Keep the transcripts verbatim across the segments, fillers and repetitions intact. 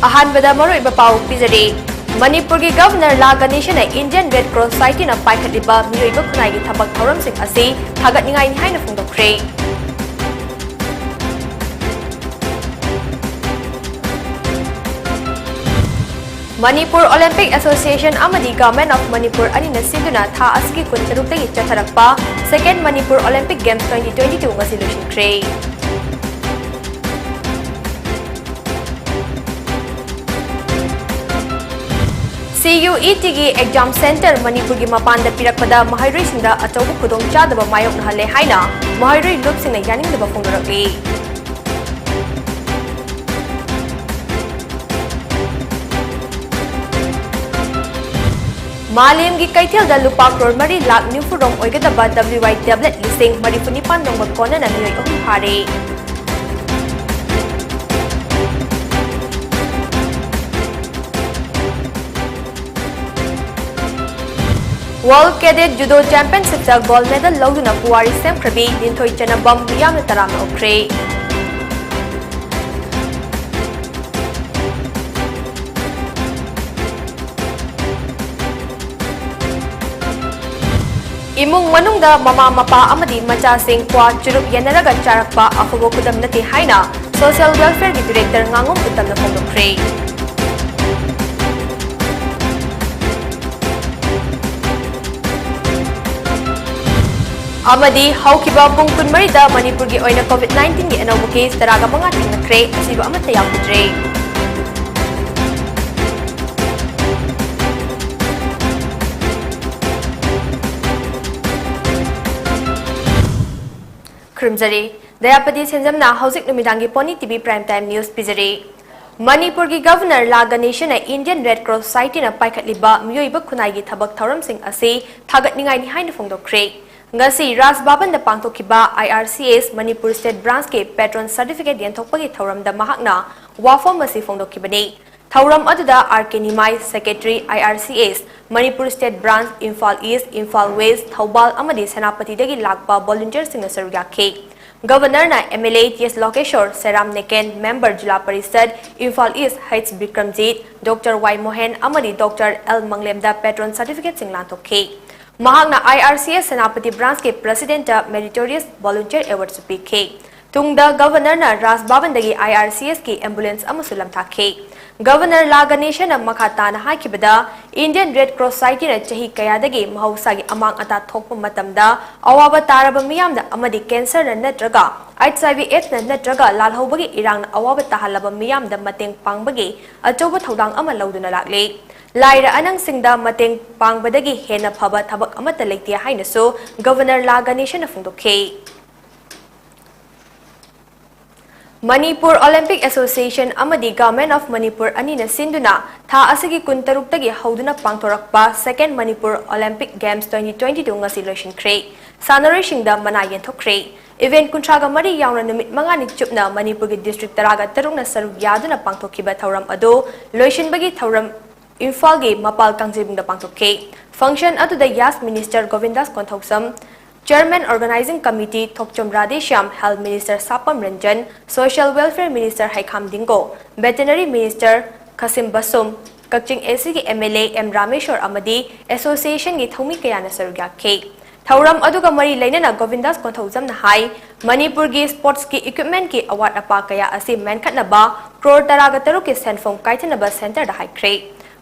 ꯑꯍꯥꯟꯕꯗ ꯃꯔꯨꯑꯣꯏꯕ ꯄꯥꯎ ꯄꯤꯖꯔꯤ꯫ ꯃꯅꯤꯄꯨꯔꯒꯤ ꯒꯚꯔꯅꯔ ꯂꯥ ꯒꯅꯦꯁꯟꯅ Indian Red Cross Societyꯅ ꯄꯥꯏꯈꯠꯂꯤꯕ ꯃꯤꯑꯣꯏꯕ ꯈꯨꯟꯅꯥꯏꯒꯤ ꯊꯕꯛ ꯊꯧꯔꯝꯁꯤꯡ ꯑꯁꯤ ꯊꯥꯒꯠꯅꯤꯡꯉꯥꯏꯅꯤ ꯍꯥꯏꯅ ꯐꯣꯡꯗꯣꯛꯈ꯭ꯔꯦ꯫ ꯃꯅꯤꯄꯨꯔ ꯑꯣꯂꯤꯝꯄꯤꯛ ꯑꯦꯁꯣꯁꯤꯌꯦꯁꯟ ꯑꯃꯗꯤ Government of Manipur ꯑꯅꯤꯅ ꯁꯤꯟꯗꯨꯅ ꯊꯥ ꯑꯁꯤꯒꯤ ꯀꯨꯟꯇꯔꯨꯛꯇꯒꯤ ꯆꯠꯊꯔꯛꯄ Second Manipur Olympic Games twenty twenty-two ꯉꯁꯤ ꯂꯣꯏꯁꯤꯟꯈ꯭ꯔꯦ꯫ CUETꯒꯤ exam centre ꯃꯅꯤꯄꯨꯔꯒꯤ ꯃꯄꯥꯟꯗ ꯄꯤꯔꯛꯄꯗ ꯃꯍꯩꯔꯣꯏꯁꯤꯡꯗ ꯑꯆꯧꯕ ꯈꯨꯗꯣꯡꯆꯥꯗꯕ ꯃꯥꯌꯣꯛꯅꯍꯜꯂꯦ ꯍꯥꯏꯅ ꯃꯍꯩꯔꯣꯏ ꯂꯨꯞꯁꯤꯡꯅ ꯌꯥꯅꯤꯡꯗꯕ ꯐꯣꯡꯗꯣꯔꯛꯂꯤ꯫ ꯃꯥꯂꯦꯝꯒꯤ ꯀꯩꯊꯦꯜꯗ ꯂꯨꯄꯥ ꯀ꯭ꯔꯣꯔ ꯃꯔꯤ ꯂꯥꯈ ꯅꯤꯐꯨꯔꯣꯝ ꯑꯣꯏꯒꯗꯕ WY tablet ꯂꯤꯁꯤꯡ ꯃꯔꯤꯐꯨ ꯅꯤꯄꯥꯟ ꯌꯣꯟꯕ ꯀꯣꯟꯅꯅ ꯃꯤꯑꯣꯏ ꯑꯍꯨꯝ ꯐꯥꯔꯦ꯫ World Cadet Judo Championshipꯇ gold medal ꯂꯧꯗꯨꯅ ꯄꯨꯋꯥꯔꯤ ꯁꯦꯝꯈ꯭ꯔꯕꯤ ꯂꯤꯟꯊꯣꯏ ꯆꯅꯕꯝ ꯃꯤꯌꯥꯝꯅ ꯇꯔꯥꯝꯅ ꯑꯣꯛꯈ꯭ꯔꯦ꯫ ꯏꯃꯨꯡ ꯃꯅꯨꯡꯗ ꯃꯃꯥ ꯃꯄꯥ ꯑꯃꯗꯤ ꯃꯆꯥꯁꯤꯡ ꯀ꯭ꯋꯥ ꯆꯨꯔꯨꯞ ꯌꯦꯟꯅꯔꯒ ꯆꯥꯔꯛꯄ ꯑꯐꯕ ꯈꯨꯗꯝ ꯅꯠꯇꯦ ꯍꯥꯏꯅ Social Welfareꯒꯤ Director ꯉꯥꯉꯣꯝ ꯎꯇꯝꯅ ꯐꯣꯡꯗꯣꯛꯈ꯭ꯔꯦ꯫ ꯑꯃꯗꯤ ꯍꯧꯈꯤꯕ ꯄꯨꯡ ꯀꯨꯟꯃꯔꯤꯗ ꯃꯅꯤꯄꯨꯔꯒꯤ ꯑꯣꯏꯅ COVID nineteenꯒꯤ ꯑꯅꯧꯕ case ꯇꯔꯥꯒ ꯃꯉꯥ ꯊꯦꯡꯅꯈ꯭ꯔꯦ, ꯑꯁꯤꯕ ꯑꯃꯠꯇ ꯌꯥꯎꯈꯤꯗ꯭ꯔꯦ꯫ ꯈꯨꯔꯨꯝꯖꯔꯤ꯫ ꯗꯌꯥꯄꯇꯤ ꯁꯦꯟꯖꯝꯅ ꯍꯧꯖꯤꯛ ꯅꯨꯃꯤꯗꯥꯡꯒꯤ Pony TV Prime Time News ꯄꯤꯖꯔꯤ꯫ ꯃꯅꯤꯄꯨꯔꯒꯤ ꯒꯚꯔꯅꯔ ꯂꯥ ꯒꯅꯦꯁꯟꯅ Indian Red Cross Societyꯅ ꯄꯥꯏꯈꯠꯂꯤꯕ ꯃꯤꯑꯣꯏꯕ ꯈꯨꯟꯅꯥꯏꯒꯤ ꯊꯕꯛ ꯊꯧꯔꯝꯁꯤꯡ ꯑꯁꯤ ꯊꯥꯒꯠꯅꯤꯡꯉꯥꯏꯅꯤ ꯍꯥꯏꯅ ꯐꯣꯡꯗꯣꯛꯈ꯭ꯔꯦ꯫ ꯉꯁꯤ ꯔꯥꯖ ꯚꯕꯟꯗ ꯄꯥꯡꯊꯣꯛꯈꯤꯕ IRCS Manipur State Branchꯀꯤ Patron Certificate ꯌꯦꯟꯊꯣꯛꯄꯒꯤ ꯊꯧꯔꯝꯗ ꯃꯍꯥꯛꯅ ꯋꯥꯐꯝ ꯑꯁꯤ ꯐꯣꯡꯗꯣꯛꯈꯤꯕꯅꯤ꯫ ꯊꯧꯔꯝ ꯑꯗꯨꯗ R K ꯅꯤꯃꯥꯏ, Secretary, IRCS, Manipur State Branch, Imphal East, Imphal West, Thoubal ꯑꯃꯗꯤ ꯁꯦꯅꯥꯄꯇꯤꯗꯒꯤ ꯂꯥꯛꯄ volunteerꯁꯤꯡꯅ ꯁꯔꯨꯛ ꯌꯥꯈꯤ꯫ ꯒꯕꯔꯅꯔꯅ M L A T S Lokeshwar, Seram Neken, member Zila Parishad, Imphal east ꯍꯩꯆ ꯕꯤꯀ꯭ꯔꯝꯖꯤꯠ, ꯗꯣꯛꯇꯔ ꯋꯥꯏ ꯃꯣꯍꯦꯟ ꯑꯃꯗꯤ ꯗꯣꯛꯇꯔ ꯑꯦꯜ ꯃꯪꯂꯦꯝꯗ ꯄꯦꯇ꯭ꯔꯣꯟ ꯁꯥꯔꯇꯤꯐꯤꯀꯦꯠꯁꯤꯡ ꯂꯥꯟꯊꯣꯛꯈꯤ꯫ ꯃꯍꯥꯛꯅ ꯑꯥꯏ R C S Senapati ꯕ꯭ꯔꯥꯟꯁꯀꯤ ꯄ꯭ꯔꯦꯁꯤꯗꯦꯟꯠꯇ ꯃꯦꯔꯤꯇꯣꯔꯤꯌꯁ volunteer ꯑꯦꯋꯥꯔꯗꯁꯨ ꯄꯤꯈꯤ꯫ ꯇꯨꯡꯗ ꯒꯕꯔꯅꯔꯅ ꯔꯥꯖ ꯚꯕꯟꯗꯒꯤ ꯑꯥꯏ ꯑꯥꯔ ꯁꯤ ꯑꯦꯁꯀꯤ ꯑꯦꯝꯕꯨꯂꯦꯟꯁ ꯑꯃꯁꯨ ꯂꯝꯊꯥꯈꯤ꯫ ꯒꯕꯔꯅꯔ ꯂꯥ ꯒꯅꯦꯁꯟꯅ ꯃꯈꯥ ꯇꯥꯅ ꯍꯥꯏꯈꯤꯕꯗ, ꯏꯟꯗꯤꯌꯟ ꯔꯦꯗ ꯀ꯭ꯔꯣꯁ ꯁꯣꯁꯥꯏꯇꯤꯅ ꯆꯍꯤ ꯀꯌꯥꯗꯒꯤ ꯃꯍꯧꯁꯥꯒꯤ ꯑꯃꯥꯡ ꯑꯇꯥ ꯊꯣꯛꯄ ꯃꯇꯝꯗ ꯑꯋꯥꯕ ꯇꯥꯔꯕ ꯃꯤꯌꯥꯝꯗ ꯑꯃꯗꯤ ꯀꯦꯟꯁꯔꯅ ꯅꯠꯇ꯭ꯔꯒ ꯑꯩꯆ ꯑꯥꯏ ꯚꯤ ꯑꯦꯗꯁꯅ ꯅꯠꯇ꯭ꯔꯒ ꯂꯥꯜꯍꯧꯕꯒꯤ ꯏꯔꯥꯡꯅ ꯑꯋꯥꯕ ꯇꯥꯍꯜꯂꯕ ꯃꯤꯌꯥꯝꯗ ꯃꯇꯦꯡ ꯄꯥꯡꯕꯒꯤ ꯑꯆꯧꯕ ꯊꯧꯗꯥꯡ ꯑꯃ ꯂꯧꯗꯨꯅ ꯂꯥꯛꯂꯤ꯫ ꯂꯥꯏꯔ ꯑꯅꯪꯁꯤꯡꯗ ꯃꯇꯦꯡ ꯄꯥꯡꯕꯗꯒꯤ ꯍꯦꯟꯅ ꯐꯕ ꯊꯕꯛ ꯑꯃꯠꯇ ꯂꯩꯇꯦ ꯍꯥꯏꯅꯁꯨ ꯒꯕꯔꯅꯔ ꯂꯥ ꯒꯅꯦꯁꯟꯅ ꯐꯣꯡꯗꯣꯛꯈꯤ꯫ ꯃꯅꯤꯄꯨꯔ ꯑꯣꯂꯤꯝꯄꯤꯛ ꯑꯦꯁꯣꯁꯤꯌꯦꯁꯟ ꯑꯃꯗꯤ Government of Manipur ꯑꯅꯤꯅ ꯁꯤꯟꯗꯨꯅ ꯊꯥ ꯑꯁꯤꯒꯤ ꯀꯨꯟꯇꯔꯨꯛꯇꯒꯤ ꯍꯧꯗꯨꯅ ꯄꯥꯡꯊꯣꯔꯛꯄ Second Manipur Olympic Games twenty twenty-two ꯉꯁꯤ ꯂꯣꯏꯁꯤꯟꯈ꯭ꯔꯦ꯫ ꯁꯥꯟꯅꯔꯣꯏꯁꯤꯡꯗ ꯃꯅꯥ ꯌꯦꯟꯊꯣꯛꯈ꯭ꯔꯦ꯫ ꯏꯚꯦꯟꯠ ꯀꯨꯟꯊ꯭ꯔꯥꯒ ꯃꯔꯤ ꯌꯥꯎꯅ ꯅꯨꯃꯤꯠ ꯃꯉꯥꯅꯤ ꯆꯨꯞꯅ ꯃꯅꯤꯄꯨꯔꯒꯤ ꯗꯤꯁꯇ꯭ꯔꯤꯛ ꯇꯔꯥꯒ ꯇꯔꯨꯛꯅ ꯁꯔꯨꯛ ꯌꯥꯗꯨꯅ ꯄꯥꯡꯊꯣꯛꯈꯤꯕ ꯊꯧꯔꯝ ꯑꯗꯨ ꯂꯣꯏꯁꯤꯟꯕꯒꯤ ꯊꯧꯔꯝ ꯏꯝꯐꯥꯜꯒꯤ ꯃꯄꯥꯜ ꯀꯥꯡꯖꯩꯕꯨꯡꯗ ꯄꯥꯡꯊꯣꯛꯈꯤ꯫ ꯐꯪꯁꯟ ꯑꯗꯨꯗ YAS minister Govindas Konthoujam, Chairman Organizing Committee Thokchom Radheshyam, Health Minister Sapam Ranjan, Social Welfare Minister Heikham Dingo, Veterinary Minister Khashim Vashum, Kakching A ꯁꯤꯒꯤ M L A M Rameshwar ꯑꯃꯗꯤ ꯑꯦꯁꯣꯁꯤꯌꯦꯁꯟꯒꯤ ꯊꯧꯃꯤ ꯀꯌꯥꯅ ꯁꯔꯨꯛ ꯌꯥꯈꯤ꯫ ꯊꯧꯔꯝ ꯑꯗꯨꯒ ꯃꯔꯤ ꯂꯩꯅꯅ ꯒꯣꯕꯤꯟꯗꯥꯁ ꯀꯣꯟꯊꯧꯖꯝꯅ ꯍꯥꯏ, ꯃꯅꯤꯄꯨꯔꯒꯤ ꯁ꯭ꯄꯣꯔꯠꯁꯀꯤ ꯏꯀ꯭ꯋꯤꯞꯃꯦꯟꯠꯀꯤ ꯑꯋꯥꯠ ꯑꯄꯥ ꯀꯌꯥ ꯑꯁꯤ ꯃꯦꯟꯈꯠꯅꯕ ꯀ꯭ꯔꯣꯔ ꯇꯔꯥꯒ ꯇꯔꯨꯛꯀꯤ ꯁꯦꯟꯐꯝ ꯀꯥꯏꯊꯅꯕ ꯁꯦꯟꯇꯔꯗ ꯍꯥꯏꯈ꯭ꯔꯦ꯫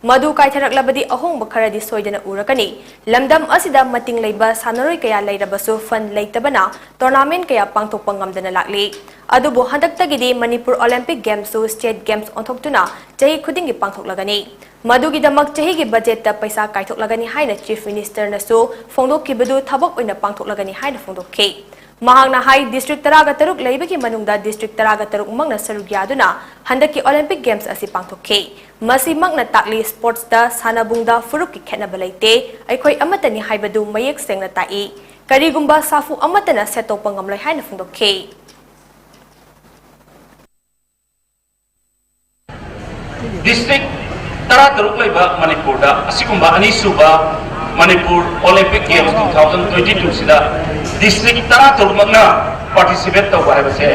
ꯃꯗꯨ ꯀꯥꯏꯊꯔꯛꯂꯕꯗꯤ ꯑꯍꯣꯡꯕ ꯈꯔꯗꯤ ꯁꯣꯏꯗꯅ ꯎꯔꯛꯀꯅꯤ꯫ ꯂꯝꯗꯝ ꯑꯁꯤꯗ ꯃꯇꯤꯡ ꯂꯩꯕ ꯁꯥꯟꯅꯔꯣꯏ ꯀꯌꯥ ꯂꯩꯔꯕꯁꯨ ꯐꯟ ꯂꯩꯇꯕꯅ ꯇꯣꯔꯅꯥꯃꯦꯟꯠ ꯀꯌꯥ ꯄꯥꯡꯊꯣꯛꯄ ꯉꯝꯗꯅ ꯂꯥꯛꯂꯤ꯫ ꯑꯗꯨꯕꯨ ꯍꯟꯗꯛꯇꯒꯤꯗꯤ ꯃꯅꯤꯄꯨꯔ ꯑꯣꯂꯤꯝꯄꯤꯛ ꯒꯦꯝꯁꯁꯨ ꯁ꯭ꯇꯦꯠ ꯒꯦꯝꯁ ꯑꯣꯟꯊꯣꯛꯇꯨꯅ ꯆꯍꯤ ꯈꯨꯗꯤꯡꯒꯤ ꯄꯥꯡꯊꯣꯛꯂꯒꯅꯤ꯫ ꯃꯗꯨꯒꯤꯗꯃꯛ ꯆꯍꯤꯒꯤ ꯕꯖꯦꯠꯇ ꯄꯩꯁꯥ ꯀꯥꯏꯊꯣꯛꯂꯒꯅꯤ ꯍꯥꯏꯅ ꯆꯤꯐ ꯃꯤꯅꯤꯁꯇꯔꯅꯁꯨ ꯐꯣꯡꯗꯣꯛꯈꯤꯕꯗꯨ ꯊꯕꯛ ꯑꯣꯏꯅ ꯄꯥꯡꯊꯣꯛꯂꯒꯅꯤ ꯍꯥꯏꯅ ꯐꯣꯡꯗꯣꯛꯈꯤ꯫ ꯃꯍꯥꯛꯅ ꯍꯥꯏ, ꯗꯤꯁꯇ꯭ꯔꯤꯛ ꯇꯔꯥꯒ ꯇꯔꯨꯛ ꯂꯩꯕꯒꯤ ꯃꯅꯨꯡꯗ ꯗꯤꯁꯇ꯭ꯔꯤꯛ ꯇꯔꯥꯒ ꯇꯔꯨꯛꯃꯛꯅ ꯁꯔꯨꯛ ꯌꯥꯗꯨꯅ ꯍꯟꯗꯛꯀꯤ ꯑꯣꯂꯤꯝꯄꯤꯛ ꯒꯦꯝꯁ ꯑꯁꯤ ꯄꯥꯡꯊꯣꯛꯈꯤ꯫ ꯃꯁꯤꯃꯛꯅ ꯇꯥꯛꯂꯤ, ꯁ꯭ꯄꯣꯔꯠꯁꯇ ꯁꯥꯟꯅꯕꯨꯡꯗ ꯐꯨꯔꯨꯞꯀꯤ ꯈꯦꯠꯅꯕ ꯂꯩꯇꯦ, ꯑꯩꯈꯣꯏ ꯑꯃꯠꯇꯅꯤ ꯍꯥꯏꯕꯗꯨ ꯃꯌꯦꯛ ꯁꯦꯡꯅ ꯇꯥꯛꯏ꯫ ꯀꯔꯤꯒꯨꯝꯕ ꯁꯥꯐꯨ ꯑꯃꯠꯇꯅ ꯁꯦꯠꯇꯣꯛꯄ ꯉꯝꯂꯣꯏ ꯍꯥꯏꯅ ꯐꯣꯡꯗꯣꯛꯈꯤ꯫ ꯗꯤꯁꯇ꯭ꯔꯤꯛ ꯇꯔꯥꯇꯔꯨꯛ ꯂꯩꯕ ꯃꯅꯤꯄꯨꯔꯗ ꯑꯁꯤꯒꯨꯝꯕ ꯑꯅꯤꯁꯨꯕ Manipur olympic games two thousand twenty ꯇꯨꯁꯤꯗ ꯗꯤꯁꯇ꯭ꯔꯤꯛ ꯇꯔꯥꯇꯔꯨꯛꯃꯛꯅ ꯄꯥꯔꯇꯤꯁꯤꯄꯦꯠ ꯇꯧꯕ ꯍꯥꯏꯕꯁꯦ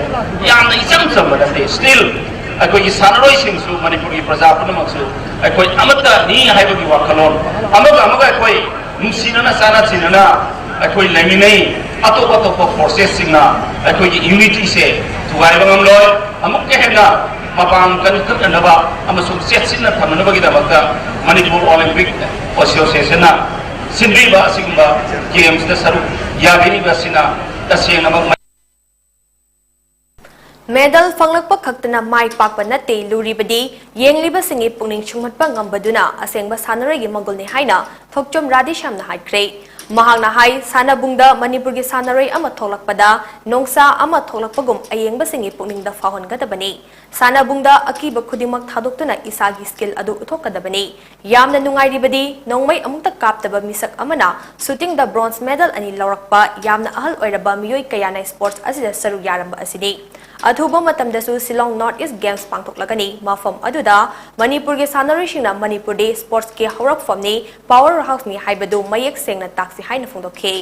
ꯌꯥꯝꯅ ꯏꯆꯝ ꯆꯝꯕ ꯅꯠꯇꯦ꯫ ꯁ꯭ꯇꯤꯜ ꯑꯩꯈꯣꯏꯒꯤ ꯁꯥꯟꯅꯔꯣꯏꯁꯤꯡꯁꯨ, ꯃꯅꯤꯄꯨꯔꯒꯤ ꯄ꯭ꯔꯖꯥ ꯄꯨꯝꯅꯃꯛꯁꯨ ꯑꯩꯈꯣꯏ ꯑꯃꯠꯇꯅꯤ ꯍꯥꯏꯕꯒꯤ ꯋꯥꯈꯜꯂꯣꯟ, ꯑꯃꯒ ꯑꯃꯒ ꯑꯩꯈꯣꯏ ꯅꯨꯡꯁꯤꯅꯅ ꯆꯥꯟꯅ ꯆꯤꯟꯅꯅ ꯑꯩꯈꯣꯏ ꯂꯩꯃꯤꯟꯅꯩ꯫ ꯑꯇꯣꯞ ꯑꯇꯣꯞꯄ ꯐꯣꯔꯁꯦꯁꯁꯤꯡꯅ ꯑꯩꯈꯣꯏꯒꯤ ꯌꯨꯅꯤꯇꯤꯁꯦ ꯊꯨꯒꯥꯏꯕ ꯉꯝꯂꯣꯏ꯫ ꯑꯃꯨꯛꯀ ꯍꯦꯟꯅ ꯃꯄꯥꯡꯒꯜ ꯀꯟꯈꯠꯅꯅꯕ ꯑꯃꯁꯨꯡ ꯆꯦꯠꯁꯤꯟꯅ ꯊꯝꯅꯕꯒꯤꯗꯃꯛꯇ ꯃꯅꯤꯄꯨꯔ ꯑꯣꯂꯤꯝꯄꯤꯛ ꯑꯦꯁꯣꯁꯤꯌꯦꯁꯟꯅ ꯁꯤꯟꯕꯤꯕ ꯑꯁꯤꯒꯨꯝꯕ ꯒꯦꯝꯁꯇ ꯁꯔꯨꯛ ꯌꯥꯕꯤꯔꯤꯕ ꯑꯁꯤꯅ ꯇꯁꯦꯡꯅꯃꯛ ꯃꯦꯗꯜ ꯐꯪꯂꯛꯄ ꯈꯛꯇꯅ ꯃꯥꯏ ꯄꯥꯛꯄ ꯅꯠꯇꯦ, ꯂꯨꯔꯤꯕꯗꯤ ꯌꯦꯡꯂꯤꯕꯁꯤꯡꯒꯤ ꯄꯨꯛꯅꯤꯡ ꯁꯨꯝꯍꯠꯄ ꯉꯝꯕꯗꯨꯅ ꯑꯁꯦꯡꯕ ꯁꯥꯟꯅꯔꯣꯏꯒꯤ ꯃꯒꯨꯟꯅꯤ ꯍꯥꯏꯅ ꯊꯣꯛꯆꯣꯝ ꯔꯥꯙꯦꯁ꯭ꯌꯥꯝꯅ ꯍꯥꯏꯈ꯭ꯔꯦ꯫ ꯃꯍꯥꯛꯅ ꯍꯥꯏ, ꯁꯥꯟꯅꯕꯨꯡꯗ ꯃꯅꯤꯄꯨꯔꯒꯤ ꯁꯥꯟꯅꯔꯣꯏ ꯑꯃ ꯊꯣꯛꯂꯛꯄꯗ ꯅꯣꯡꯁꯥ ꯑꯃ ꯊꯣꯛꯂꯛꯄꯒꯨꯝ ꯑꯌꯦꯡꯕꯁꯤꯡꯒꯤ ꯄꯨꯛꯅꯤꯡꯗ ꯐꯥꯎꯍꯟꯒꯗꯕꯅꯤ꯫ ꯁꯥꯟꯅꯕꯨꯡꯗ ꯑꯀꯤꯕ ꯈꯨꯗꯤꯡꯃꯛ ꯊꯥꯗꯣꯛꯇꯨꯅ ꯏꯁꯥꯒꯤ ꯁ꯭ꯀꯤꯜ ꯑꯗꯨ ꯎꯠꯊꯣꯛꯀꯗꯕꯅꯤ꯫ ꯌꯥꯝꯅ ꯅꯨꯡꯉꯥꯏꯔꯤꯕꯗꯤ ꯅꯣꯡꯃꯩ ꯑꯃꯨꯛꯇ ꯀꯥꯞꯇꯕ ꯃꯤꯁꯛ ꯑꯃꯅ ꯁꯨꯇꯤꯡꯗ ꯕ꯭ꯔꯣꯟꯖ ꯃꯦꯗꯜ ꯑꯅꯤ ꯂꯧꯔꯛꯄ ꯌꯥꯝꯅ ꯑꯍꯜ ꯑꯣꯏꯔꯕ ꯃꯤꯑꯣꯏ ꯀꯌꯥꯅ ꯁ꯭ꯄꯣꯔꯠꯁ ꯑꯁꯤꯗ ꯁꯔꯨꯛ ꯌꯥꯔꯝꯕ ꯑꯁꯤꯅꯤ꯫ ꯑꯊꯨꯕ ꯃꯇꯝꯗꯁꯨ ꯁꯤꯂꯣꯡ ꯅꯣꯔꯠ ꯏꯁ ꯒꯦꯝꯁ ꯄꯥꯡꯊꯣꯛꯂꯒꯅꯤ꯫ ꯃꯐꯝ ꯑꯗꯨꯗ ꯃꯅꯤꯄꯨꯔꯒꯤ ꯁꯥꯟꯅꯔꯣꯏꯁꯤꯡꯅ ꯃꯅꯤꯄꯨꯔꯗꯤ ꯁ꯭ꯄꯣꯔꯠꯁꯀꯤ ꯍꯧꯔꯛꯐꯝꯅꯤ, ꯄꯥꯋꯔ ꯍꯥꯎꯁꯅꯤ ꯍꯥꯏꯕꯗꯨ ꯃꯌꯦꯛ ꯁꯦꯡꯅ ꯇꯥꯛꯁꯤ ꯍꯥꯏꯅ ꯐꯣꯡꯗꯣꯛꯈꯤ꯫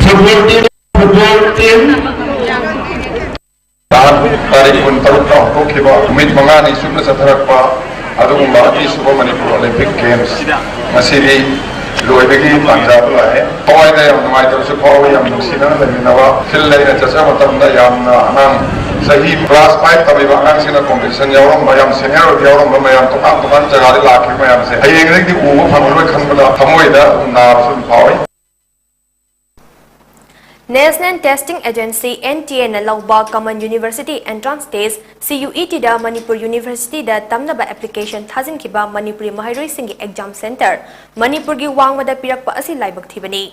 Football team, football team. ꯇꯥꯡ ꯇꯥꯔꯤꯛ ꯀꯨꯟꯇꯔꯨꯛꯇ ꯍꯧꯗꯣꯛꯈꯤꯕ ꯅꯨꯃꯤꯠ ꯃꯉꯥꯅꯤ ꯆꯨꯞꯅ ꯆꯠꯊꯔꯛꯄ ꯑꯗꯨꯒꯨꯝꯕ ꯑꯅꯤꯁꯨꯕ ꯃꯅꯤꯄꯨꯔ ꯑꯣꯂꯤꯝꯄꯤꯛ ꯒꯦꯝꯁ ꯉꯁꯤꯗꯤ ꯂꯣꯏꯕꯒꯤ ꯇꯥꯟꯖꯥꯗꯨ ꯂꯥꯛꯑꯦ꯫ ꯊꯋꯥꯏꯗ ꯌꯥꯝ ꯅꯨꯡꯉꯥꯏꯇꯕꯁꯨ ꯐꯥꯎꯏ꯫ ꯌꯥꯝ ꯅꯨꯡꯁꯤꯅꯅ ꯂꯩꯃꯤꯟꯅꯕ ꯐꯤꯜꯗ ꯑꯩꯅ ꯆꯠꯆꯕ ꯃꯇꯝꯗ ꯌꯥꯝꯅ ꯑꯉꯥꯡ ꯆꯍꯤ ꯀ꯭ꯂꯥꯁ ꯐꯥꯏꯚ ꯇꯝꯃꯤꯕ ꯑꯉꯥꯡꯁꯤꯡꯅ ꯀꯣꯝꯄꯤꯇꯤꯁꯟ ꯌꯥꯎꯔꯝꯕ, ꯌꯥꯝ ꯁꯦꯅꯤꯌꯔ ꯑꯣꯏꯕ ꯌꯥꯎꯔꯝꯕ ꯃꯌꯥꯝ, ꯇꯣꯉꯥꯟ ꯇꯣꯉꯥꯟ ꯖꯒꯥꯗ ꯂꯥꯛꯈꯤꯕ ꯃꯌꯥꯝꯁꯦ ꯍꯌꯦꯡꯗꯒꯤꯗꯤ ꯎꯕ ꯐꯪꯉꯔꯣꯏ ꯈꯟꯕꯗ ꯊꯃꯣꯏꯗ ꯅꯥꯕꯁꯨ ꯑꯗꯨꯝ ꯐꯥꯎꯏ꯫ National Testing Agency, N T A ꯅ ꯂꯧꯕ Common University Entrance Test, C U E T ꯗ ꯃꯅꯤꯄꯨꯔ ꯌꯨꯅꯤꯚꯔꯁꯤꯇꯤꯗ ꯇꯝꯅꯕ ꯑꯦꯄ꯭ꯂꯤꯀꯦꯁꯟ ꯊꯥꯖꯤꯟꯈꯤꯕ ꯃꯅꯤꯄꯨꯔꯤ ꯃꯍꯩꯔꯣꯏꯁꯤꯡꯒꯤ ꯑꯦꯛꯖꯥꯝ ꯁꯦꯟꯇꯔ ꯃꯅꯤꯄꯨꯔꯒꯤ ꯋꯥꯡꯃꯗ ꯄꯤꯔꯛꯄ ꯑꯁꯤ ꯂꯥꯏꯕꯛ ꯊꯤꯕꯅꯤ꯫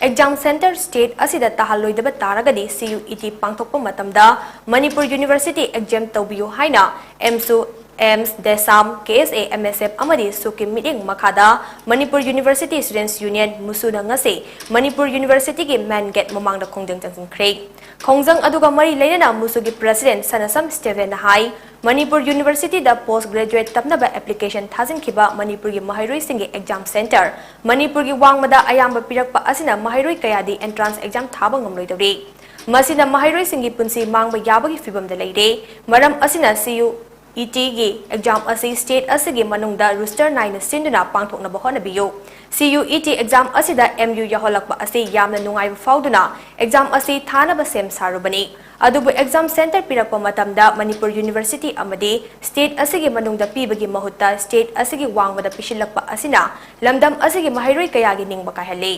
ꯑꯦꯛꯖꯥꯝ ꯁꯦꯟꯇꯔ ꯁ꯭ꯇꯦꯠ ꯑꯁꯤꯗ ꯇꯥꯍꯜꯂꯣꯏꯗꯕ ꯇꯥꯔꯒꯗꯤ C U E T ꯄꯥꯡꯊꯣꯛꯄ ꯃꯇꯝꯗ ꯃꯅꯤꯄꯨꯔ ꯌꯨꯅꯤꯚꯔꯁꯤꯇꯤ ꯑꯦꯛꯖꯥꯝ ꯇꯧꯕꯤꯌꯨ ꯍꯥꯏꯅ ꯑꯦꯝꯁꯨ ꯑꯦꯝꯁ, ꯗꯦꯁꯥꯝ, ꯀꯦ ꯑꯦꯁ ꯑꯦ, ꯑꯦꯝ ꯑꯦꯁ ꯑꯦꯐ ꯑꯃꯗꯤ ꯁꯨꯛꯀꯤ ꯃꯤꯠꯌꯦꯡ ꯃꯈꯥꯗ ꯃꯅꯤꯄꯨꯔ ꯌꯨꯅꯤꯚꯔꯁꯤꯇꯤ ꯁ꯭ꯇꯨꯗꯦꯟꯠꯁ ꯌꯨꯅꯤꯌꯟ, ꯃꯨꯁꯨꯅ ꯉꯁꯤ ꯃꯅꯤꯄꯨꯔ ꯌꯨꯅꯤꯚꯔꯁꯤꯇꯤꯒꯤ ꯃꯦꯟ ꯒꯦꯠ ꯃꯃꯥꯡꯗ ꯈꯣꯡꯖꯪ ꯆꯪꯁꯤꯟꯈ꯭ꯔꯦ꯫ ꯈꯣꯡꯖꯪ ꯑꯗꯨꯒ ꯃꯔꯤ ꯂꯩꯅꯅ ꯃꯨꯁꯨꯒꯤ ꯄ꯭ꯔꯦꯁꯤꯗꯦꯟꯠ ꯁꯅꯥꯁꯝ ꯁ꯭ꯇꯦꯐꯦꯟꯅ ꯍꯥꯏ, ꯃꯅꯤꯄꯨꯔ ꯌꯨꯅꯤꯚꯔꯁꯤꯇꯤꯗ ꯄꯣꯁꯠ ꯒ꯭ꯔꯦꯖꯨꯑꯦꯠ ꯇꯝꯅꯕ ꯑꯦꯄ꯭ꯂꯤꯀꯦꯁꯟ ꯊꯥꯖꯤꯟꯈꯤꯕ ꯃꯅꯤꯄꯨꯔꯒꯤ ꯃꯍꯩꯔꯣꯏꯁꯤꯡꯒꯤ ꯑꯦꯛꯖꯥꯝ ꯁꯦꯟꯇꯔ ꯃꯅꯤꯄꯨꯔꯒꯤ ꯋꯥꯡꯃꯗ ꯑꯌꯥꯝꯕ ꯄꯤꯔꯛꯄ ꯑꯁꯤꯅ ꯃꯍꯩꯔꯣꯏ ꯀꯌꯥꯗꯤ ꯑꯦꯟꯇ꯭ꯔꯥꯟꯁ ꯑꯦꯛꯖꯥꯝ ꯊꯥꯕ ꯉꯝꯂꯣꯏꯗꯧꯔꯤ꯫ ꯃꯁꯤꯅ ꯃꯍꯩꯔꯣꯏꯁꯤꯡꯒꯤ ꯄꯨꯟꯁꯤ ꯃꯥꯡꯕ ꯌꯥꯕꯒꯤ ꯐꯤꯚꯝꯗ ꯂꯩꯔꯦ꯫ ꯃꯔꯝ ꯑꯁꯤꯅ ꯁꯤ ꯌꯨ ꯏ ꯇꯤꯒꯤ ꯑꯦꯛꯖꯥꯝ ꯑꯁꯤ ꯁ꯭ꯇꯦꯠ ꯑꯁꯤꯒꯤ ꯃꯅꯨꯡꯗ ꯔꯣꯁꯇꯔ ꯅꯥꯏꯅ ꯁꯤꯟꯗꯨꯅ ꯄꯥꯡꯊꯣꯛꯅꯕ ꯍꯣꯠꯅꯕꯤꯌꯨ꯫ ꯁꯤ ꯌꯨ ꯏ ꯇꯤ ꯑꯦꯛꯖꯥꯝ ꯑꯁꯤꯗ ꯑꯦꯝ ꯌꯨ ꯌꯥꯎꯍꯜꯂꯛꯄ ꯑꯁꯤ ꯌꯥꯝꯅ ꯅꯨꯡꯉꯥꯏꯕ ꯐꯥꯎꯗꯨꯅ ꯑꯦꯛꯖꯥꯝ ꯑꯁꯤ ꯊꯥꯅꯕ ꯁꯦꯝ ꯁꯥꯔꯨꯕꯅꯤ꯫ ꯑꯗꯨꯕꯨ ꯑꯦꯛꯖꯥꯝ ꯁꯦꯟꯇꯔ ꯄꯤꯔꯛꯄ ꯃꯇꯝꯗ ꯃꯅꯤꯄꯨꯔ ꯌꯨꯅꯤꯚꯔꯁꯤꯇꯤ ꯑꯃꯗꯤ ꯁ꯭ꯇꯦꯠ ꯑꯁꯤꯒꯤ ꯃꯅꯨꯡꯗ ꯄꯤꯕꯒꯤ ꯃꯍꯨꯠꯇ ꯁ꯭ꯇꯦꯠ ꯑꯁꯤꯒꯤ ꯋꯥꯡꯃꯗ ꯄꯤꯁꯤꯜꯂꯛꯄ ꯑꯁꯤꯅ ꯂꯝꯗꯝ ꯑꯁꯤꯒꯤ ꯃꯍꯩꯔꯣꯏ ꯀꯌꯥꯒꯤ ꯅꯤꯡꯕ ꯀꯥꯏꯍꯜꯂꯤ꯫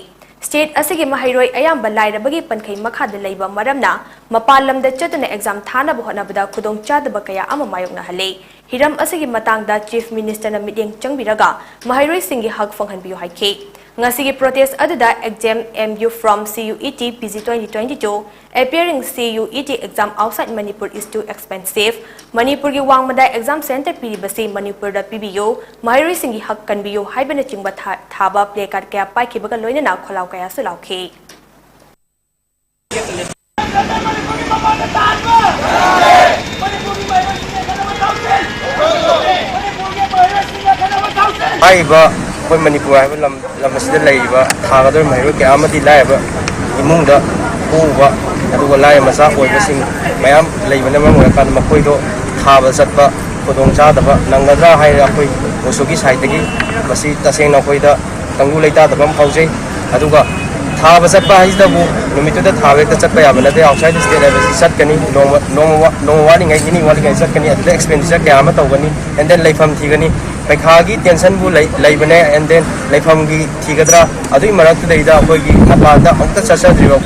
ꯁ꯭ꯇꯦꯠ ꯑꯁꯤꯒꯤ ꯃꯍꯩꯔꯣꯏ ꯑꯌꯥꯝꯕ ꯂꯥꯏꯔꯕꯒꯤ ꯄꯟꯈꯩ ꯃꯈꯥꯗ ꯂꯩꯕ ꯃꯔꯝꯅ ꯃꯄꯥꯟ ꯂꯝꯗ ꯆꯠꯇꯨꯅ ꯑꯦꯛꯖꯥꯝ ꯊꯥꯅꯕ ꯍꯣꯠꯅꯕꯗ ꯈꯨꯗꯣꯡꯆꯥꯗꯕ ꯀꯌꯥ ꯑꯃ ꯃꯥꯌꯣꯛꯅꯍꯜꯂꯤ꯫ ꯍꯤꯔꯝ ꯑꯁꯤꯒꯤ ꯃꯇꯥꯡꯗ ꯆꯤꯐ ꯃꯤꯅꯤꯁꯇꯔꯅ ꯃꯤꯠꯌꯦꯡ ꯆꯪꯕꯤꯔꯒ ꯃꯍꯩꯔꯣꯏꯁꯤꯡꯒꯤ ꯍꯛ ꯐꯪꯍꯟꯕꯤꯌꯨ ꯍꯥꯏꯈꯤ꯫ ꯉꯁꯤꯒꯤ ꯄ꯭ꯔꯣꯇꯦꯁ ꯑꯗꯨꯗ exam M U from C U E T P G twenty twenty two, appearing C U E T exam outside Manipur is too expensive, ꯃꯅꯤꯄꯨꯔꯒꯤ ꯋꯥꯡꯃꯗ ꯑꯦꯛꯖꯥꯝ ꯁꯦꯟꯇꯔ ꯄꯤꯔꯤꯕꯁꯤ ꯃꯅꯤꯄꯨꯔꯗ ꯄꯤꯕꯤꯌꯨ, ꯃꯍꯩꯔꯣꯏꯁꯤꯡꯒꯤ ꯍꯛ ꯀꯟꯕꯤꯌꯨ ꯍꯥꯏꯕꯅꯆꯤꯡꯕ ꯊꯥ-, ꯊꯥꯕ ꯄ꯭ꯂꯦ ꯀꯥꯔꯗ ꯀꯌꯥ ꯄꯥꯏꯈꯤꯕꯒ ꯂꯣꯏꯅꯅ ꯈꯣꯜꯂꯥꯎ ꯀꯌꯥꯁꯨ ꯂꯥꯎꯈꯤ꯫ ꯍꯥꯏꯔꯤꯕ ꯑꯩꯈꯣꯏ ꯃꯅꯤꯄꯨꯔ ꯍꯥꯏꯕ ꯂꯝ, ꯂꯝ ꯑꯁꯤꯗ ꯂꯩꯔꯤꯕ ꯊꯥꯒꯗꯧꯔꯤꯕ ꯃꯍꯩꯔꯣꯏ ꯀꯌꯥ ꯑꯃꯗꯤ ꯂꯥꯏꯔꯕ ꯏꯃꯨꯡꯗ ꯄꯣꯛꯎꯕ, ꯑꯗꯨꯒ ꯂꯥꯏꯔ ꯃꯆꯥ ꯑꯣꯏꯕꯁꯤꯡ ꯃꯌꯥꯝ ꯂꯩꯕꯅ ꯃꯔꯝ ꯑꯣꯏꯔꯀꯥꯟꯗ ꯃꯈꯣꯏꯗꯣ ꯊꯥꯕ ꯆꯠꯄ ꯈꯨꯗꯣꯡꯆꯥꯗꯕ ꯅꯪꯒꯗ꯭ꯔꯥ ꯍꯥꯏꯔꯒ ꯑꯩꯈꯣꯏ ꯃꯨꯁꯨꯒꯤ ꯁꯥꯏꯠꯇꯒꯤ ꯃꯁꯤ ꯇꯁꯦꯡꯅ ꯑꯩꯈꯣꯏꯗ ꯇꯪꯗꯨ ꯂꯩꯇꯥꯗꯕ ꯑꯃ ꯐꯥꯎꯖꯩ꯫ ꯑꯗꯨꯒ ꯊꯥꯕ ꯆꯠꯄ ꯍꯥꯏꯁꯤꯗꯕꯨ ꯅꯨꯃꯤꯠꯇꯨꯗ ꯊꯥꯕ ꯍꯦꯛꯇ ꯆꯠꯄ ꯌꯥꯕ ꯅꯠꯇꯦ꯫ ꯑꯥꯎꯠꯁꯥꯏꯠ ꯁ꯭ꯇꯦꯠ ꯍꯥꯏꯕꯁꯤ ꯆꯠꯀꯅꯤ, ꯅꯣꯡꯃ, ꯅꯣꯡꯃ ꯋꯥ-, ꯅꯣꯡꯃ ꯋꯥꯠꯂꯤꯉꯩ, ꯅꯤꯅꯤ ꯋꯥꯠꯂꯤꯉꯩ ꯆꯠꯀꯅꯤ, ꯑꯗꯨꯗ ꯑꯦꯛꯁꯄꯦꯟꯗꯤꯆꯔ ꯀꯌꯥ ꯑꯃ ꯇꯧꯒꯅꯤ, and then ꯂꯩꯐꯝ ꯊꯤꯒꯅꯤ꯫ ꯄꯩꯈꯥꯒꯤ ꯇꯦꯟꯁꯟꯕꯨ ꯂꯩ-, ꯂꯩꯕꯅꯦ, and then ꯂꯩꯐꯝꯒꯤ ꯊꯤꯒꯗ꯭ꯔꯥ? ꯑꯗꯨꯒꯤ ꯃꯔꯛꯇꯨꯗꯩꯗ ꯑꯩꯈꯣꯏꯒꯤ ꯃꯄꯥꯟꯗ ꯑꯃꯨꯛꯇ ꯆꯠꯆꯗ꯭ꯔꯤꯕ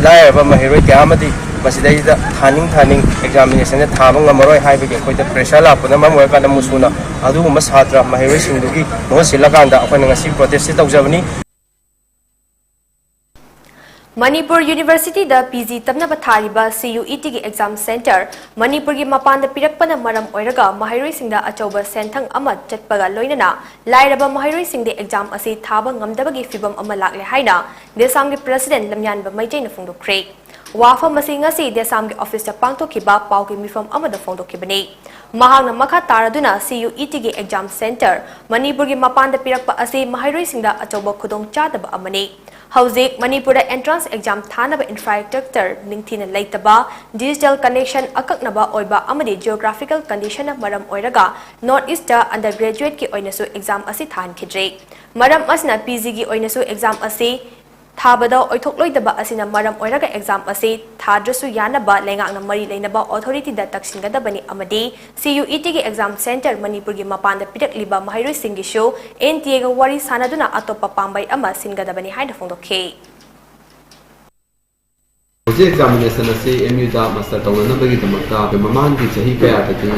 ꯂꯥꯏꯔꯕ ꯃꯍꯩꯔꯣꯏ ꯀꯌꯥ ꯑꯃꯗꯤ ꯃꯁꯤꯗꯩꯗ ꯊꯥꯅꯤꯡ ꯊꯥꯅꯤꯡ ꯑꯦꯛꯖꯥꯃꯤꯅꯦꯁꯟꯁꯦ ꯊꯥꯕ ꯉꯝꯃꯔꯣꯏ ꯍꯥꯏꯕꯒꯤ ꯑꯩꯈꯣꯏꯗ ꯄ꯭ꯔꯦꯁꯔ ꯂꯥꯛꯄꯅ ꯃꯔꯝ ꯑꯣꯏꯔꯀꯥꯟꯗ ꯃꯨꯁꯨꯅ ꯑꯗꯨꯒꯨꯝꯕ ꯁꯥꯇ꯭ꯔ ꯃꯍꯩꯔꯣꯏꯁꯤꯡꯗꯨꯒꯤ ꯃꯍꯨꯠ ꯁꯤꯜꯂꯀꯥꯟꯗ ꯑꯩꯈꯣꯏꯅ ꯉꯁꯤ ꯄ꯭ꯔꯣꯇꯦꯁꯁꯦ ꯇꯧꯖꯕꯅꯤ꯫ ꯃꯅꯤꯄꯨꯔ ꯌꯨꯅꯤꯚꯔꯁꯤꯇꯤꯗ ꯄꯤ ꯖꯤ ꯇꯝꯅꯕ ꯊꯥꯔꯤꯕ ꯁꯤ ꯌꯨ ꯏ ꯇꯤꯒꯤ ꯑꯦꯛꯖꯥꯝ ꯁꯦꯟꯇꯔ ꯃꯅꯤꯄꯨꯔꯒꯤ ꯃꯄꯥꯟꯗ ꯄꯤꯔꯛꯄꯅ ꯃꯔꯝ ꯑꯣꯏꯔꯒ ꯃꯍꯩꯔꯣꯏꯁꯤꯡꯗ ꯑꯆꯧꯕ ꯁꯦꯟꯊꯪ ꯑꯃ ꯆꯠꯄꯒ ꯂꯣꯏꯅꯅ ꯂꯥꯏꯔꯕ ꯃꯍꯩꯔꯣꯏꯁꯤꯡꯗꯤ ꯑꯦꯛꯖꯥꯝ ꯑꯁꯤ ꯊꯥꯕ ꯉꯝꯗꯕꯒꯤ ꯐꯤꯚꯝ ꯑꯃ ꯂꯥꯛꯂꯦ ꯍꯥꯏꯅ ꯗꯦꯁꯥꯝꯒꯤ ꯄ꯭ꯔꯁꯤꯗꯦꯟ ꯂꯝꯌꯥꯟꯕ ꯃꯩꯇꯩꯅ ꯐꯣꯡꯗꯣꯛꯈ꯭ꯔꯦ꯫ ꯋꯥꯐꯝ ꯑꯁꯤ ꯉꯁꯤ ꯗꯦꯁꯥꯝꯒꯤ ꯑꯣꯐꯤꯁꯇ ꯄꯥꯡꯊꯣꯛꯈꯤꯕ ꯄꯥꯎꯒꯤ ꯃꯤꯐꯝ ꯑꯃꯗ ꯐꯣꯡꯗꯣꯛꯈꯤꯕꯅꯤ꯫ ꯃꯍꯥꯛꯅ ꯃꯈꯥ ꯇꯥꯔꯗꯨꯅ ꯁꯤ ꯌꯨ ꯏ ꯇꯤꯒꯤ ꯑꯦꯛꯖꯥꯝ ꯁꯦꯟꯇꯔ ꯃꯅꯤꯄꯨꯔꯒꯤ ꯃꯄꯥꯟꯗ ꯄꯤꯔꯛꯄ ꯑꯁꯤ ꯃꯍꯩꯔꯣꯏꯁꯤꯡꯗ ꯑꯆꯧꯕ ꯈꯨꯗꯣꯡꯆꯥꯗꯕ ꯑꯃꯅꯤ꯫ ꯍꯧꯖꯤꯛ ꯃꯅꯤꯄꯨꯔꯗ ꯑꯦꯟꯇ꯭ꯔꯥꯟꯁ ꯑꯦꯛꯖꯥꯝ ꯊꯥꯅꯕ ꯏꯟꯐ꯭ꯔꯥꯁ꯭ꯇ꯭ꯔꯛꯆꯔ ꯅꯤꯡꯊꯤꯅ ꯂꯩꯇꯕ, ꯗꯤꯖꯤꯇꯦꯜ ꯀꯅꯦꯛꯁꯟ ꯑꯀꯛꯅꯕ ꯑꯣꯏꯕ ꯑꯃꯗꯤ ꯖꯤꯑꯣꯒ꯭ꯔꯥꯐꯤꯀꯦꯜ ꯀꯟꯗꯤꯁꯟꯅ ꯃꯔꯝ ꯑꯣꯏꯔꯒ ꯅꯣꯔꯠ ꯏꯁꯇ ꯑꯟꯗꯔ ꯒ꯭ꯔꯦꯖꯨꯑꯦꯠꯀꯤ ꯑꯣꯏꯅꯁꯨ ꯑꯦꯛꯖꯥꯝ ꯑꯁꯤ ꯊꯥꯍꯟꯈꯤꯗ꯭ꯔꯦ꯫ ꯃꯔꯝ ꯑꯁꯤꯅ ꯄꯤ ꯖꯤꯒꯤ ꯑꯣꯏꯅꯁꯨ ꯑꯦꯛꯖꯥꯝ ꯑꯁꯤ ꯊꯥꯕꯗ ꯑꯣꯏꯊꯣꯛꯂꯣꯏꯗꯕ ꯑꯁꯤꯅ ꯃꯔꯝ ꯑꯣꯏꯔꯒ ꯑꯦꯛꯖꯥꯝ ꯑꯁꯤ ꯊꯥꯗ꯭ꯔꯁꯨ ꯌꯥꯅꯕ ꯂꯩꯉꯥꯛꯅ ꯃꯔꯤ ꯂꯩꯅꯕ ꯑꯣꯊꯣꯔꯤꯇꯤꯗ ꯇꯛꯁꯤꯟꯒꯗꯕꯅꯤ ꯑꯃꯗꯤ ꯁꯤ ꯌꯨ ꯏ ꯇꯤꯒꯤ ꯑꯦꯛꯖꯥꯝ ꯁꯦꯟꯇꯔ ꯃꯅꯤꯄꯨꯔꯒꯤ ꯃꯄꯥꯟꯗ ꯄꯤꯔꯛꯂꯤꯕ ꯃꯍꯩꯔꯣꯏꯁꯤꯡꯒꯤꯁꯨ ꯑꯦꯟ ꯇꯤ ꯑꯦꯒ ꯋꯥꯔꯤ ꯁꯥꯅꯗꯨꯅ ꯑꯇꯣꯞꯄ ꯄꯥꯝꯕꯩ ꯑꯃ ꯁꯤꯟꯒꯗꯕꯅꯤ ꯍꯥꯏꯅ ꯐꯣꯡꯗꯣꯛꯈꯤ꯫ ꯍꯧꯖꯤꯛ ꯑꯦꯛꯖꯥꯃꯤꯅꯦꯁꯟ ꯑꯁꯤ ꯑꯦꯝ ꯌꯨꯗ ꯃꯥꯁꯇꯔ ꯇꯧꯅꯅꯕꯒꯤꯗꯃꯛꯇ ꯃꯃꯥꯡꯒꯤ ꯆꯍꯤ ꯀꯌꯥꯗꯗꯤ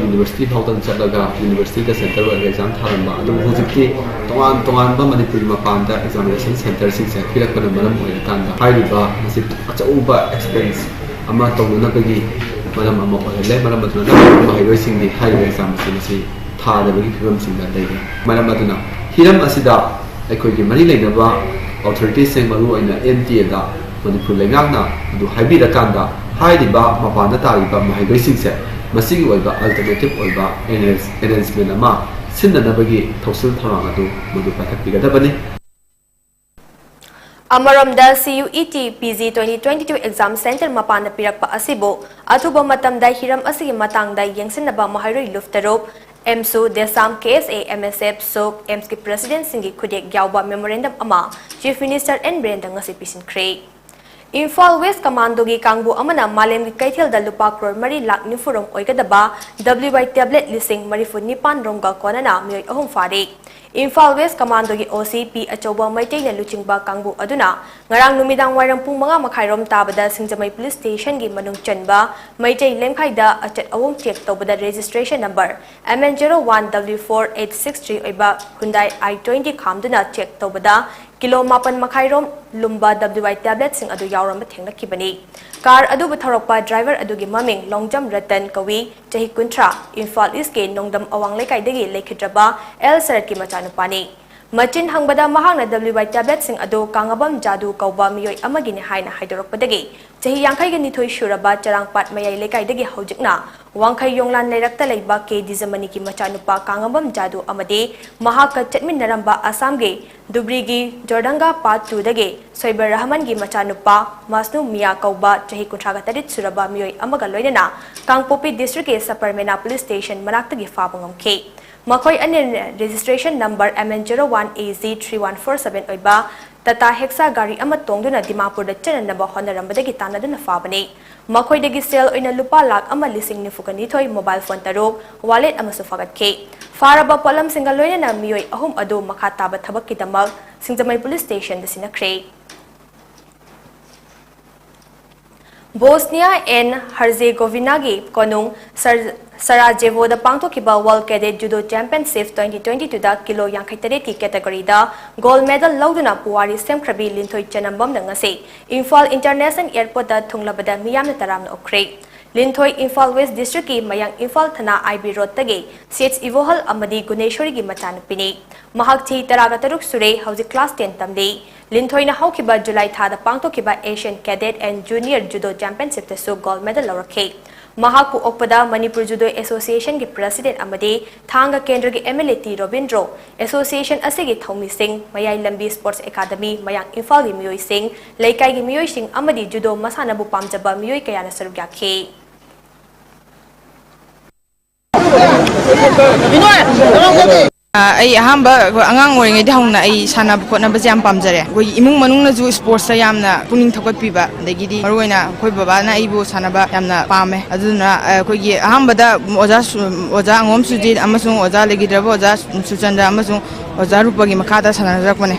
ꯌꯨꯅꯤꯚꯔꯁꯤꯇꯤ ꯐꯥꯎꯗꯪ ꯆꯠꯂꯒ ꯌꯨꯅꯤꯚꯔꯁꯤꯇꯤꯗ ꯁꯦꯟꯇꯔ ꯑꯣꯏꯔꯒ ꯑꯦꯛꯖꯥꯝ ꯊꯥꯔꯝꯕ, ꯑꯗꯨꯕꯨ ꯍꯧꯖꯤꯛꯇꯤ ꯇꯣꯉꯥꯟ ꯇꯣꯉꯥꯟꯕ ꯃꯅꯤꯄꯨꯔꯒꯤ ꯃꯄꯥꯟꯗ ꯑꯦꯛꯖꯥꯃꯤꯅꯦꯁꯟ ꯁꯦꯟꯇꯔꯁꯤꯡꯁꯦ ꯄꯤꯔꯛꯄꯅ ꯃꯔꯝ ꯑꯣꯏꯔꯀꯥꯟꯗ ꯍꯥꯏꯔꯤꯕ ꯃꯁꯤ ꯑꯆꯧꯕ ꯑꯦꯛꯁꯄꯦꯟꯁ ꯑꯃ ꯇꯧꯅꯅꯕꯒꯤ ꯃꯔꯝ ꯑꯃ ꯑꯣꯏꯍꯜꯂꯦ꯫ ꯃꯔꯝ ꯑꯗꯨꯅ ꯅꯝꯅ ꯃꯍꯩꯔꯣꯏꯁꯤꯡꯗꯤ ꯍꯥꯏꯔꯤꯕ ꯑꯦꯛꯖꯥꯝ ꯑꯁꯤ ꯃꯁꯤ ꯊꯥꯗꯕꯒꯤ ꯐꯤꯕꯝꯁꯤꯡꯗ ꯂꯩꯔꯤ꯫ ꯃꯔꯝ ꯑꯗꯨꯅ ꯍꯤꯔꯝ ꯑꯁꯤꯗ ꯑꯩꯈꯣꯏꯒꯤ ꯃꯔꯤ ꯂꯩꯅꯕ ꯑꯣꯊꯣꯔꯤꯇꯤꯁꯤꯡ, ꯃꯔꯨꯑꯣꯏꯅ ꯑꯦꯟ ꯇꯤ ꯑꯦꯗ ꯃꯅꯤꯄꯨꯔ ꯂꯩꯉꯥꯛꯅ ꯑꯗꯨ ꯍꯥꯏꯕꯤꯔꯀꯥꯟꯗ ꯍꯥꯏꯔꯤꯕ ꯃꯄꯥꯟꯗ ꯇꯥꯔꯤꯕ ꯃꯍꯩꯔꯣꯏꯁꯤꯡꯁꯦ ꯃꯁꯤꯒꯤ ꯑꯣꯏꯕ ꯑꯜꯇꯔꯅꯦꯇꯤꯚ ꯑꯣꯏꯕ ꯑꯦꯔꯦꯟꯖ-, ꯑꯦꯔꯦꯟꯖꯃꯦꯟ ꯑꯃ ꯁꯤꯟꯅꯅꯕꯒꯤ ꯊꯧꯁꯤꯜ ꯊꯧꯔꯥꯡ ꯑꯗꯨ ꯃꯗꯨ ꯄꯥꯏꯈꯠꯄꯤꯒꯗꯕꯅꯤ꯫ ꯑꯃꯔꯣꯝꯗ C U E T P G twenty twenty-two exam center ꯃꯄꯥꯟꯗ ꯄꯤꯔꯛꯄ ꯑꯁꯤꯕꯨ ꯑꯊꯨꯕ ꯃꯇꯝꯗ ꯍꯤꯔꯝ ꯑꯁꯤꯒꯤ ꯃꯇꯥꯡꯗ ꯌꯦꯡꯁꯤꯟꯅꯕ ꯃꯍꯩꯔꯣꯏ ꯂꯨꯞ ꯇꯔꯨꯛ, ꯑꯦꯝꯁꯨ, ꯗꯦꯁꯥꯝ, ꯀꯦ ꯑꯦꯁ ꯑꯦ, ꯑꯦꯝ ꯑꯦꯁ ꯑꯦꯐ, ꯁꯨꯛ, ꯑꯦꯝꯁꯀꯤ ꯄ꯭ꯔꯦꯁꯤꯗꯦꯟꯠꯁꯤꯡꯒꯤ ꯈꯨꯗꯦꯛ ꯌꯥꯎꯕ ꯃꯦꯃꯣꯔꯦꯟꯗꯝ ꯑꯃ ꯆꯤꯐ ꯃꯤꯅꯤꯁꯇꯔ ꯑꯦꯟ ꯕꯤꯔꯦꯟꯗ ꯉꯁꯤ ꯄꯤꯁꯤꯟꯈ꯭ꯔꯦ꯫ ꯏꯝꯐꯥꯜ ꯋꯦꯁ ꯀꯃꯥꯟꯗꯣꯒꯤ ꯀꯥꯡꯕꯨ ꯑꯃꯅ ꯃꯥꯂꯦꯝꯒꯤ ꯀꯩꯊꯦꯜꯗ ꯂꯨꯄꯥ ꯀ꯭ꯔꯣꯔ ꯃꯔꯤ ꯂꯥꯈ ꯅꯤꯐꯨ ꯔꯣꯝ ꯑꯣꯏꯒꯗꯕ ꯗꯕ꯭ꯂꯤꯎ ꯋꯥꯏ ꯇꯦꯕ꯭ꯂꯦꯠ ꯂꯤꯁꯤꯡ ꯃꯔꯤꯐꯨ ꯅꯤꯄꯥꯟ ꯔꯣꯝꯒ ꯀꯣꯟꯅꯅ ꯃꯤꯑꯣꯏ ꯑꯍꯨꯝ ꯐꯥꯔꯦ꯫ ꯏꯝꯐꯥꯜ ꯋꯦꯁ ꯀꯃꯥꯟꯗꯣꯒꯤ ꯑꯣ ꯁꯤ ꯄꯤ ꯑꯆꯧꯕ ꯃꯩꯇꯩꯅ ꯂꯨꯆꯤꯡꯕ ꯀꯥꯡꯕꯨ ꯑꯗꯨꯅ ꯉꯔꯥꯡ ꯅꯨꯃꯤꯗꯥꯡ ꯋꯥꯏꯔꯝ ꯄꯨꯡ ꯃꯉꯥ ꯃꯈꯥꯏ ꯔꯣꯝ ꯇꯥꯕꯗ ꯁꯤꯡꯖꯃꯩ ꯄꯨꯂꯤꯁ ꯁ꯭ꯇꯦꯁꯟꯒꯤ ꯃꯅꯨꯡ ꯆꯟꯕ ꯃꯩꯇꯩ ꯂꯦꯝꯈꯥꯏꯗ ꯑꯆꯠ ꯑꯋꯣꯡ ꯆꯦꯛ ꯇꯧꯕꯗ registration number M N zero one W four eight six three ꯑꯣꯏꯕ Hyundai I twenty ꯈꯥꯝꯗꯨꯅ ꯆꯦꯛ ꯇꯧꯕꯗ ꯀꯤꯂꯣ ꯃꯥꯄꯟ ꯃꯈꯥꯏ ꯔꯣꯝ ꯂꯨꯝꯕ W I tabletꯁꯤꯡ ꯑꯗꯨ ꯌꯥꯎꯔꯝꯕ ꯊꯦꯡꯅꯈꯤꯕꯅꯤ꯫ ꯀꯥꯔ ꯑꯗꯨꯕꯨ ꯊꯧꯔꯛꯄ ꯗ꯭ꯔꯥꯏꯚꯔ ꯑꯗꯨꯒꯤ ꯃꯃꯤꯡ ꯂꯣꯡꯖꯝ ꯔꯇꯟ ꯀꯧꯏ, ꯆꯍꯤ ꯀꯨꯟꯊ꯭ꯔꯥ, ꯏꯝꯐꯥꯜ ꯏꯁꯀꯤ ꯅꯣꯡꯗꯝ ꯑꯋꯥꯡ ꯂꯩꯀꯥꯏꯗꯒꯤ ꯂꯩꯈꯤꯗ꯭ꯔꯕ ꯑꯦꯜ ꯁꯔꯠꯀꯤ ꯃꯆꯥꯅꯨꯄꯥꯅꯤ꯫ ꯃꯆꯤꯟ ꯍꯪꯕꯗ ꯃꯍꯥꯛꯅ W I tabletꯁꯤꯡ ꯑꯗꯨ ꯀꯥꯡꯉꯕꯝ ꯖꯥꯗꯨ ꯀꯧꯕ ꯃꯤꯑꯣꯏ ꯑꯃꯒꯤꯅꯤ ꯍꯥꯏꯅ ꯍꯥꯏꯗꯣꯔꯛꯄꯗꯒꯤ ꯆꯍꯤ ꯌꯥꯡꯈꯩꯒ ꯅꯤꯊꯣꯏ ꯁꯨꯔꯕ ꯆꯔꯥꯡꯄꯥꯠ ꯃꯌꯥꯏ ꯂꯩꯀꯥꯏꯗꯒꯤ ꯍꯧꯖꯤꯛꯅ ꯋꯥꯡꯈꯩ ꯌꯣꯡꯂꯥꯟ ꯂꯩꯔꯛꯇ ꯂꯩꯕ ꯀꯦ ꯗꯤꯖꯃꯅꯤꯒꯤ ꯃꯆꯥꯅꯨꯄꯥ ꯀꯥꯡꯉꯕꯝ ꯖꯥꯗꯨ ꯑꯃꯗꯤ ꯃꯍꯥꯛꯀ ꯆꯠꯃꯤꯟꯅꯔꯝꯕ ꯑꯁꯥꯝꯒꯤ ꯙꯨꯕ꯭ꯔꯤꯒꯤ ꯖꯣꯔꯗꯪꯒꯥ ꯄꯥꯠ ꯇꯨꯗꯒꯤ ꯁꯣꯏꯕꯔ ꯔꯍꯃꯟꯒꯤ ꯃꯆꯥꯅꯨꯄꯥ ꯃꯥꯁꯅꯨ ꯃꯤꯌꯥ ꯀꯧꯕ ꯆꯍꯤ ꯀꯨꯟꯊ꯭ꯔꯥꯒ ꯇꯔꯦꯠ ꯁꯨꯔꯕ ꯃꯤꯑꯣꯏ ꯑꯃꯒ ꯂꯣꯏꯅꯅ ꯀꯥꯡꯄꯣꯛꯄꯤ ꯗꯤꯁꯇ꯭ꯔꯤꯛꯀꯤ ꯁꯄꯔꯃꯦꯅꯥ ꯄꯨꯂꯤꯁ ꯁ꯭ꯇꯦꯁꯟ ꯃꯅꯥꯛꯇꯒꯤ ꯐꯥꯕ ꯉꯝꯈꯤ꯫ ꯃꯈꯣꯏ ꯑꯅꯤꯅ registration number M N zero one A Z three one four seven ꯑꯣꯏꯕ ꯇꯥꯇꯥ ꯍꯦꯛꯁꯥ ꯒꯥꯔꯤ ꯑꯃ ꯇꯣꯡꯗꯨꯅ ꯗꯤꯃꯥꯄꯨꯔꯗ ꯆꯠꯅꯅꯕ ꯍꯣꯠꯅꯔꯝꯕꯗꯒꯤ ꯇꯥꯟꯅꯗꯨꯅ ꯐꯥꯕꯅꯤ꯫ ꯃꯈꯣꯏꯗꯒꯤ ꯁꯦꯜ ꯑꯣꯏꯅ ꯂꯨꯄꯥ ꯂꯥꯈ ꯑꯃ ꯂꯤꯁꯤꯡ ꯅꯤꯐꯨꯒ ꯅꯤꯊꯣꯏ, mobile phone ꯇꯔꯨꯛ, wallet ꯑꯃꯁꯨ ꯐꯥꯒꯠꯈꯤ꯫ ꯐꯥꯔꯕ ꯄꯣꯠꯂꯝꯁꯤꯡꯒ ꯂꯣꯏꯅꯅ ꯃꯤꯑꯣꯏ ꯑꯍꯨꯝ ꯑꯗꯨ ꯃꯈꯥ ꯇꯥꯕ ꯊꯕꯛꯀꯤꯗꯃꯛ ꯁꯤꯡꯖꯃꯩ ꯄꯨꯂꯤꯁ ꯁ꯭ꯇꯦꯁꯟꯗ ꯁꯤꯟꯅꯈ꯭ꯔꯦ꯫ ꯕꯣꯁꯅꯤꯌꯥ ꯑꯦꯟ ꯍꯔꯖꯦꯒꯣꯚꯤꯅꯥꯒꯤ ꯀꯣꯅꯨꯡ ꯁꯔ-, ꯁꯔꯥꯖꯦꯚꯣꯗ ꯄꯥꯡꯊꯣꯛꯈꯤꯕ World Cadet Judo Championship twenty twenty-twoꯗ ꯀꯤꯂꯣ ꯌꯥꯡꯈꯩ ꯇꯔꯦꯠꯀꯤ categoryꯗ gold medal ꯂꯧꯗꯨꯅ ꯄꯨꯋꯥꯔꯤ ꯁꯦꯝꯈ꯭ꯔꯕꯤ ꯂꯤꯟꯊꯣꯏ ꯆꯅꯝꯕꯝꯅ ꯉꯁꯤ ꯏꯝꯐꯥꯜ International Airportꯇ ꯊꯨꯡꯂꯕꯗ ꯃꯤꯌꯥꯝꯅ ꯇꯔꯥꯝꯅ ꯑꯣꯛꯈ꯭ꯔꯦ꯫ ꯂꯤꯟꯊꯣꯏ ꯏꯝꯐꯥꯜ West Districtꯀꯤ ꯃꯌꯥꯡ Imphal ꯊꯅꯥ I B Roadꯇꯒꯤ C H ꯏꯕꯣꯍꯜ ꯑꯃꯗꯤ ꯒꯨꯅꯦꯁꯣꯔꯤꯒꯤ ꯃꯆꯥꯅꯨꯄꯤꯅꯤ꯫ ꯃꯍꯥꯛ ꯆꯍꯤ ꯇꯔꯥꯒ ꯇꯔꯨꯛ ꯁꯨꯔꯦ, ꯍꯧꯖꯤꯛ class ten ꯇꯝꯂꯤ꯫ ꯂꯤꯟꯊꯣꯏꯅ ꯍꯧꯈꯤꯕ ꯖꯨꯂꯥꯏ ꯊꯥꯗ ꯄꯥꯡꯊꯣꯛꯈꯤꯕ Asian Cadet and Junior Judo Championshipꯇꯁꯨ gold medal ꯂꯧꯔꯛꯈꯤ꯫ ꯃꯍꯥꯛꯄꯨ ꯑꯣꯛꯄꯗ ꯃꯅꯤꯄꯨꯔ Judo Associationꯒꯤ President ꯑꯃꯗꯤ ꯊꯥꯡꯒ ꯀꯦꯟꯗ꯭ꯔꯒꯤ M L A T Robindro, association ꯑꯁꯤꯒꯤ ꯊꯧꯃꯤꯁꯤꯡ, ꯃꯌꯥꯏ ꯂꯝꯕꯤ Sports Academy, ꯃꯌꯥꯡ ꯏꯝꯐꯥꯜꯒꯤ ꯃꯤꯑꯣꯏꯁꯤꯡ, ꯂꯩꯀꯥꯏꯒꯤ ꯃꯤꯑꯣꯏꯁꯤꯡ ꯑꯃꯗꯤ judo ꯃꯁꯥꯟꯅꯕꯨ ꯄꯥꯝꯖꯕ ꯃꯤꯑꯣꯏ ꯀꯌꯥꯅ ꯁꯔꯨꯛ ꯌꯥꯈꯤ꯫ ꯑ, ꯑꯩ ꯑꯍꯥꯟꯕ ꯑꯩꯈꯣꯏ ꯑꯉꯥꯡ ꯑꯣꯏꯔꯤꯉꯩꯗ ꯍꯧꯅ ꯑꯩ ꯁꯥꯟꯅꯕ ꯈꯣꯠꯅꯕꯁꯦ ꯌꯥꯝ ꯄꯥꯝꯖꯔꯦ꯫ ꯑꯩꯈꯣꯏꯒꯤ ꯏꯃꯨꯡ ꯃꯅꯨꯡꯅꯁꯨ sportsꯇ ꯌꯥꯝꯅ ꯄꯨꯛꯅꯤꯡ ꯊꯧꯒꯠꯄꯤꯕ, ꯑꯗꯒꯤꯗꯤ ꯃꯔꯨꯑꯣꯏꯅ ꯑꯩꯈꯣꯏ ꯕꯕꯥꯅ ꯑꯩꯕꯨ ꯁꯥꯟꯅꯕ ꯌꯥꯝꯅ ꯄꯥꯝꯃꯦ꯫ ꯑꯗꯨꯅ, ꯑ, ꯑꯩꯈꯣꯏꯒꯤ ꯑꯍꯥꯟꯕꯗ ꯑꯣꯖꯥ ꯁꯨ-, ꯑꯣꯖꯥ ꯑꯉꯣꯝ ꯁꯨꯖꯤꯠ ꯑꯃꯁꯨꯡ ꯑꯣꯖꯥ ꯂꯩꯈꯤꯗ꯭ꯔꯕ ꯑꯣꯖꯥ ꯁꯨꯆꯟꯗ꯭ꯔ ꯑꯃꯁꯨꯡ ꯑꯣꯖꯥ ꯔꯨꯄꯒꯤ ꯃꯈꯥꯗ ꯁꯥꯟꯅꯖꯔꯛꯄꯅꯦ꯫